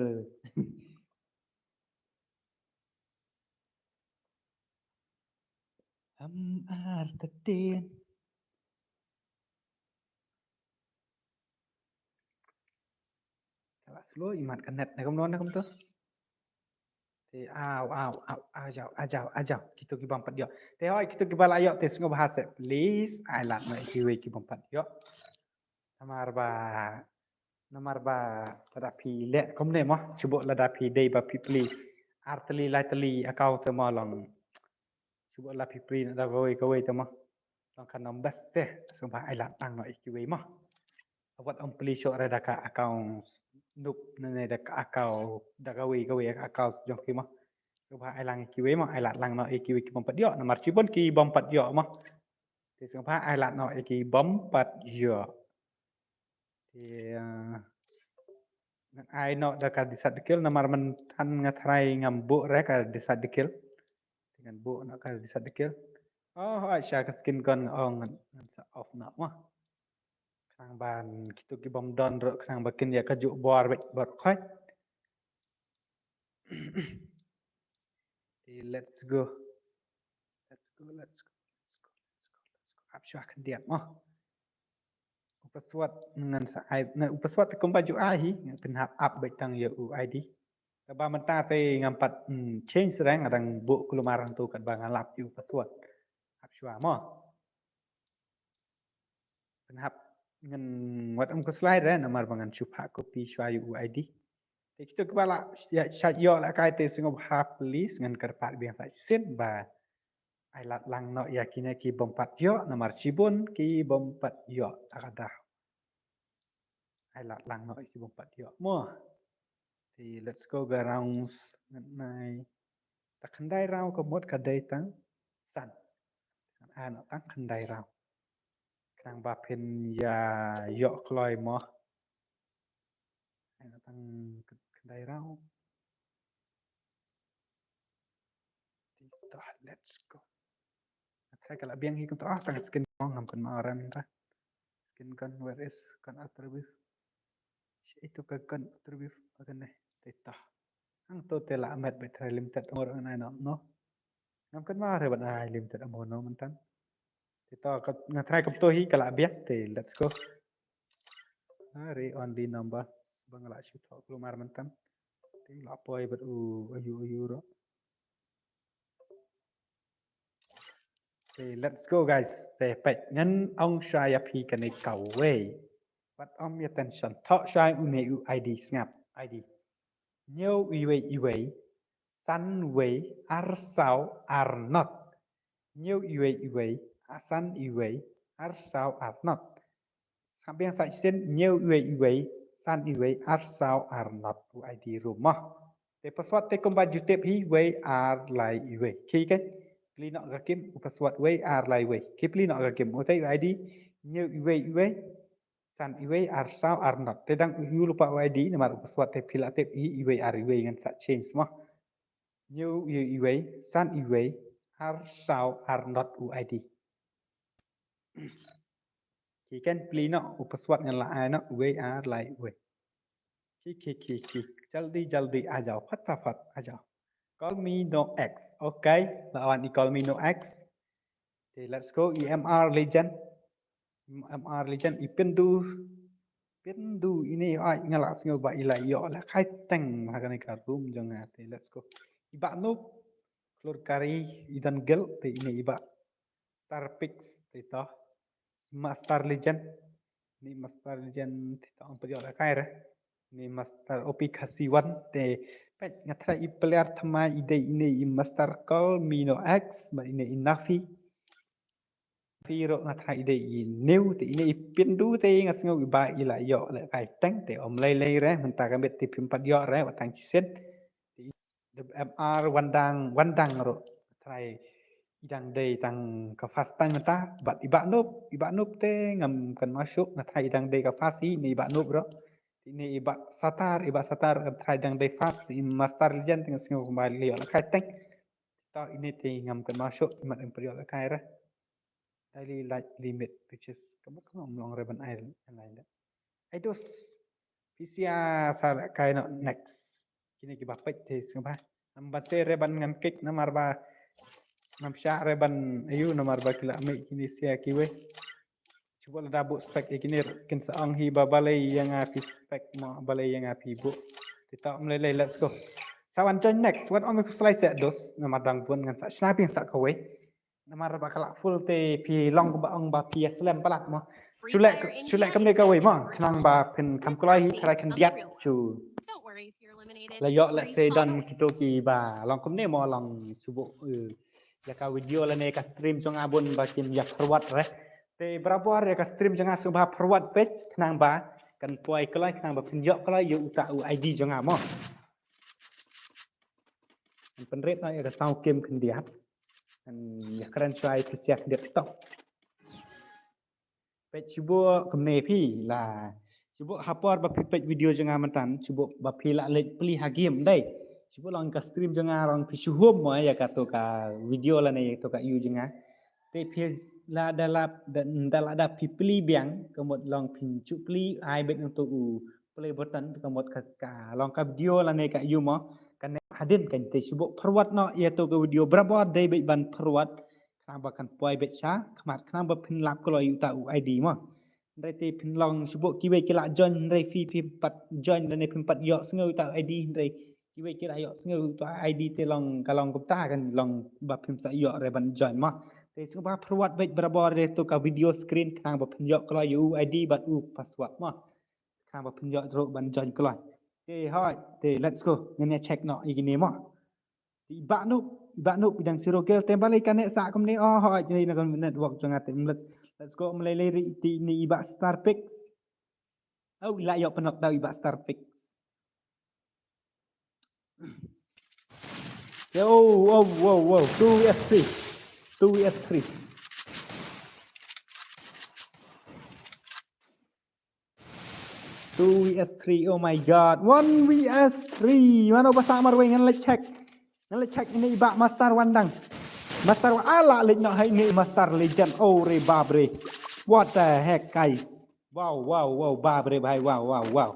Am ar tatin. Ka la slow imat ka net ne kumno ne kumto. Te aw aw aw aw jaw aw jaw aw jaw. Kito ki bym pat ïoh. Te hoi kito ki ba la ïoh te sngewbha se please ai lad noh ïa kiwei ki bym pat ïoh. Namar ba, namar ba lada phi leh kumne mo, shu bok lada phi dei ba phi plie ar tylli lai tylli account te mo long. Shu bok lada phi plie na da kawei kawei te mo. Long kan ym best te, sngewbha ai lad lang noh ïa kiwei mo. Wat ym plie shuh re da ka account noob ne da ka account da kawei kawei ka account jong phi mo. Sngewbha ai lang ïa kiwei mo, ai lad lang noh ïa kiwei ki bym pat ïoh, namar shibun ki bym pat ïoh mo. Te sngewbha ai lad noh ïa ki bym pat ïoh. Te, ah, ngan ai noh da ka desaid kill namar mynta nga tharai ngam buh re ka desaid kill. Te ngan buh noh ka desaid kill. Oh, ai sha ka skin gun nga ong ngan, ngan sa off noh mo. Khnang ban kito ki bym don ruh khnang ba kin ïa ka juh bor beit bor khoit. Te let's go. Let's go, let's go, let's go, let's go, let's go. Ap shuwa khyndiat mo. U password ngan sa ai, ngan u password te kumba ju ai hi, ngan pynhap ap beit tang ïa u I D. Te ba mynta te ngam pat, mm, change re nga dang buh kulmar hangto katba nga lap ïa u password. Ap shuwa mo. Pynhap ngan wat ym ko slide re namar ba ngan shu phah copy shuwa ïa u I D. Te kito kiba la shait ïoh la kai te sngewbha please ngan kyrpad biang sa shisien ba ai lad lang noh ïa kine ki bym pat ïoh namar shibun ki bym pat ïoh ta ka daw. Ai lad lang noh ïa ki bym pat ïoh mo. Te let's go ga rounds ngan ai ta khyndai round ka mut ka dei tang san. Ngan ai noh tang khyndai round. Khnang ba phin ïa ïoh kloi mo. Ai noh tang khyndai round. Te to let's go. Nga tharai ka la biang hi kumta ah tang skin gun ngam kynmaw re mynta. Skin gun where is gun attribute. Shi ito ka gun attribute ka ne te to. Hangto te la met beit tharai limited ammo ngan ai noh no. Ngam kynmaw re ban ai limited ammo no mynta. Te to nga tharai kumto hi ka la biang te let's go. Are only number ba nga la shu thoh kulmar mynta. Te la poi bad u ayu ayu ro. Te let's go guys. Te peit ngan ong shwa ïa phi kane kawei. Wat ym ïa tension. Thoh shwa une u I D sngap. I D. Hynñiew wei wei. San wei ar saw ar not. Hynñiew wei wei. San wei ar saw ar not. Sngap biang sa shisien, hynñiew wei wei, san wei, ar saw ar not u I D ruh mo. Te password te kumba ju tip hi wei ar lai wei. Ki ken, plie noh ka kim u password wei ar lai wei. Ki plie noh ka kim u te u I D, hynñiew wei wei, san wei, ar saw ar not. Te dang u lypa u I D namar u password te phi la tip hi wei ar wei ngan sa change mo. Hynñiew wei wei, san wei, ar saw ar not u I D. Ki ken plie noh u password ngan la ai noh wei ar lai wei. Ki ki ki ki. Jaldi jaldi a jaw, fat sa fat a jaw. Call me no X. Okay, la wan i call me no X. Te let's go i M R Legend. M R Legend i pyndu. Pyndu ine ai nga la sngew ba i la ïoh la kai teng ha kane ka room jong nga te let's go. I Bah Noob. Klur kari i don gel te ine i Bah Star Pix te to. Master Legend. Ni Master Legend te to ong pynïoh la kai re. Ni Master O P Khasi One te peit nga trai i player thymmai i dei ine i Master Call me no X bad ine i Nafi. Phi ruh nga trai i dei i new te ine i pyndu te nga sngew i ba i la ïoh la kai teng te ym lei lei re mynta ka miet te phim pat ïoh re wat tang shisien. Te M R Wandang Wandang ruh trai i dang dei tang ka fast tang mynta bad i Bah Noob i Bah Noob te ngam kynmaw shuh nga trai i dang dei ka fast hi ne i Bah Noob ruh. Te ine i Bah Satar i Bah Satar nga trai dang dei fast i Master Legend te nga sngew kumba la ïoh la kai teng. To ine te ngam kynmaw shuh i mat ym pynïoh la kai re. Daily light limit which is kamu kamu long re ban ai online da. Ai dos. Pisia sa la kai noh next. Kine kiba peit te sngewbha. Namar te re ban ngan kik namar ba ngam shah re ban ayu namar ba ki la mih kine sia kiwei. Cuba lada buh spek ïa kine kin sa ong hi ba balei ïa nga phi spek mo balei ïa nga phi buh. Te to ym lei lei let's go. Sa wan join next. Wan ong me ku slide sa dos namar dang bun ngan sa shna biang sa kawei. Namar ba ka la full te phi long ba ong ba phi ïa slem palat mo. Shu leh shu leh kumne kawei mo khnang ba phin kham kloi hi tharai khyndiat shu. La ïoh lehse don kito kiba long kumne mo long shu buh ïa ka video lane ka stream jong nga bun ba kin ïa forward re. Te barabor ïa ka stream jong nga sngewbha forward peit khnang ba kan poi kloi khnang ba phin ïoh kloi ïa uta u I D jong nga mo. Kan pynrit noh ïa ka sound kim khyndiat. Kan ïa kren shuwa ïa phi sia khyndiat tok. Peit shu buh kumne phi la shu buh ha por ba phi peit video jong nga mynta shu buh ba phi la leit plie ha game dei. Shu buh long ka stream jong nga long phi shu hum mo ïa kato ka video lane ïa kato ka view jong nga. Te phi la da la da la da phi plie biang ka mut long phin shu plie ai beit nangto u play button ka mut ka long ka video lane ka view mo. Kane hadien kan te shu buh forward noh ïa to ka video barabor dei beit ban forward. Khnang ba kan poi beit sha khmat khnang ba phin lap kloi uta u I D mo. Hynrei te phin long shu buh kiwei ki la join hynrei phi phim pat join lane phim pat ïoh sngew uta u I D hynrei kiwei ki la ïoh sngew uta u I D te long ka long kumta kan long ba phim sa ïoh re ban join mo. Te sngewbha forward beit barabor re to ka video screen khnang ba phin ïoh kloi u I D bad u password mo. Khnang ba phin ïoh ruh ban join kloi. Te hoi te let's go ngan ïa check noh ïa kine mo. Te i Bah Noob i Bah Noob i dang siro gel te balei kane sa kumne oh hoi te na kon network jong nga te let's go mlei lei ri te ni i Bah Star Pix. Oh la ïoh pynok dau i Bah Star Pix. Yo, wow, wow, wow. Two V S three. Two V S three. Two V S three. Oh my god. One V S three. Mano ba sa marwei ngan leit check. Ngan leit check ini i Bah Master Wandang. Master Wa- ala leit noh hai ini Master Legend. Oh re bab re. What the heck guys. Wow, wow, wow, bab re bhai. Wow, wow, wow.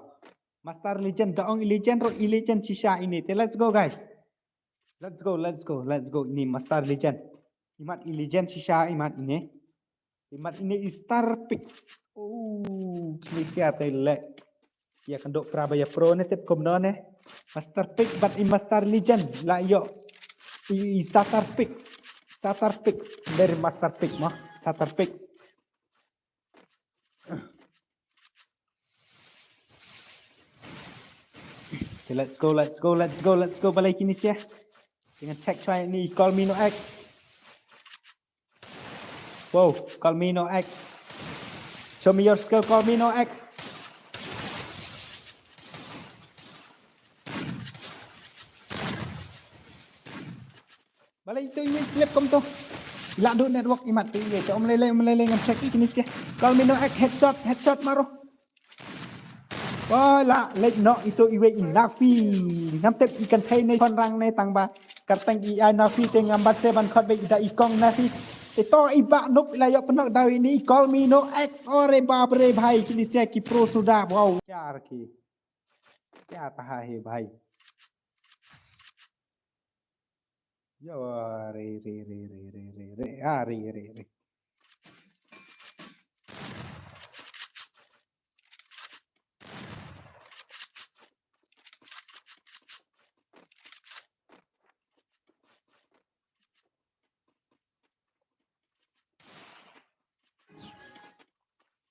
Master Legend da ong i Legend ro i Legend shisha ini te let's go guys. Let's go, let's go, let's go ini Master Legend. Imat i Legend shisha imat ini. Imat ini i Star Pix. Oh, Malaysia te lek. Ïa kan dok pra ba ïa pro ne tip kumno ne. Master Pix bat i Master Legend la ïoh. I, i Star Pix. Satar Pix, dari Master Pix mo, Satar Pix. Okay, let's go, let's go, let's go, let's go. Balei kine sha. Te ngan check try ni, Call Me No X. Wow, Call Me No X. Show me your skill, Call Me No X. Balei ito iwei slip kum to. Ila du network imat to iwei. Te um lei lei, um lei lei ngan check i kine sha. Call Me No X, headshot, headshot maro. Wah, la leit noh ito iwei i Nafi. Ngam tip i kynthei ne shynrang ne tang ba kyrteng i ai Nafi te ngam bat se ban khot beit i da i kong Nafi. Ito i Bah Noob i la ïoh pynnoh daw ini i Call Me No X, ore bap re bhai, kine sha ki pro suda. Wow, kya rakhe, kya taha hai bhai. Yo, re, re, re. Ah, re, re, re.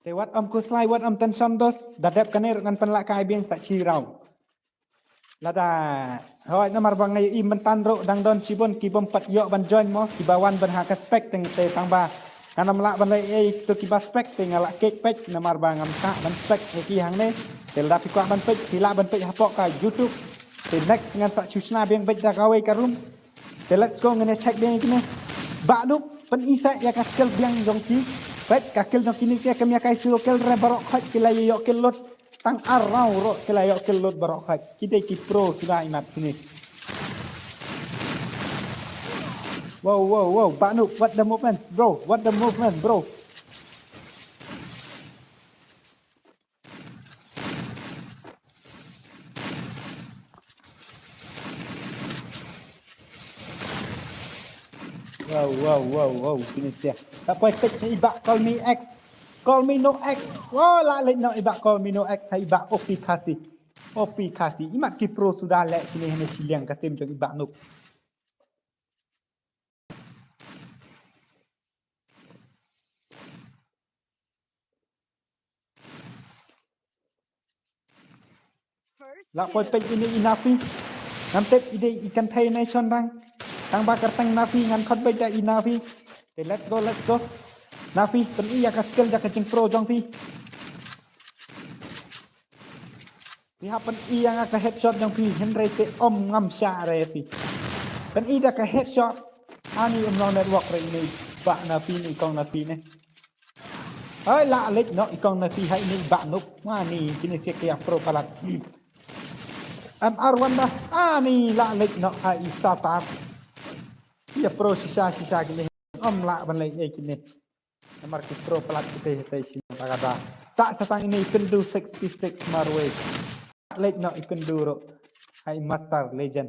Te wat ym khuslai, wat ym tension dos, da dep kane ruh ngan pynlah kai biang sa shi round. Lada, hooid, namar ba nga ïohi mynta ruh dang don shibun ki bym pat ïoh ban join mo, kiba wan ban ha ka spec te, te tang ba ngan ym lah ban leh ei to kiba spec te nga lah kick peit namar ba ngam lah ban spec ïa ki hangne. Te lada phi kwah ban peit, phi lah ban peit hapoh ka YouTube. Te next ngan sa shu shna biang beit da kawei ka room. Te let's go, ngan ïa check biang ïa kine. Bah Noob, pyni sa ïa ka skill biang jong ki. Peit ka kill jong kine sha, kam ïa kai solo kill re baroh khoit ki la ïoh kill lut. Tang ar round ruh ki la ïoh kill lut baroh khoit. Ki dei ki pro suda imat kine. Wow, wow, wow, Bah Noob, what the movement, bro? What the movement, bro? Wow, wow, wow, wow, kine sha. Ka poi peit sha i Bah Call Me X. Call Me No X. Wow, la leit noh i Bah Call Me No X ha i Bah O P Khasi. O P Khasi. Imat ki pro suda leh kine hane shiliang ka team jong i Bah Noob. La poi peit ine i Nafi. Ngam tip i dei i kynthei ne shynrang. Tang ba kyrteng Nafi ngan khot beit da i Nafi. Te let's go, let's go. Nafi, pyni ïa ka skill da ka jingpro jong phi. Phi hap pyni ïa nga ka headshot jong phi, hynrei te ym ngam shah re phi. Pyni da ka headshot. Ani ym long network re ine i Bah Nafi ne i kong Nafi ne. Hai la leit noh i kong Nafi ha ine i Bah Noob. Mani kine sha ki ïa pro palat. M R Wanda. Ani la leit noh ha i Satar. Ïa pro shisha shisha kine. Ym lah ban leit ei kine. Namar ki pro palat kita hita shisha tagada. Sa sa tang ine i Kyndu sixty six marwei. Leit noh i Kyndu ruh. Hai Master Legend.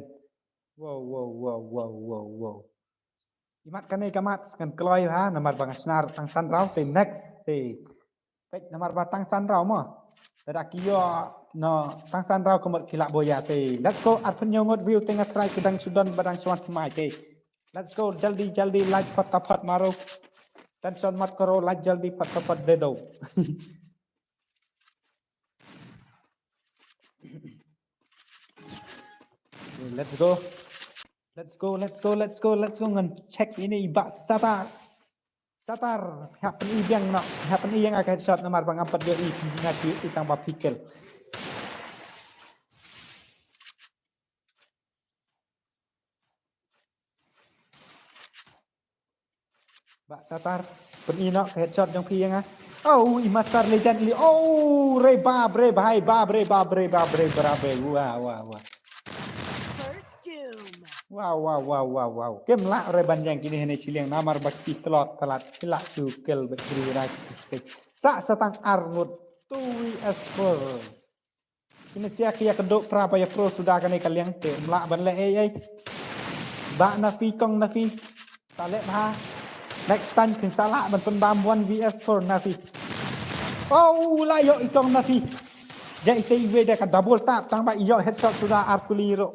Wow, wow, wow, wow, wow, wow. Imat kane ka mat ngan kloi ha, namar ba nga shna tang san round te next te. Peit namar ba tang san round mo. Lada ki ïoh noh tang san round ka mut ki lah buh ïa te. Let's go, arphew hynñiew ngut view te nga try ki dang shu don ba dang shu wan thymmai te. Let's go, jaldi jaldi like phot ta phot maro. Tension mat karo, like jaldi phot ta phot de do. Okay, let's go. Let's go, let's go, let's go, let's go. Ngan check ine i Bah Satar. Satar, hap pyni biang noh, hap pyni ïa nga ka headshot namar ba ngam pat ïohi, nga ïohi tang ba phi kill. Bah Satar, pyni noh ka headshot jong phi ïa nga. Oh, i Master Legend li. Oh, re bap re bhai, bap re bap re bap re bap re. Wah, wah, wah. First doom. Wow, wow, wow, wow, wow. Kim lah re ban ïeng kine hane shiliang namar ba ki tlot palat, ki lah shu kill bad kri rai. Sa sa tang ar ngut, two V S four. Kine sha ki ïa kynduh pra ba ïa pro suda kane ka liang te ym lah ban leh ei ei. Bah Nafi, kong Nafi. Ta leh bha. Next time phin sa lah ban pyndam one V S four Nafi. Oh, la ïoh i kong Nafi. Ja ite iwei da ka double tap tang ba ïoh headshot suda ar kuli ruh.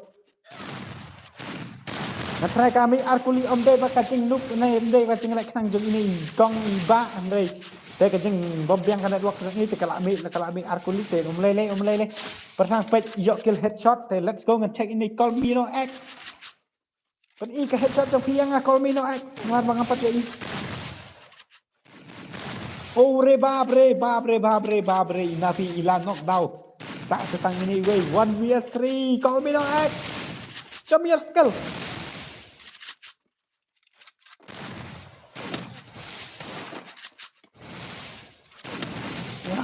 Nga try ka mih ar kuli, ym dei ba ka jing noob ne ym dei ba jingleh khnang jong ine i kong i Bah, hynrei te ka jingbym biang ka network jong i te ka la mih, ka la mih ar kuli te ym lei lei, ym lei lei. Pyrshang peit ïoh kill headshot te let's go, ngan check ine i Colmino X. Peit i ka headshot jong phi ïa nga Colmino X. Namar ba ngam pat ïoh i. Oh re bap re, bap re, bap re, bap re. Ina phi i la knockdown. Sa sa tang ine iwei, one versus three, Colmino X. Show me your skill.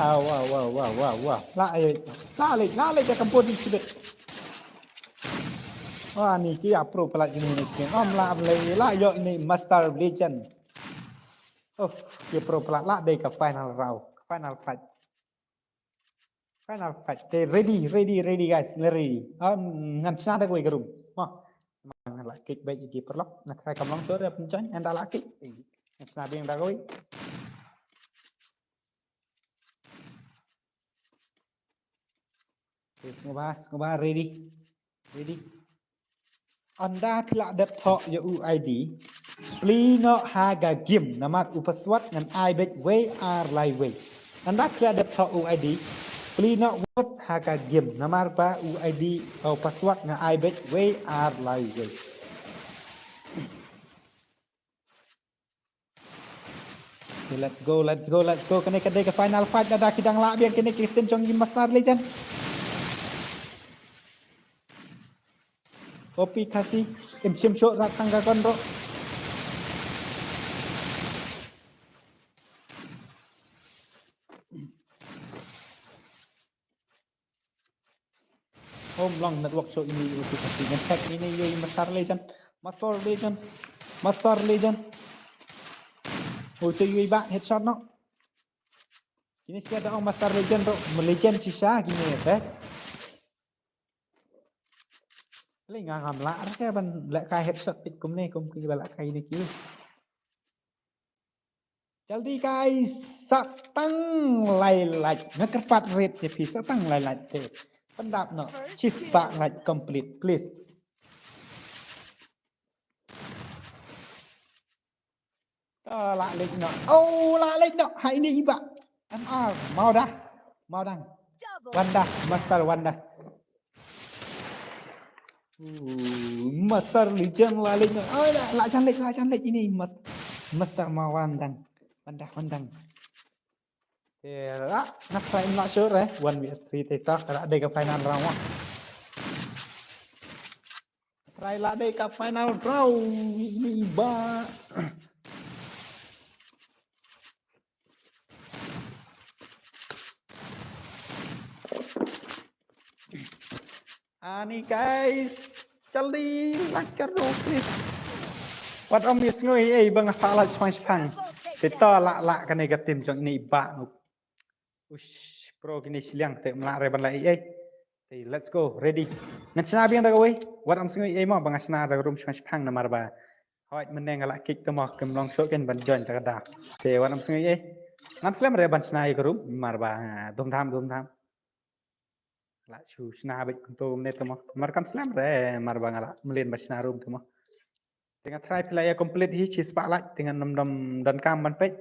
Wow, wow, wow, wow, wow, wow. La ai, la leh, la leh ka kampun di sibit. Wah, ni ki ïa pro palat ini ni ki. Ym lah leh, la ïoh ini Master Legend. Oh, ki pro palat la dei ka final round, final fight. Final fight. Te ready, ready, ready guys, ready. Um, ngan shna da kawei ka room. Mo. Ngan la kick beit ïa ki paralok. Ngan try kam long shuh re pynjoin, ynda la kick. Ngan shna biang da kawei. Okay, sngewbha, sngewbha, ready. Ready. Ynda phi la dep thoh ïa u ID, plie noh ha ka game, namar u password ngan ai beit wei ar lai wei. Ynda phi la dep thoh u ID, plie noh wut ha ka game, namar ba u ID, u password ngan ai beit wei ar lai wei. Okay, let's go, let's go, let's go. Kane ka dei ka final fight, lada ki dang lah biang kine ki team jong i Master Legend. Copy Khasi, im shim shuh rat tang ka kon ro. Home long network show ini u tu kasi ngan check ini ye Master Legend. Master Legend. Master Legend. Oh, tu yui ba headshot no. Kini sia da ong Master Legend tu. Legend shisha kini eh. Lei nga ngam lah re ban leh kai headshot pit kumne kum ki ba leh kai ini ki. Jaldi guys, sa tang lai like. Nga kyrpad rit ïa phi sa tang lai like te. Pyndap noh. Shispah like complete please. Oh, la leit noh. Oh, la leit noh. Hai ni iba. M R, mau dah. Mau dang. Wan dah, Master wan dah. Uh, Master Legend la leit noh. Oh, la, la jan leit, la jan leit ini Mas-, Master mau wan dang. Wan dah, wan dang. Te la, nak try im lah sure eh. One versus three te ta, ka la dei ka final round. Try la dei ka final round. Ini iba. Ani guys, jaldi like kar do please. Wat ym ïa sngew ei ei ba nga phah like shipang shipang. Te to lah lah kane ka team jong ini i Bah Nuk. Ush, pro kine shiliang te ym lah re ban lah ei ei. Te let's go, ready. Ngan shna biang da kawei. Wat ym sngew ei ei mo ba nga shna da ka room shipang shipang namar ba hooid mynne nga lah kick te mo, kim long shuh kein ban join ta ka da. Te wat ym sngew ei ei. Ngam slem re ban shna ïa ka room namar ba, ah, dum dham dum dham. Lah shu shna beit kumto kumne te mo. Namar kam slem re namar ba nga lah mlien ban shna room te mo. Te nga try phi la ïa complete hi shispah like te ngan nym dom donkam ban peit.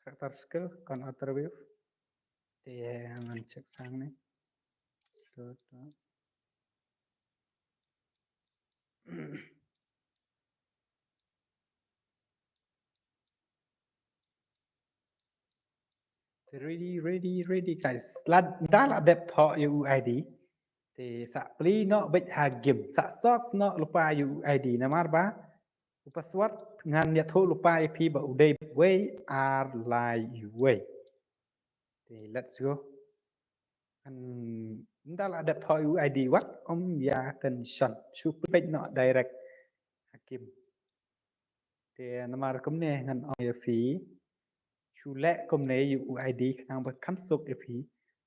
Character skill, con attribute. Te ngan check sang ne. To, to. Ready, ready, ready guys. Lada la dep thoh ïa u ID. Te sa plie noh beit ha game. Sa search noh lypa ïa u ID namar ba u password ngan ïathuh lypa ïa phi ba u dei wei ar lai wei. Te let's go. Ngan, ynda la dep thoh ïa u ID wat ym ïa tension. Shu plie noh direct ha game. Te namar kumne ngan ong ïa phi. Shu leh kumne ïa u ID khnang ba kham suk ïa phi.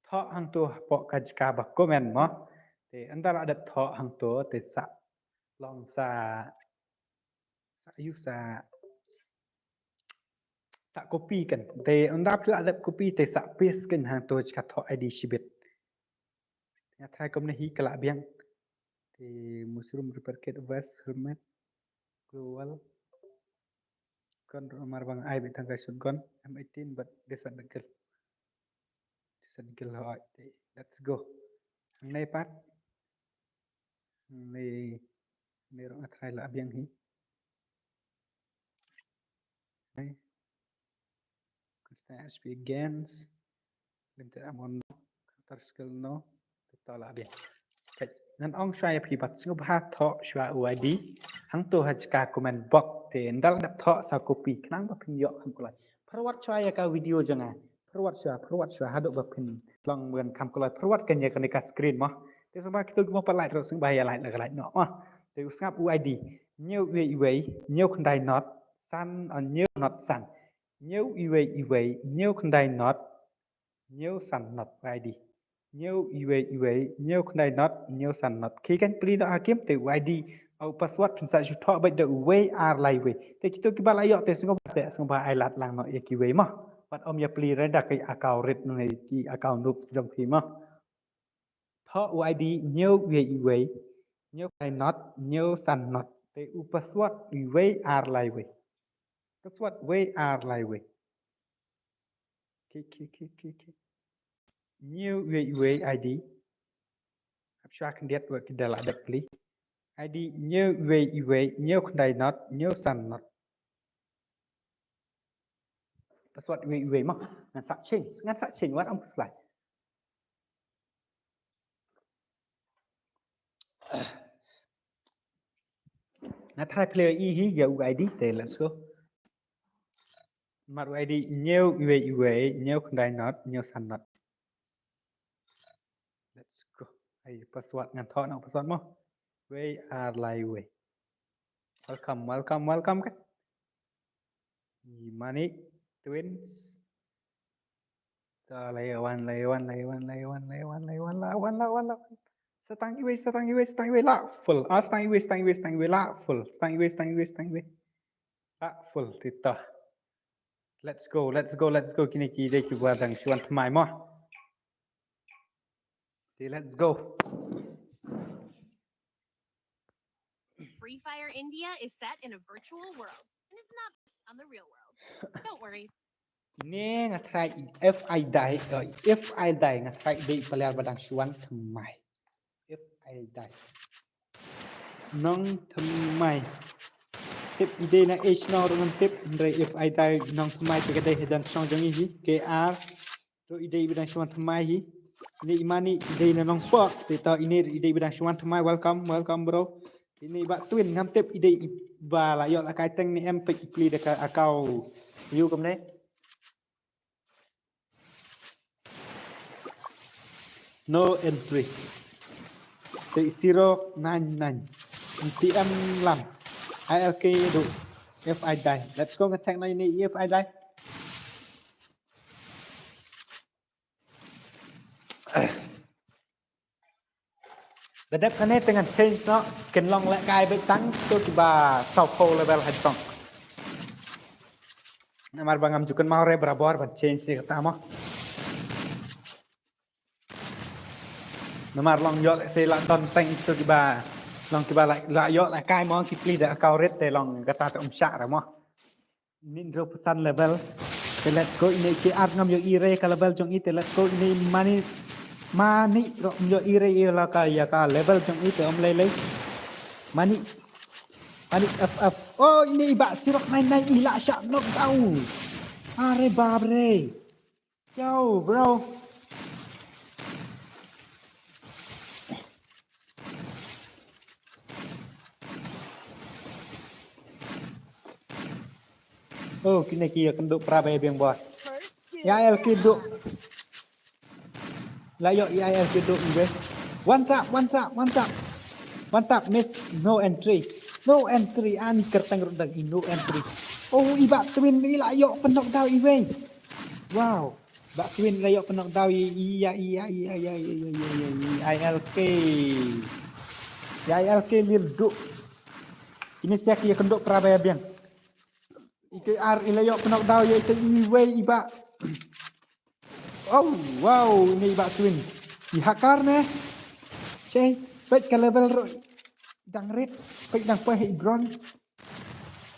Thoh hangto hapoh ka jaka ba comment mo. Te ynda la dep thoh hangto te sa long sa, sa ïa u sa, sa copy kan. Te ynda phi la dep copy te sa paste kan hangto jaka thoh ID shibit. Nga try kumne hi ka lah biang. Te mushroom, repair kit, vest, helmet, global. Gun ruh mar bang ai beit tang ka shotgun M eighteen bad desert eagle. Desert eagle hoi te. Let's go. Hangne pat. Hangne, hangne ruh nga try lah biang hi. Hangne. Constant H P against limited amount no. Counter skill no. Te to lah biang. Peit, ngan ong shuwa ïa phi, bad sngewbha thoh shuwa u ID hangto ha jaka comment box, te ynda la dep thoh sa copy khnang ba phin ïoh kham kloi. Pyrwat shuwa ïa ka video jong nga. Pyrwat shuwa, pyrwat shuwa haduh ba phin long ban kham kloi. Pyrwat kan ïa kane ka screen mo. Te sngewbha kito kiba pat like ruh sngewbha ïa like, like, like noh mo. Te u sngap u ID. Hynñiew uwei uwei, hynñiew khyndai not, san, ah, hynñiew not san. Hynñiew uwei uwei, hynñiew khyndai not, hynñiew san not, ID. Hynñiew uwei uwei, hynñiew khyndai not, hynñiew san not. Ki kan plie noh ha game te u ID, u password phin sa shu thoh beit da uwei ar lai uwei. Te kito kiba la ïoh te sngewbha te sngewbha ai lad lang noh ïa kiwei mo. Bad ym ïa plie re da ki account rit ne ki account noob jong phi mo. Thoh u ID hynñiew uwei uwei, hynñiew khyndai not, hynñiew san not. Te u password uwei ar lai uwei. Password uwei ar lai uwei. Ki, ki, ki, ki, ki. Hynñiew uwei uwei ID. Hap shuwa khyndiat wat ki da lah dep plie. ID hynñiew uwei uwei, hynñiew khyndai not, hynñiew san not. Password uwei uwei mo. Ngan sa change, ngan sa change wat ym pyrshah. Nga try plie ïa hi ïa u ID te, let's go. Namar u ID hynñiew uwei uwei, hynñiew khyndai not, hynñiew san not. Let's go. Ai password ngan thoh noh password mo. Uwei ar lai uwei. Welcome, welcome, welcome kan. Mani twins. Sa lai wan, lai wan, lai wan, lai wan, lai wan, lai wan, lai wan, lai wan. Sa tang iwei, sa tang iwei, sa tang iwei, la full. Ah, sa tang iwei, sa tang iwei, sa tang iwei, la full. Sa tang iwei, sa tang iwei, sa tang iwei. La full, te to. Let's go, let's go, let's go. Kine ki dei kiba dang shu wan thymmai mo. Te let's go. Free Fire India is set in a virtual world, and it's not based on the real world. Don't worry. Kine nga try FI die, oh, FI die nga try dei player ba dang shu wan thymmai. FI die. Nongthymmai. Tip i dei na age nong ruh ngam tip, hynrei FI die nongthymmai te ka dei ha jan shnong jong ngi hi, KR. To i dei ba dang shu wan thymmai hi. Ine i Mani i dei na Nongpoh. Te to ine i dei ba dang shu wan thymmai. Welcome, welcome bro. Ine i Bah Twin ngam tip i dei i ba la ïoh la kai teng ne em, peit i plie da ka account. Ïoh kumne. No entry. Te zero nine nine. T M lam. I L K do. FI die. Let's go, nga check na ine FI die. Da dep kane te ngan change noh, kin long lehkai beit tang kito kiba saw phew level ha jong. Namar ba ngam ju kynmaw re barabor ban change ïa kata mo. Namar long ïoh lehse la don teng kito kiba long kiba la, la ïoh lehkai mo, ki plie da account rit te long kata te um shah re mo. Ine hynriew phew san level. Te let's go, ine KR ngam ïohi re ka level jong i, te let's go, ine Mani, Mani ruh ym ïohi re ïa la ka, ïa ka level jong i te ym lei lei. Mani, Mani F F. Oh, ine i Bah Sirok nine nine i la shah knockdown. Are bap re. Yo, bro. Oh, kine ki ïakynduh pra ba ïa biang bor. Ïa I L K duh. La ïoh ïa I L K duh iwei. One tap, one tap, one tap. One tap, miss, no entry. No entry, ani kyrteng ruh dang i no entry. Oh, i Bah Twin i la ïoh pynnockdown iwei. Wow. Bah Twin la ïoh pynnockdown ïa, ïa, ïa I L K. Ïa I L K lir duh. Kine sia ki ïakynduh pra ba ïa biang. I KR i la ïoh pynnockdown ïa ita iwei i Bah. Oh, wow, ine i Bah Twin. I hacker ne. Che, peit ka level ruh. Dang red, peit dang poi ha i bronze.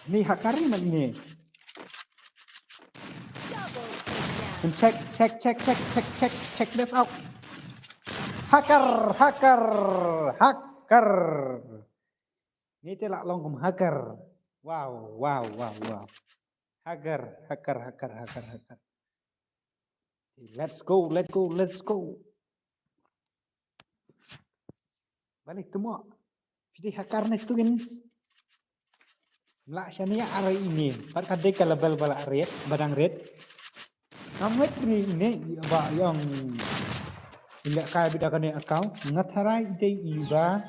Ni hacker ri man ni. Double takedown. Check, check, check, check, check, check, check this out. Hacker, hacker, hacker. Ni te lah long kum hacker. Wow, wow, wow, wow. Hacker, hacker, hacker, hacker, hacker. Let's go, let's go, let's go. Balik tu mo. Phi dei hacker ne tu, guys. Lah shane are ini. Pat ka dei ka level ba la red, ba dang red. Ngam ngeit ini, ini ba ïong. Ila kai bida kane account. Nga tharai dei iba.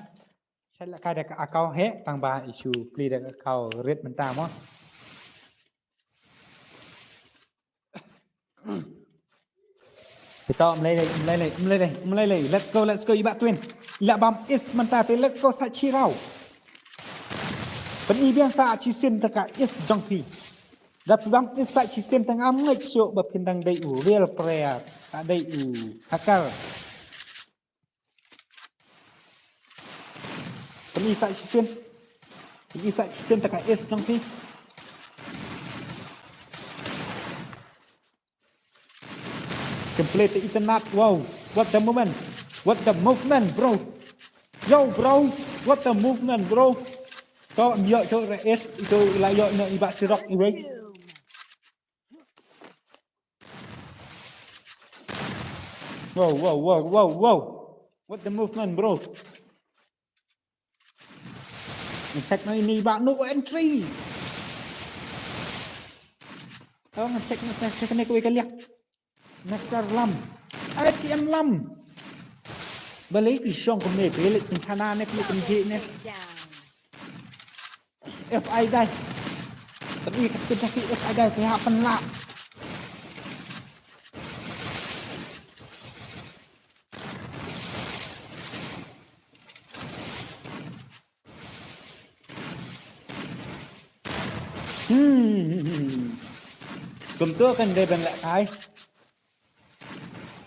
Sha la kai da ka account he, tang ba issue play da ka account red mynta mo. Kita mlei lei, mlei lei, mlei lei, mlei lei. Let's go, let's go, iba twin. Ila bam is mynta te, let's go, sa chi rau. Pyn i biang sa chi sin ta ka is jong phi. Da phi bam is sa chi sin ta ngam ngeit shuh ba phin dang dei u real player. Ta dei u hacker. Pyn i sa chi sin. Pyn i sa chi sin ta ka is jong phi. Complete the internet. Wow. What the movement? What the movement, bro? Yo, bro. What the movement, bro? To ym ïoh to re is, to la ïoh na iba sirok iwei. Wow, wow, wow, wow, wow. What the movement, bro? Check na ini ba no entry. Oh, check na, check na ko ka liak. Master Lam. Ai ki em Lam. Balei ki shong ko me, balei ki thana ne ki kumji ne. F I dai. Tapi ka tu dah F I dai, pihak penlak. Hmm. Kumtu kan dei ban leh kai.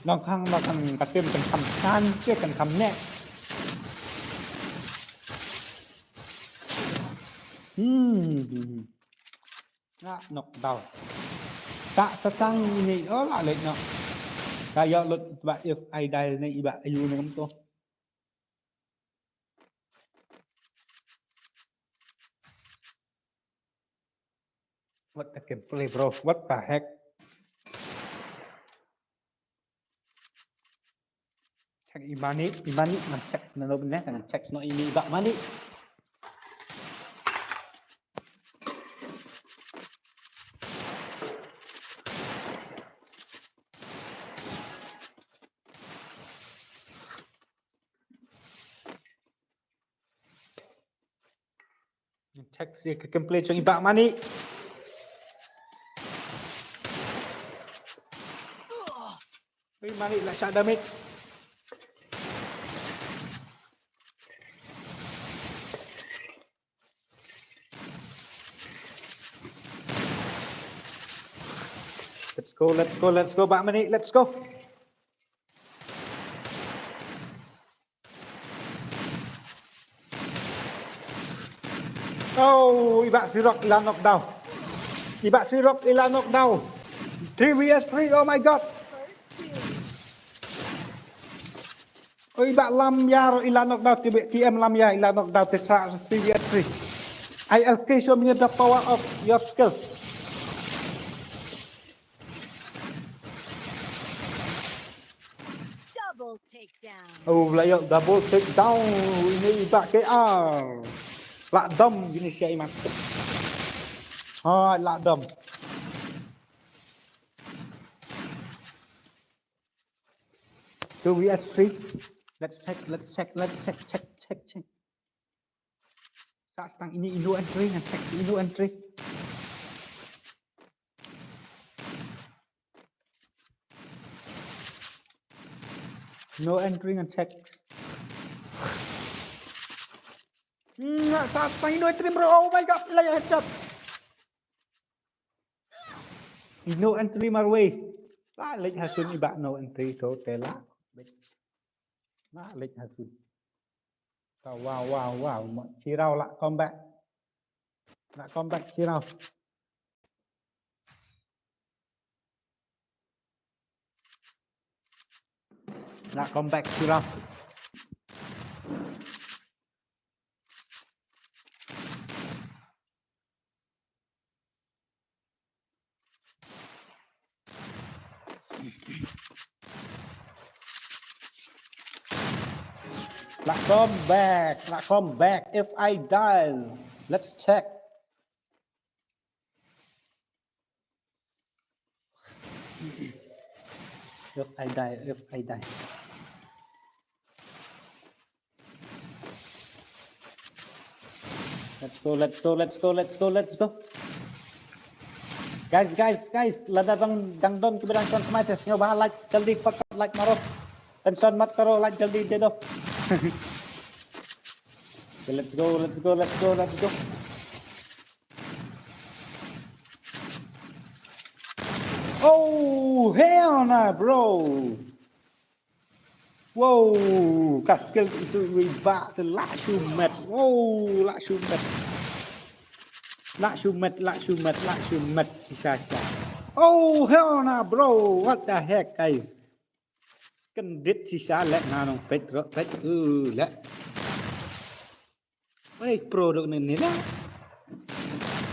Nang khang, nang khang ka tim kan kham san, sia kan kham ne. Hmm. Nga knockdown. Ta sa tang ini, oh, la leh nok. Ka ïoh lut ba if I die ne iba ayu ne kumtu. What the gameplay, bro? What the heck? Check i Mani, i Mani, ngam check na no bne, ngam check no ini ba Mani. Check si ka gameplay jong i Bah Mani. Ui, Mani la shah damage. Let's go, let's go, let's go, Bah Mani, let's go. Oh, i Bah Sirok i la knockdown. I Bah Sirok i la knockdown. Three V S three, oh my God. Oh, i Bah Lamia ruh i la knockdown, T M Lamia i la knockdown, te tra three V S three. I L K, show me the power of your skill. Double takedown. Oh, la ïoh double takedown. Ini i Bah K R. La dom ini sia imat. Ha, la dom. Two V S three. Let's check, let's check, let's check, check, check, check. Sa stang ini, ino entry, ngan check ino entry. No entry, ngan check. Hmm, sa stang ino entry, bro. Oh my God, la ïoh headshot. Ino entry marwei. La leit hasun i Bah no entry to te la. La leit hasun. Wow, wow, wow. Shiraw lah comeback. Lah comeback Shiraw. Lah comeback Shiraw. Lah comeback, lah comeback. If I die, let's check. If I die, if I die. Let's go, let's go, let's go, let's go, let's go. Guys, guys, guys, lada dang dang don kiba dang shon smai te sngewbha like jaldi, pakat like maro. Tension mat karo, like jaldi de do. Okay, let's go, let's go, let's go, let's go. Oh, hell nah, bro. Wow, ka skill itu wei ba te lah shumet. Wow, lah shumet. Lah shumet, lah shumet, lah shumet. Shisha, shisha. Oh, hell nah, bro. What the heck, guys? Kyndit shisha leh nga nong peit ro peit. Uh, leh. Oi, pro dok ne ne leh.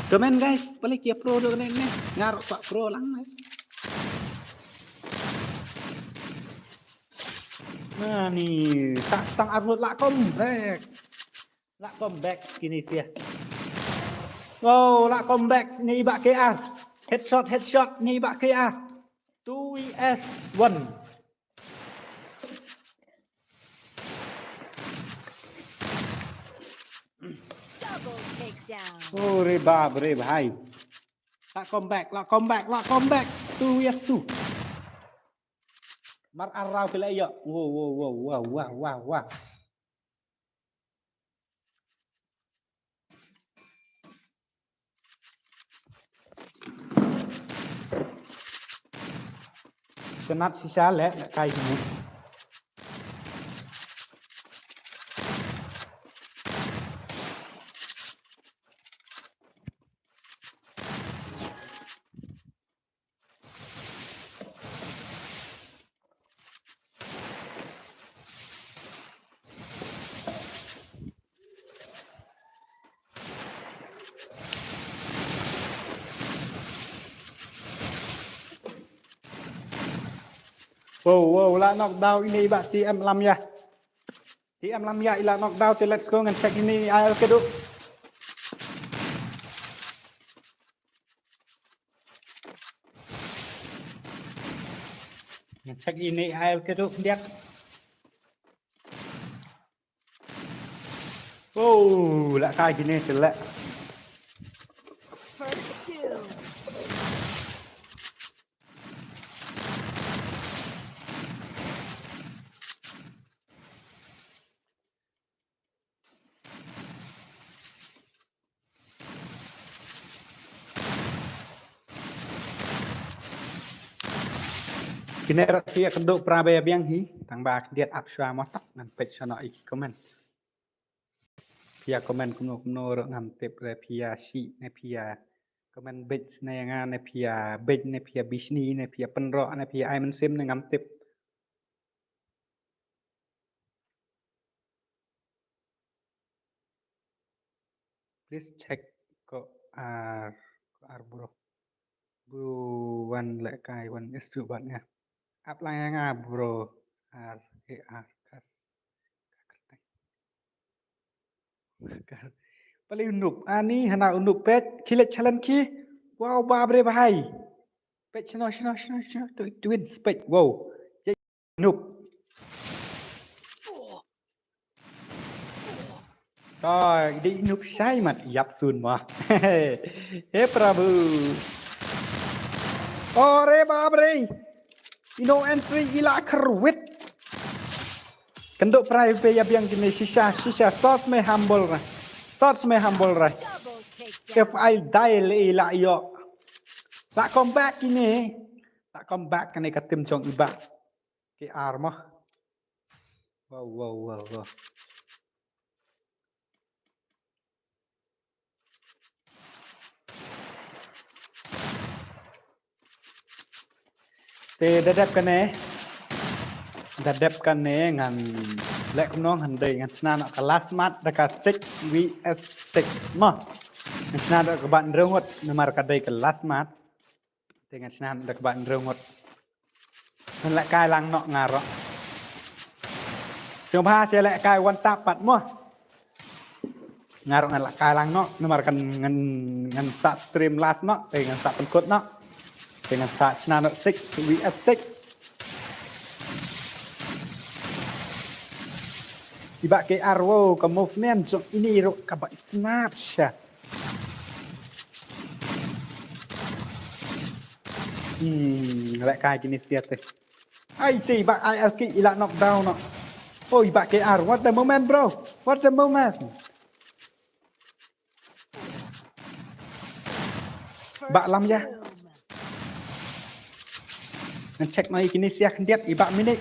Comment, guys, palik ya pro dok ne ne. Ngar pak pro lang ne. Nah, ni tak stang armut lah comeback. Lah comeback kini sia. Wow, lah comeback ni ba K R. Headshot, headshot ni ba K R. Two V S one. Double takedown. Oh, re bap re bhai. Lah comeback, lah comeback, lah comeback. Two V S two. Mar arraw ki la ïoh. Wow, wow, wow, wow, wow, wow, wow. Kynat shisha leh, leh kai kine. Wow, wow, la knockdown ine i bah T M Lamia. T M Lamia i la knockdown te, let's go, ngan check ine i L K do. Ngan check ine i L K do khyndiat. Oh, la kai kine te leh. First doom. Kine ruh ki ïakynduh pra ba ïabiang hi, tang ba khyndiat ap shuwa mo, tak ngan peit shano ïa ki comment. Phi ïa comment kumno kumno ruh ngam tip re, phi ïa shih ne phi ïa comment beit ne ïa nga ne phi ïa beit ne phi ïa bishni ne phi ïa pynroh ne phi ïa ai mynsiem ne ngam tip. Please check ko ar, ko ar bro. Bro, wan leh kai, wan is tu bad nga. Ap lang ïa nga bro. Ar, e ar, kas. Pali u Nup, ani hana u Nup peit, ki leh challenge ki. Wow, babre bhai. Peit shano, shano, shano, shano, tu, twins, peit, wow. Nup. Toi, dei Nup shai mat, ïap sun mo. He Prabhu. Ore babre. Ino entry ila kyrwit. Kynduh prai pe ïabiang kine shisha, shisha. Sos me humble ra. Sos me humble ra. If I die le ila ïoh. La comeback kine. La comeback kane ka team jong i bah. Ki ar mo. Wow, wow, wow, wow. Te da dep kane, da dep kane ngan leh kumno, ngan dei ngan shna noh ka last match da ka six V S six mo. Ngan shna da kaba hynriew ngut namar ka dei ka last match. Te ngan shna da kaba hynriew ngut. Ngan lehkai lang noh nga ruh. Sngewbha shu lehkai one tap pat mo. Nga ruh ngan lehkai lang noh namar kan ngan, ngan sa stream last noh, te ngan sa pynkut noh. Te ngan sa shna noh six V S six. I Bah K R, wow, ka movement jong ine ruh kaba snap sha. Hmm, lehkai kine siat te. Ai te i Bah I L K i la knockdown noh. Oh, i Bah K R, what the moment, bro? What the moment? Bah lam ïa. Ngan check noh ïa kine siat khyndiat i Bah Minik.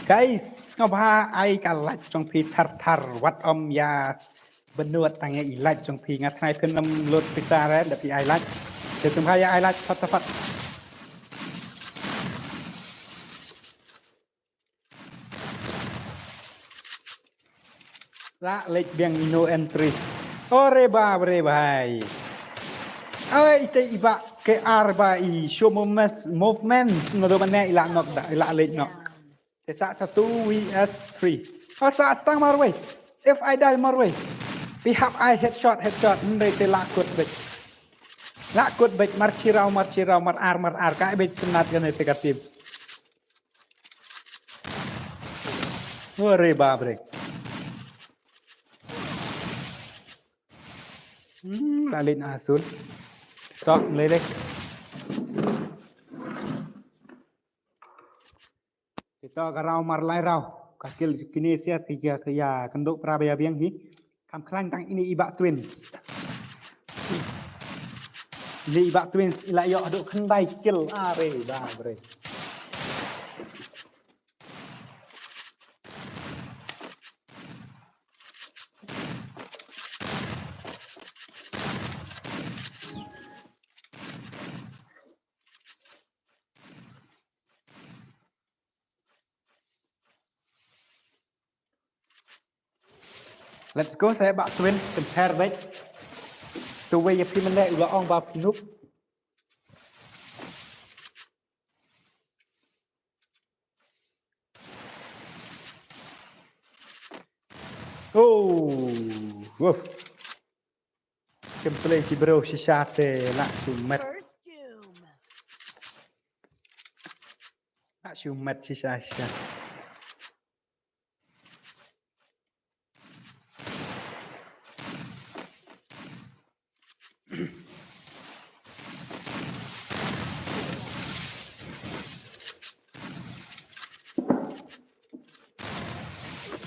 Guys, sngewbha ai ka like jong phi thar thar, wat ym ïa bynnud tang ïa i like jong phi, nga tharai phim nym lut pisa re da phi ai like. Te sngewbha ïa ai like fat fat. La leit biang i no entry. Ore bap re bhai. Ai te i Bah K R ba i show movement, movement. Nga do ban ne i la knock da, i la leit knock. Te sa sa two V S three. Ha sa stang marwei. If I die marwei, phi hap ai headshot, headshot. Hynrei te la kut beit. La kut beit, mar shi raw, mar shi raw, mar ar, mar ar. Ka beit synat kane te ka team. Ore bap re. Hmm, la leit noh ha sun. Tok, lei lei. Te to ka raw mar lai raw. Ka kill kine siat ki ïa, ki ïa kynduh pra ba ïa biang hi. Kam khlaiñ tang ine i Bah Twins. Ine i Bah Twins i la ïoh haduh khyndai kill. Are bap re. Let's go, sa Bah Twin, compare beit. Te wei ïa phi mynne u la ong ba phi noob. Oh, woof. Kim play ki bro shisha te la shu met. First doom. La shu met shisha shisha.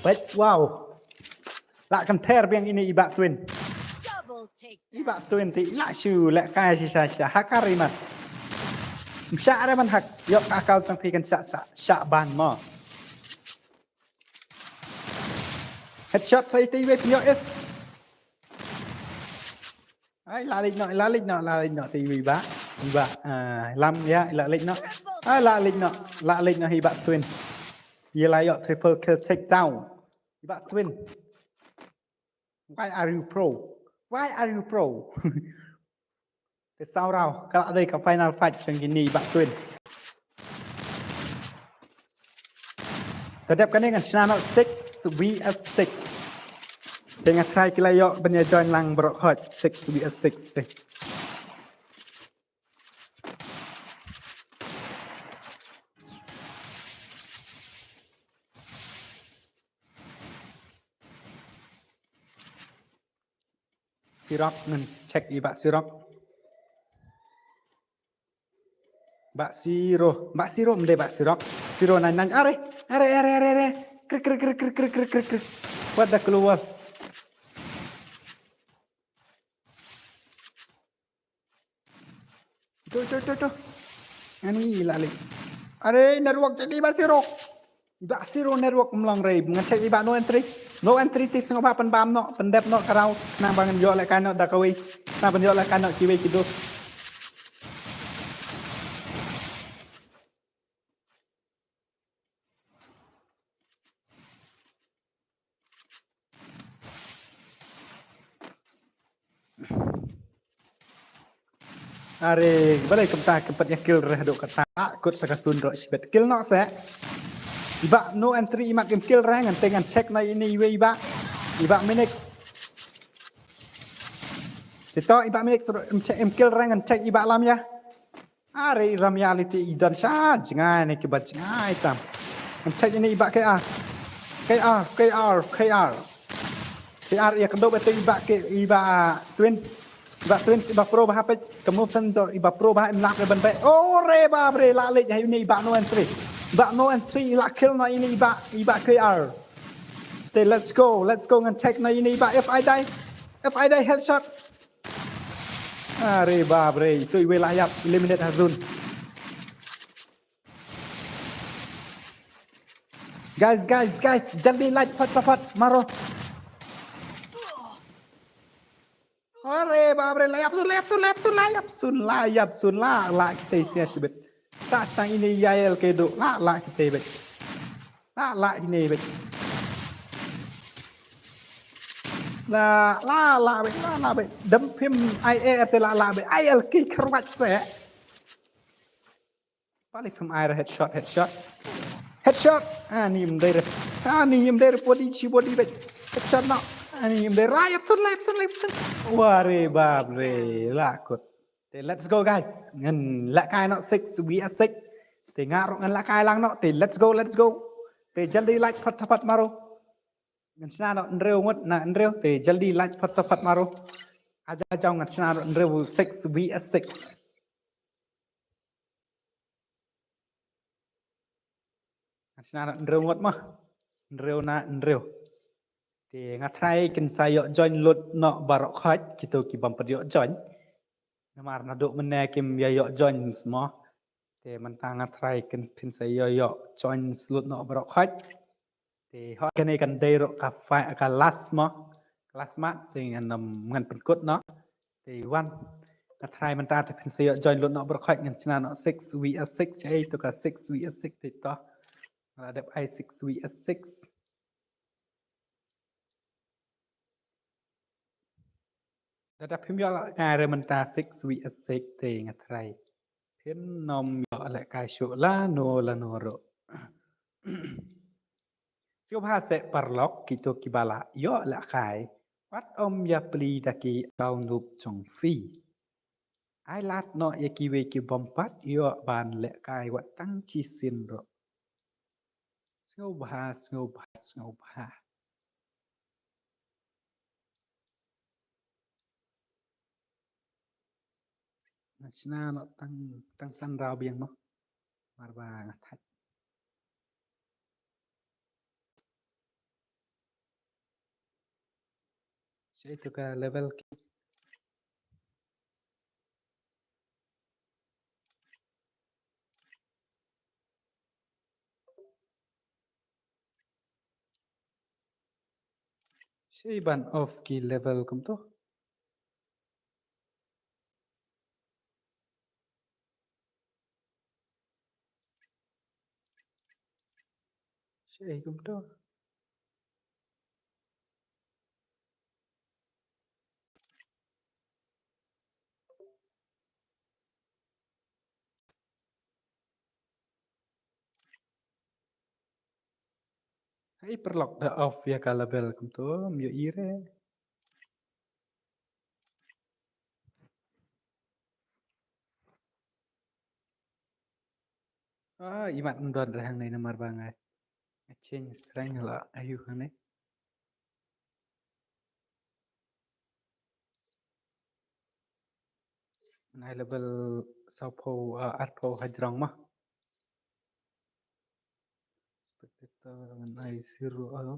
Wait, wow. La kynter biang ine i Bah Twin. Double take. I Bah Twin te la shu lehkai shisha shisha. Ha ka ri man. Msha re man hak. Ïoh ka kal jong phi kan sha sha sha ban mo. Headshot sa ite iwei pynïoh is. Ai, la leit noh, la leit noh, la leit noh te iwei ba. Iba, ah, lam ïa, la leit noh. Ai, la leit noh, la leit noh i Bah Twin. Ïa la ïoh triple kill, take down. I Bah Twin. Why are you pro? Why are you pro? Te saw raw, ka la dei ka final fight jong kine i Bah Twin. Te dep kane ngan shna noh six V S six. Te nga try ki la ïoh ban ïa join lang baroh hot six V S six te. Sirok, ngan check i Bah Sirok. Bah Siro, Bah Siro, mde Bah Sirok. Siro nine nine, are, are, are, are, are. Krik, krik, krik. What the global? Tu, tu, tu, tu. Ani la leh. Are, network jadi Bah Sirok. Iba Zero Network ym long re, ngan check iba No Entry. No Entry te sngewbha pynbam noh, pyndep noh ka raw, nang ba ngan ïoh lehkai noh da kawei, nang ban ïoh lehkai noh kiwei ki dos. Are, balei kumta, kum pat ïa kill re haduh katta, kut sa ka sun ruh shibit. Kill noh seh. Iba No Entry imat im kill re, ngan te ngan check noh ine iwei iba. Iba Minix. Te to iba Minix ruh im check, im kill re, ngan check iba Lamia. Are i Lamia lei te i don sha jngai ne kiba jngai tam. Ngan check ine iba K R. K R, K R, K R. K R ïa kynduh bad te iba K, iba Twins. Iba Twins iba pro bha peit. Ka move sensor iba pro bha, im lah re ban beh. O re bap re, lah leit ha ine iba No Entry. Iba No Entry i lah kill noh ine iba, iba K R. Te let's go, let's go, ngan check noh ine iba F I die. F I die headshot. Are bap re, ito iwei la ïap, eliminate ha zone. Guys, guys, guys, jaldi like, fat, fat, fat, maro. Are bap re, la ïap sun, la ïap sun, la ïap sun, la ïap sun, la ïap sun, la, la kita sia shibit. Ta tang ine ïa el ke do, la, la kita bet. La, la ine bet. La, la, la bet, la, la bet. Dam phim ai e te la, la bet. Ai el ki kharwat se. Pali phim ai ra headshot, headshot. Headshot. Ani im dai re. Ani im dai re body chi body bet. Headshot no. Ani im dai ra ïap sun, la ïap sun, la ïap sun. Ware bap re, la kut. Te let's go guys. Ngan lehkai noh six v six. Te nga ruh ngan lehkai lang noh. Te let's go, let's go. Te jaldi like fat fat maro. Ngan shna noh hynriew ngut na hynriew. Te jaldi like fat fat maro. Aja aja ngan shna noh hynriew six v six. Ngan shna noh hynriew ngut mo. Hynriew na hynriew. Te nga try kin sa ïoh join lut noh baroh khoit kito ki bym pat ïoh join. Namar naduh mynne kim ïa ïoh join mo. Te mynta nga try kin phin sa ïoh ïoh join lut noh baroh khoit. Te hoi kane kan dei ruh ka fi-, ka last mo. Ka last match te ngan, um, ngan pynkut noh. Te wan. Nga try mynta te phin sa ïoh join lut noh baroh khoit ngan shna noh six v six, eh, to ka six v six te to. Nga la dep ai six v six. Lada phim ïoh lehkai re mynta six v six te nga try. Phin nym ïoh lehkai shuh lano lano ruh. Sngewbha seh paralok kito kiba la ïoh lehkai. Wat ym ïa plie da ki account noob jong phi. Ai lad noh ïa kiwei ki bym pat ïoh ban lehkai wat tang shisien ruh. Sngewbha, sngewbha, sngewbha. Nga shna noh tang, tang san raw biang noh. Mar ba nga thait. Shaei to ka level ki. Shaei ban off ki level kumto. Shaei kumto. Hei paralok da off ïa ka level kumto, ym ïohi re. Ah, imat ym don re hangne namar ba nga, nga change strength la ayu hangne. Nai level sawphew, ah, arphew hajrong ma. Spectator ngan ai zero alo.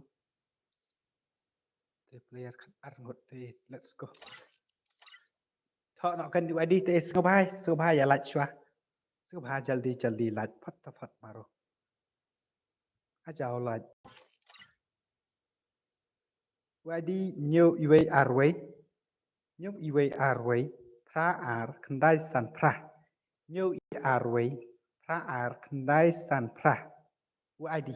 Te player khat ar ngut te, let's go. Thok noh kan di wadi te sngewbha, sngewbha ïa like shwa. Sngewbha jaldi jaldi like phot phot maro. Ajaw lait. Wai di ñiew iwei arwei. Ñiew iwei arwei. Phra ar khyndai san phra. Ñiew iwei arwei. Phra ar khyndai san phra. Wai di.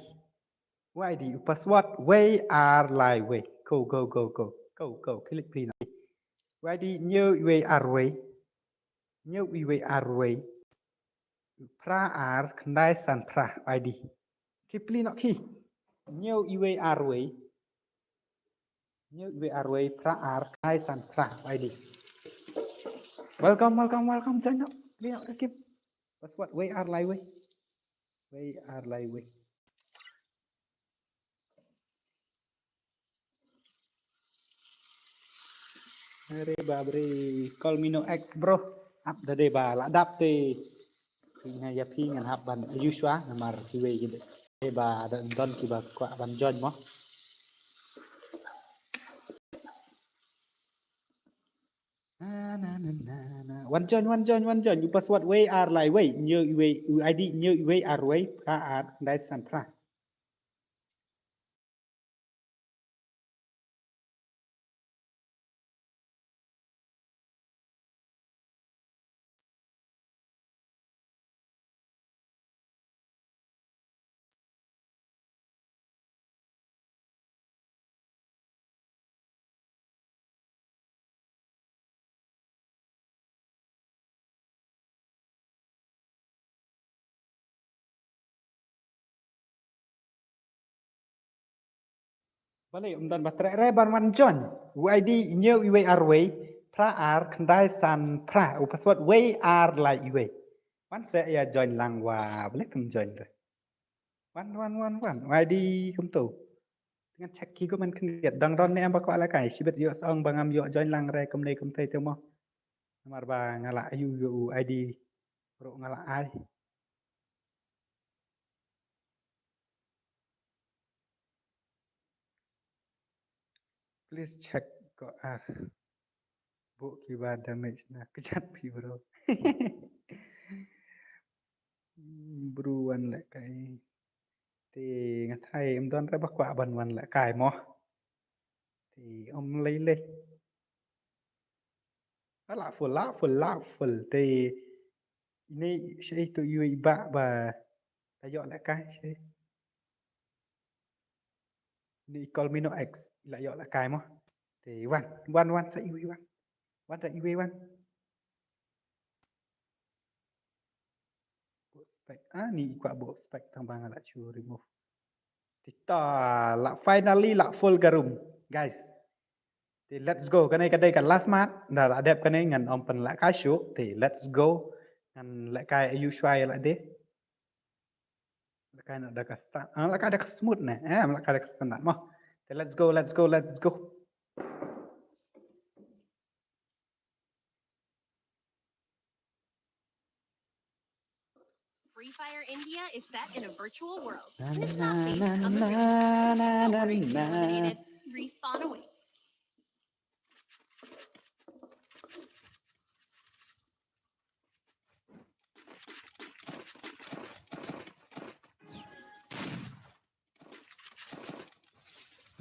Wai di u password wei ar lai wei. Go, go, go, go. Go, go. Klik pli na. Wai di ñiew iwei arwei. Ñiew iwei arwei. Phra ar khyndai san phra. Wai di. Ki pli nok ki. Ñiew iwei arwei. Ñiew iwei arwei phra ar khyndai san phra. Wai di. Welcome, welcome, welcome. Join nok. Pli nok ki. Password wei ar lai wei. Wei ar lai wei. Are ba bre, call me no ex bro. Ap da de ba la dap te. Phi na ya phi ngan hap ban yu shwa namar phi wei ki de. Te ba da don ki ba kwah ban join mo. Na, na, na, na, na. Wan join, wan join, wan join. U password wei ar lai wei. Ñiew iwei, u I D ñiew iwei arwei phra ar khyndai san phra. Balei ym don ba treh re ban wan join. U I D ñiew iwei arwei phra ar khyndai san phra, u password wei ar lai iwei. Wan se ïa join lang wa balei ym join re. Wan, wan, wan, wan. U I D kumto. Ngan check ki kumne khyndiat, dang don ne em ba kwah lehkai. Shibit ïoh song ba ngam ïoh join lang re kumne kumtai te mo. Namar ba nga la ïoh ïoh u I D ruh nga la ai. Please check ko ar. Bok ki ba damage na kjat phi bro. Bru wan lehkai. Te nga tharai ym don re ba kwah ban wan lehkai mo. Te ym lei lei. Ah, la full, la full, la full. Te ini shi tu yu ba ba ta ïoh lehkai shi. Ni call me no ex la ïoh lehkai mo. Te wan, wan, wan sa iwi wan. Wan ta iwi wan. Buh spec. Ah, ni i kwah buh spec tang ba nga la shu remove. Te ta la finally la full ka room, guys. Te let's go. Kane ka dei ka last match. Da la dep kane ngan ym pynlehkai shuh. Te let's go. Ngan lehkai ayu shwa ïa lade. Lehkai na da ka sta-, ah, lehkai da ka smooth ne. Eh, lehkai da ka standard mo. Te let's go, let's go, let's go. Free Fire India is set in a virtual world. This map is a movie. Don't worry, you're eliminated. Respawn awaits.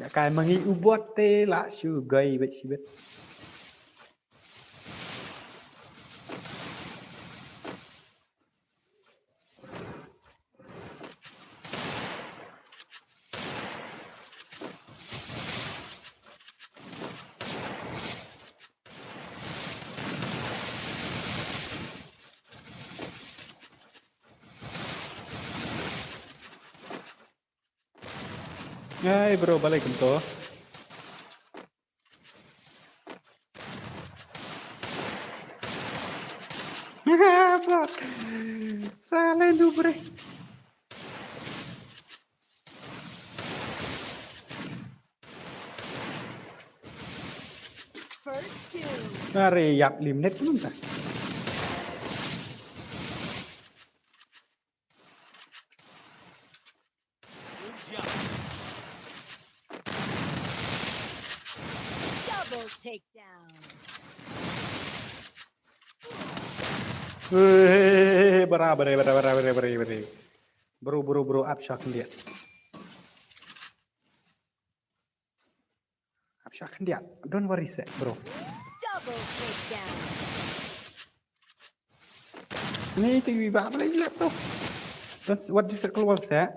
Lehkai ma ngi u bot te la shu goi bet shibet. Ngai bro, balei kumto? Bot. Salen du bre. First doom. Are ïap lim net kumta. Good job. Double takedown. Hei, hei, hei, hei, bara, bara, bara. Bro, bro, bro, ap shak dia. Sha khyndiat. Don't worry seh, bro. Double takedown. Ni tu iba apa lagi lap tu? Don't, what do you circle wall seh?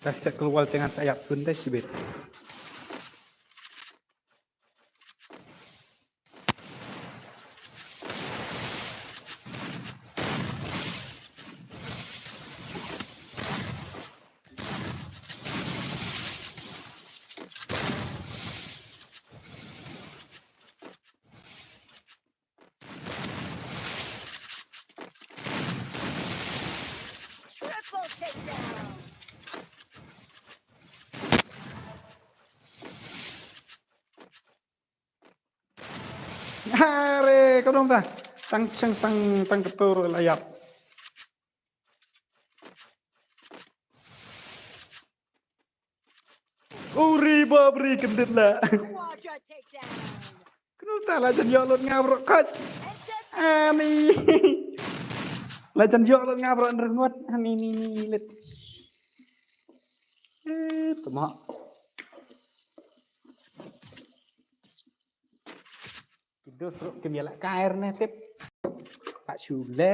Dah circle wall dengan sayap sun dah sibit. Triple takedown. Are, ka dong ta. Tang chang tang tang ka tur la yap. Uri babri kendit la. Quadra takedown. Kenu ta la jan yok lut nga bro kot. Ani. La jan yok lut nga bro nrengot. Ani ni ni lit. Eh, tuma. Kido sru kim yala kair ne tip. Pak Sule.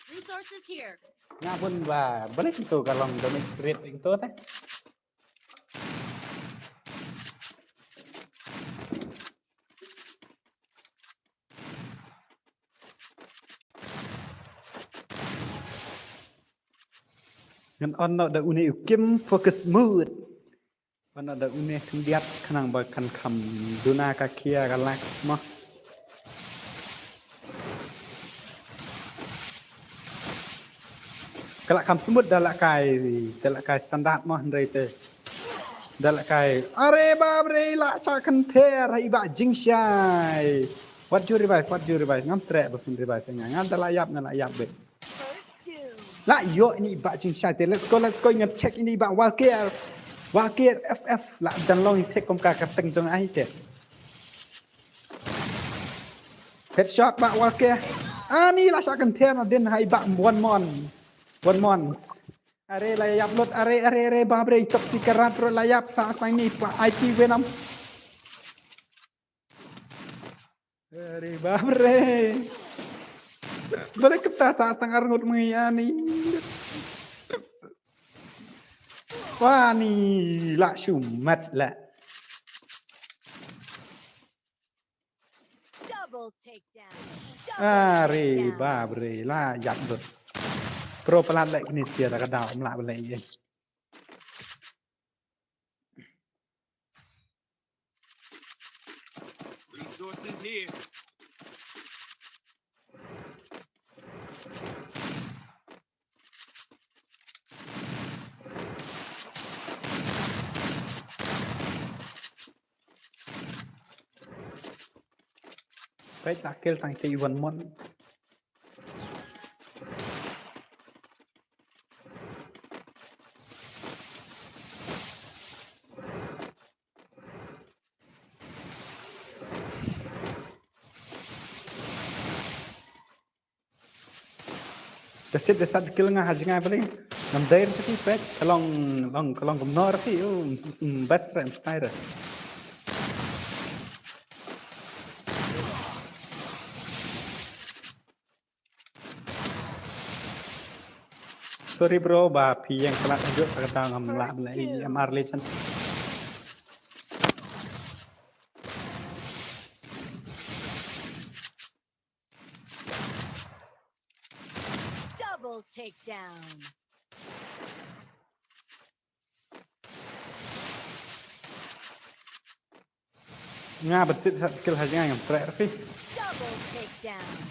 Resources here. Nga bun ba balik itu ka long damage rate itu teh. Ngan on no da une u kim focus mode. Wan da une khyndiat khnang ba kan kham duna ka khia ka lak mo. Ka la kham smooth da la kai, da la kai standard mo hynrei te. Da la kai, are bab re la cha kan ther i ba jingshai. Wat ju revive, wat ju revive, ngam treh ba phin revive nga. Nga da la yap, nga la yap bet. La yo ini ba jingshai te. Let's go, let's go. Ngan check ini ba Walker. Walker F F. La jan long i tek kom ka ka teng jong ai te. Headshot ba Walker. Ani la sa kan ther na din hai ba one mon. One mon. Are la yap lot, are, are, are, bab re, toxic rat ro la yap sa sa ini pa I P Venom. Are bab re. Balik kita sa setengah rengut mengi ani. Wah ni la shumat la. Double takedown. Double Are takedown. Bab re la yap dut. Pro pelat lek ni sia tak ada melak belai ye. Resources here. Right, tackle tang te one month. Da sip da sat kill nga ha jngai bali. Ngam dei rti pet ka long long ka long kumno rti u best friend spider. Sorry bro ba phi yang kelat ajuk kata ngam lah bela M R Legend. Double takedown. Nga bat sit sat kill ha jngai ngam treh rfi. Double takedown.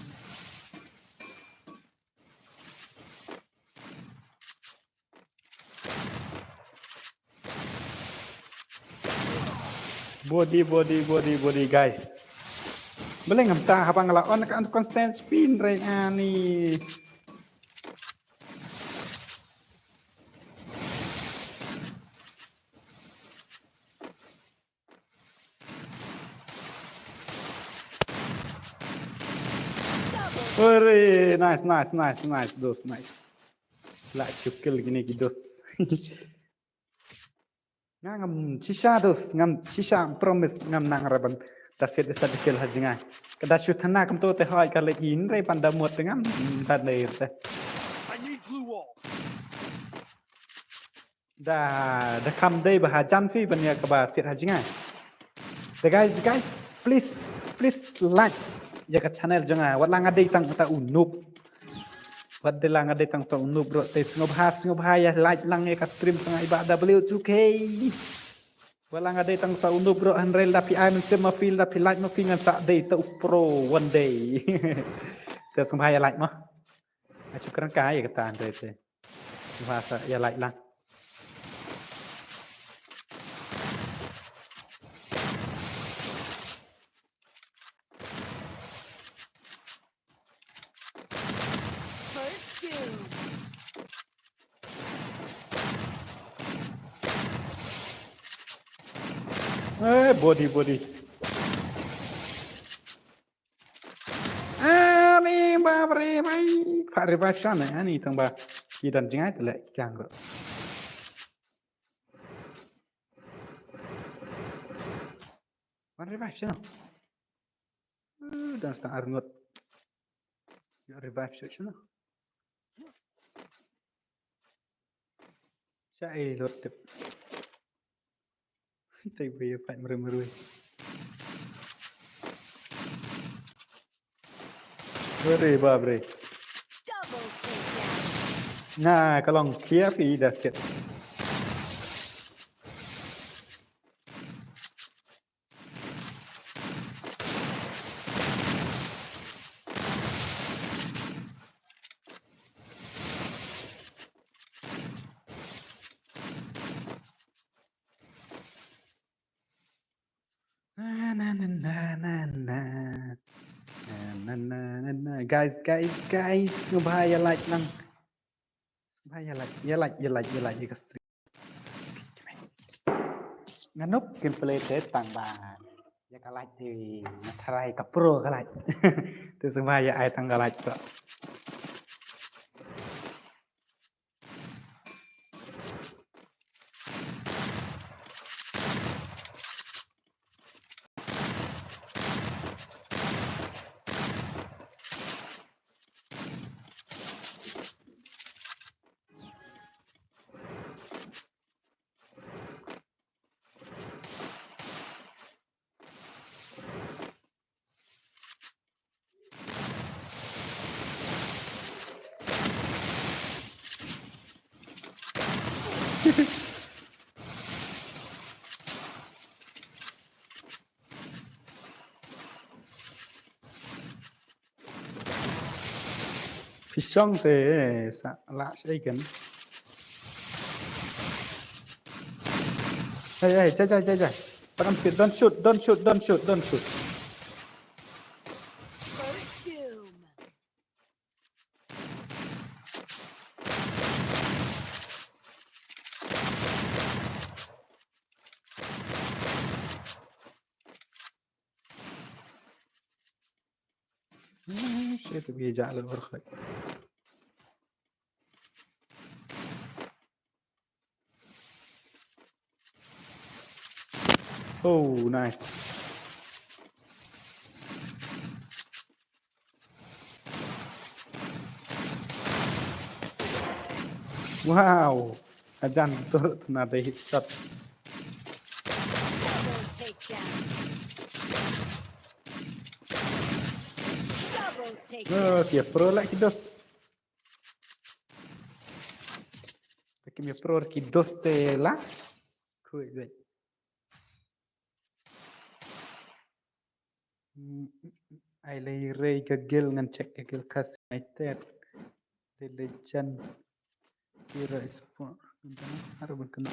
Body, body, body, body, guys. Bele ngam ta haba nga la on ka constant spin re ani. Ore, nice, nice, nice, nice, dos, nice. La shukil gini ki dos. Nga ngam shisha dos, ngam shisha, promise ngam nang ra ban da siat da sat da kill ha jngai. Ka da shu thana kumto te hoi ka leh in re ban da mut te ngam da dei te. Da, da kam dei ba hajan phi ban ïa kaba siat ha jngai. Da guys, guys, please, please like ïa ka channel jong nga. Wat la nga dei tang uta u noob. Wat la nga dei tang uta u noob bro. Te sngewbha, sngewbha ïa like lang ïa ka stream jong nga i Bah W two K. Wat la nga dei tang uta u noob bro, hynrei lada phi ai mynsiem ma phi, lada phi like ma phi ngan sa dei uta u pro one day. Te sngewbha ïa like mo. Nga shu kren ka ïa kata hynrei te. Sngewbha sa ïa like lang. First doom. Eh, body, body. Ani, bap re, bhai. Pat revive sha ne, ani tang ba. Ki don jngai te leh ki kang ko. Wan revive sha no. Uh, dan stang arngot. Ïa revive sha no. Sha ai lot tip. Te bai ïa fight mrui mrui. Hore bap re. Double takedown. Nga ka long khia phi da siat. Na, na, na, na, na, na. Na, na, na, na, na. Guys, guys, guys, sngewbha ïa like lang. Sngewbha ïa like, ïa like, ïa like, ïa like ïa ka stream. Nga noob gameplay te tang ba ïa ka like te nga tharai ka pro ka like. Te sngewbha ïa ai tang ka like to. Phi shong te, eh, sa la shai kan. Hey, hey, jai, jai, jai, jai. Don't shoot, don't shoot, don't shoot, don't shoot, don't shoot. First doom. Hmm, shit, we ja le bor khai. Oh, nice. Wow. Ajan tur na de hit shot. Double takedown. Double takedown. Oh, ki pro la ki dos. Ki mi pro ki dos te la. Kui, wait. Ai lei rei ka guild ngan check ka guild Khasi United. Dei legend. Kira sport. Ngan tengok, harus berkena.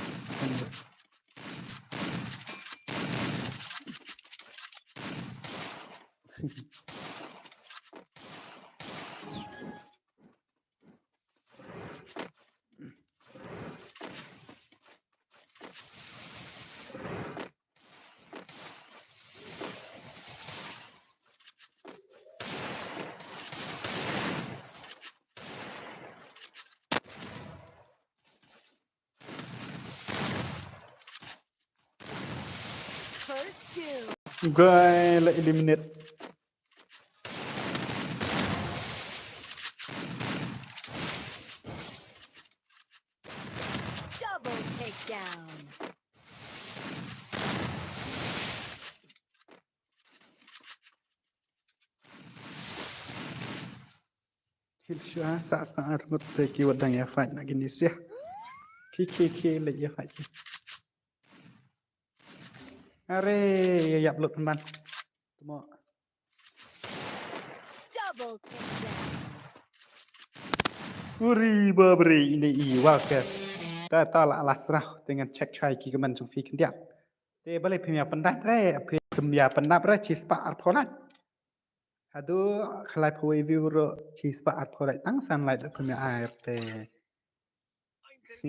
Guy la eliminate. Double takedown. Hil shuwa sa sa ar mut te ki wat dang ïa fight na kine sia. Ki ki ki le ïa fight ki. Are ïa ïap lut man. Temo. Double takedown. Uri babri ini i walker. Ta ta la la srah dengan check try ki keman jong phi khyndiat. Te balei phim ïa pyndap re, phim ïa pyndap re chi spah arphew lait. Haduh khlai phew wei view ruh chi spah arphew lait tang san lait da phim ïa ai te. Te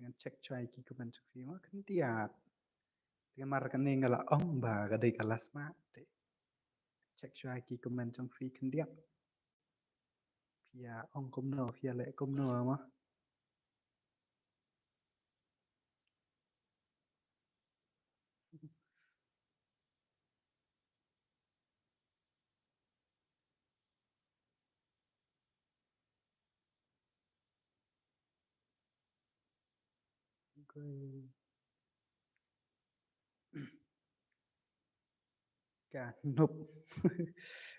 ngan check shuwa ki comment jong phi mo khyndiat. Te namar kane nga la ong ba ka dei ka last match te. Check shuwa ki comment jong phi khyndiat. Phi ïa ong kumno, phi ïa leh kumno mo. Ka noob.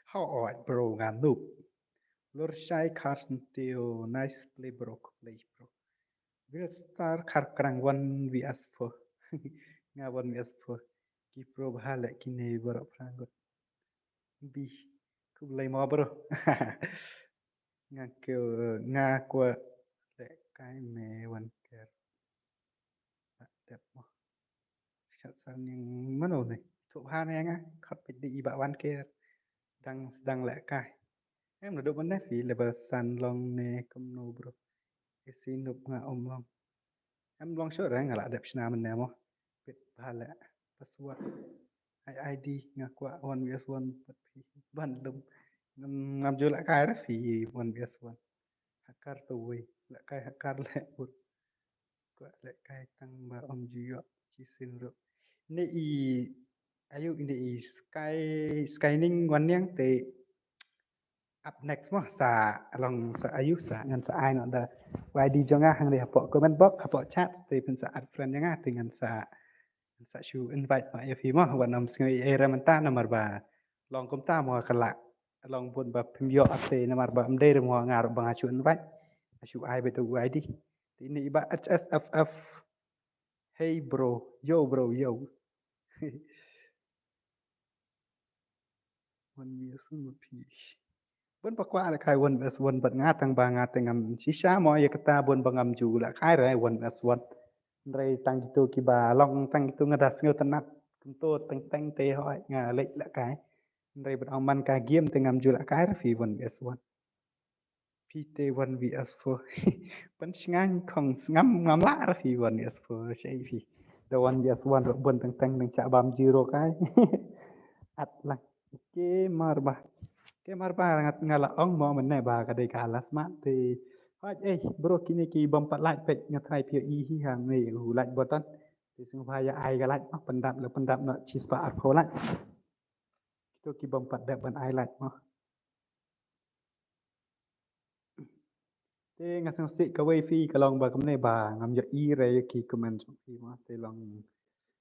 How are bro nga noob. Lurshai Carson Teo, nice play bro, play bro. Real Star Kharkrang one V S four. Nga one V S four. Ki pro bha leh kine baroh phrang gut. Bi. Khublei mo bro. Nga kwah, nga kwah leh kai me wan ker. Dep mo. Shat sar ning mano ne. Thup ha ne nga. Khot pit di i ba wan ker. Dang sdang leh kai. Em na duk mane phi level san long ne kumno bro. Isi nup nga um long. Em long sure nga la dep shna mane mo. Pit bha leh password. Ai I D nga kwah one V S one pat phi ban lum. Ngam, ngam ju leh kai re phi one V S one. Hacker to wei. Leh kai hacker leh ut. Kwah leh kai tang ba ym ju ïoh chi sin ruh. Ne i ayu ne i sky sky ning wan niang te up next mo sa long sa ayu sa ngan sa ai noh da Y D jong nga hangne hapoh comment box hapoh chat te phin sa add friend jong nga te ngan sa ngan sa shu invite ma ïa phi mo wan ym sngew ei ei re mynta namar ba long kumta mo ka lah long bun ba phim ïoh ate namar ba ym dei re mo nga ruh ba nga shu invite nga shu ai beit da Y D. Te ine i ba H S F F. Hey bro, yo bro, yo. One V S one ma phi. Bun ba kwah leh kai one V S one bad nga tang ba nga te ngam shisha mo ïa kata bun ba ngam ju leh kai re one V S one. Hynrei tang kito kiba long tang kito nga da sngew tynnat kumto teng teng te hooid nga leh leh kai. Hynrei bad ong man ka game te ngam ju leh kai re phi one V S one. Phi te one V S four. Pynshngaiñ khong ngam ngam lah re phi one V S four shei phi. Da one V S one ruh bun teng teng dang chah bam zero kai. At lang. Ke mar ba. Ke mar ba nga la ong mo mynne ba ka dei ka last match te. Hooid eh bro kine ki bym pat like peit nga try phi ïohi hi hangne u like button. Te sngewbha ïa ai ka like mo pyndap la pyndap noh chi spah arphew like. Kito ki bym pat dep ban ai like mo. Te nga sngewsih kawei phi ka long ba kumne ba ngam ïohi re ïa ki comment jong phi mo te long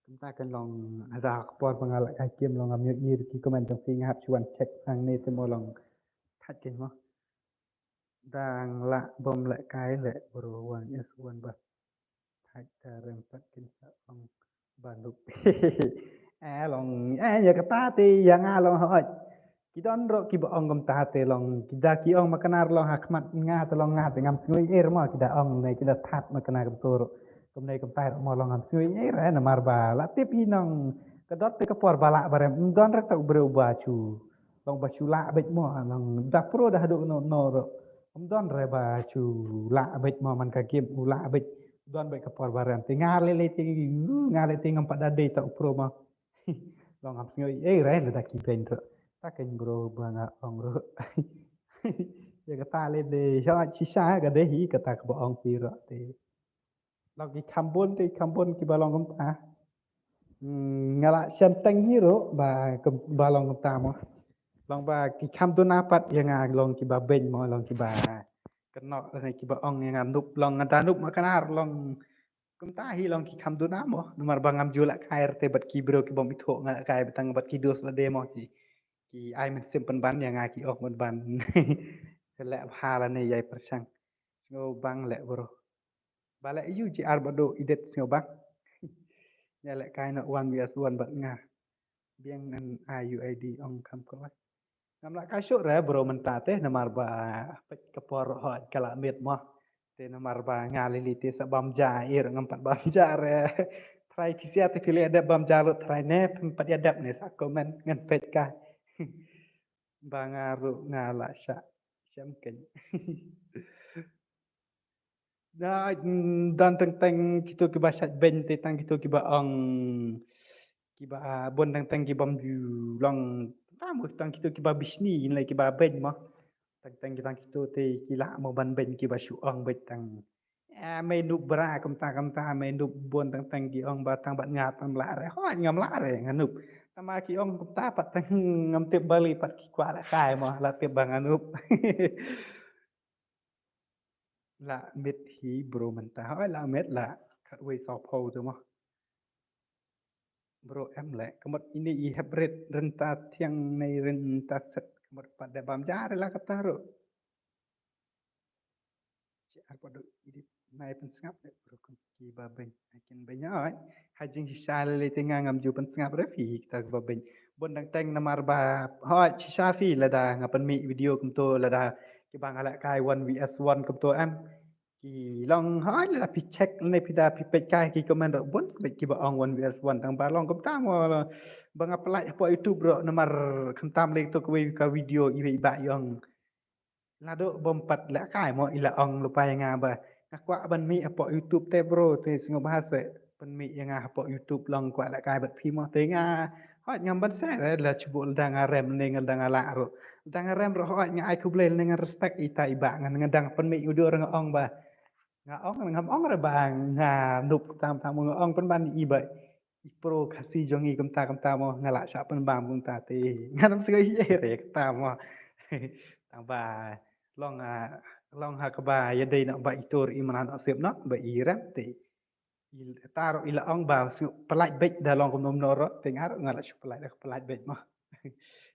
kumta kan long ada ka por ba nga leh kai game long ngam ïohi re ki comment jong phi nga hap shu wan check hangne te mo long thait kein mo. Dang lah bym leh kai leh bro one is one ba. Thait da rem pat kin sa ong ba nup. Eh long eh ïa kata te ïa nga long hooid. Ki don ruh kiba ong kumta te long ki da ki ong ma kane ruh long ha khmat nga te long nga te ngam sngew ei ei re mo ki da ong ne ki da that ma kane kumto ruh. Kumne kumtai ruh mo long ngam sngew ei ei re namar ba la tip hi nong ka dot te ka por ba lah ba rem ym don re tang u briew ba shu long ba shu lah beit mo long da pro da haduh no no ruh. Ym don re ba shu lah beit mo man ka game u lah beit don beit ka por ba rem te nga lei lei te nga lei te ngam pat da dei ta u pro mo. Long ngam sngew ei ei re lada ki beiñ ruh. Ta kein bro ba nga ong ruh. Ïa kata lei de, ïa shisha ka dei hi kata kaba ong phi ruh te. Long ki kham bun te, kham bun kiba long kumta. Hmm, nga la shem teng hi ruh ba, ba long kumta mo. Long ba ki kham duna pat ïa nga long kiba beiñ mo, long kiba kynnoh lane kiba ong ïa nga Nup, long nga da Nup ma kane ruh long kumta hi, long ki kham duna mo. Namar ba ngam ju lehkai te bad ki briew kibym ithuh nga lehkai, bad tang bad ki dos lade mo, ki, ki ai mynsiem pynban ïa nga, ki ong pynban. Leh bha lane ïai pyrshang. Sngewbang leh bro. Ba leh ïa u J R Baduh edit sngewbang. Ïa lehkai noh one V S one bad nga. Biang, an ai u I D ong kham kloi. Ngam lah kai shuh re bro mynta te namar ba peit ka por hooid ka la miet mo. Te namar ba nga lili te sa bam ja ïa ruh ngam pat bam ja re. Trai phi sia te phi leh dep bam ja lut, trai ne phim pat ïa dep ne sa comment ngan peit kai. Ba nga ruh nga la shah shem keiñ. Da, mm, don teng teng kito kiba shait beiñ te tang kito kiba ong kiba, ah, bun teng teng kibym ju long, tang mo tang kito kiba bishni ne kiba beiñ mo. Teng teng ki tang kito te ki lah mo ban beiñ kiba shu ong beit tang. Eh, mei Nup bra kumta kumta, mei Nup bun teng teng ki ong ba tang bad nga tang lah re. Hooid ngam lah re nga Nup. Tang ma ki ong kumta pat tang ngam tip ba lei pat ki kwah lehkai mo, la tip ba nga Nup. La miet hi bro mynta. Hooid la miet la khatwei sawphew te mo. Bro em leh, ka mut ine i hep rit rynta thiang ne rynta set, ka mut pat da bam ja re la kata ruh. J R Baduh edit nai pynsngap leh bro, kum kiba beiñ, ai kin beiñ hooid. Ha jingshisha lei te nga ngam ju pynsngap re phi kita kiba beiñ. Bun teng teng namar ba hooid shisha phi lada nga pynmih video kumto lada kiba nga lehkai one V S one kumto em. Ki long hooid lada phi check ne phi da phi peit kai ki comment ruh bun bad kiba ong one V S one tang ba long kumta mo ba nga pyllait hapoh YouTube ruh namar khamtam lei to kawei ka video iwei i bah i ong. Naduh bym pat lehkai mo i la ong lypa ïa nga ba nga kwah ban mih hapoh YouTube te bro te sngewbha se pynmih ïa nga hapoh YouTube long kwah lehkai bad phi mo te nga hooid ngam ban share re la shu buh lada nga rem ne nga lada nga lah ruh. Lada nga rem ruh hooid nga ai khublei ne nga respect ita i bah ngan nga dang pynmih u dur nga ong ba nga ong ngam ong re ba nga Nup tam tam nga ong pynban i ba i pro Khasi jong i kumta kumta mo nga lah shah pynbam kumta te ngan ym sngew ei ei re kumta mo. Tang ba long, ah, long ha kaba ïadei noh ba i tur i mlan noh sip noh ba i rem te. I ta ruh i la ong ba shu pyllait beit da long kumno kumno ruh te nga ruh nga la shu pyllait da pyllait beit mo.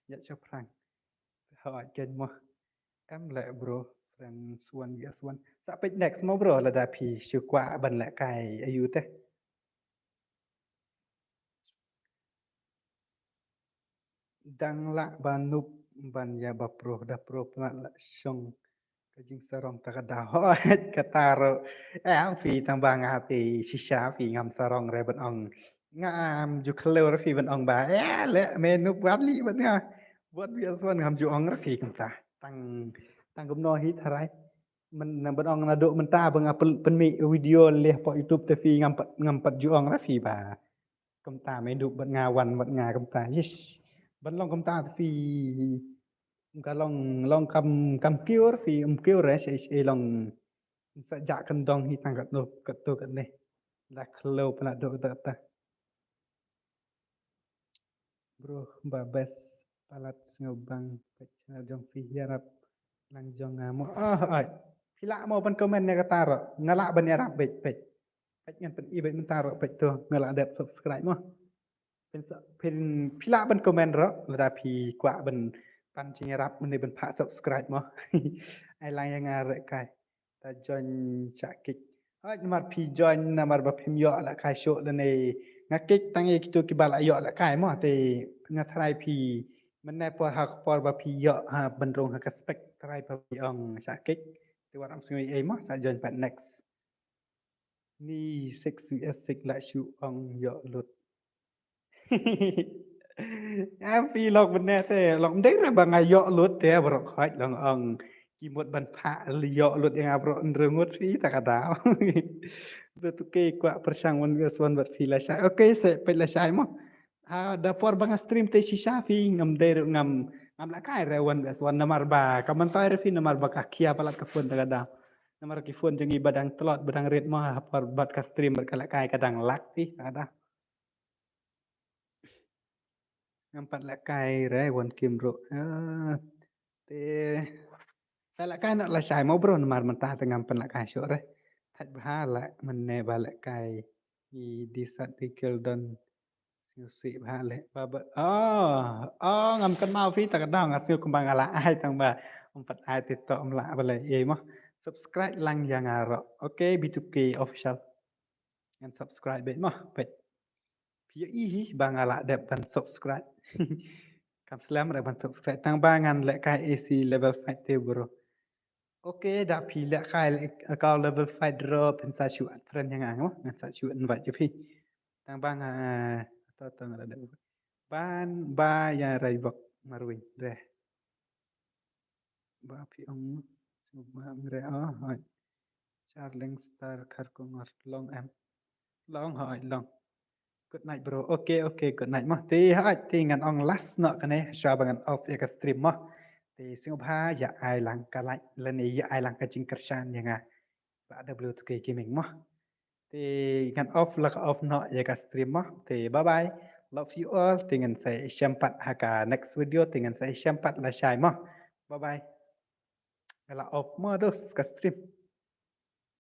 Ïa shu phrang. Hooid keiñ mo. Em leh bro, friends one yes one. Sa peit next mo bro lada phi shu kwah ban lehkai ayu te. Dang lah ba Nup ban ïa ba pro da pro pynlait la shong ka jingsarong ta ka da hooid kata ruh. Em phi tang ba nga te shisha phi ngam sarong re ban ong. Ngam ju khlem re phi ban ong ba ïa leh me Nup wat li ban nga. Wat bi aswan ngam ju ong re phi kumta. Tang tang kumno hi tharai. Men na ban ong naduh mynta ba nga pyn- pynmih video leh hapoh YouTube te phi ngam pat ngam pat ju ong re phi ba. Kumta me Nup bad nga wan bad nga kumta. Yish. Ban long kumta te phi ka long long kam kam kiur phi um kiur eh shi shi long sa ja kan dong hi tang kat no kat tu kat ne. La khlo pala do ta ta. Bro ba best palat sngewbang peit channel jong phi ïarap lang jong nga mo. Ah ai. Phi lah mo ban comment ne kata ro. Nga lah ban ïarap beit peit. Peit ngan pyn i beit mynta ruh peit to nga la dep subscribe mo. Phin sa- phin phi lah ban comment ruh lada phi kwah ban pan jingïarap mynne ban phah subscribe mo. Ai lang ïa nga ruh kai. Ta join shah kik. Hooid namar phi join namar ba phim ïoh lehkai shuh lane nga kik tang ïa kito kiba la ïoh lehkai mo te nga tharai phi mynne por ha ka por ba phi ïoh ha ban rung ha ka spek tharai ba phi ong shah kik. Te wat ym sngew ei mo sa join pat next. Ni six U S six la shu ong ïoh lut. Em phi lok bene te lok mdei re ba nga ïoh lut te bro khoit long ong ki mut ban phah ïoh lut ïa nga bro nrungut phi ta ka daw. Bro tu ke kwah pyrshang wan wes wan bad phi la shai. Okay se peit la shai mo. Ha da por ba nga stream te shisha phi ngam dei ruh ngam Ngam lehkai re wan bes wan namar ba ka mynta re phi namar ba ka khia palat ka phone ta ka dang. Namar ki phone jong ngi ba dang tlot ba dang rit mo ha por bad ka stream bad ka lehkai ka dang lag phi ta ka dang. Ngam pat lehkai re wan kim ruh. Ah, te sa lehkai noh lashai mo bro namar mynta te ngam pat lehkai shuh re. Thait bha la mynne ba lehkai i disat di kildon. Sngewsih bha leh ba ba. Oh, oh ngam kynmaw phi ta ka dang nga sngew kumba nga la ai tang ba. Ngam pat ai te to ngam lah ba leh ei mo. Subscribe lang ïa nga ruh. Okay, B two K official. Ngan subscribe beit mo, beit. Phi ïohi hi ba nga la dep ban subscribe. Kam slem re ban subscribe tang ba ngan lehkai A C level five te bro. Okay, da phi lehkai account level five dro phin sa shu add friend ïa nga mo, ngan sa shu invite ïa phi. Tang ba nga to to nga la dep. Ban ba ïa rai bok marwei re. Ba phi ong sngewbha ngre oh hoi. Charling star khar ko ngar long em. Long hoi long. Good night bro. Okay okay good night mo. Te hoi te ngan ong last noh kane shuwa ba ngan off ïa ka stream mo. Te sngewbha ïa ai lang ka like lane ïa ai lang ka jingkyrshan ïa nga. Ba W two K gaming mo. Te ngan off la ka off noh ïa ka stream mo. Te bye bye. Love you all. Te ngan sa ïashem pat ha ka next video te ngan sa ïashem pat lashai mo. Bye bye. Nga la off mo dos ka stream.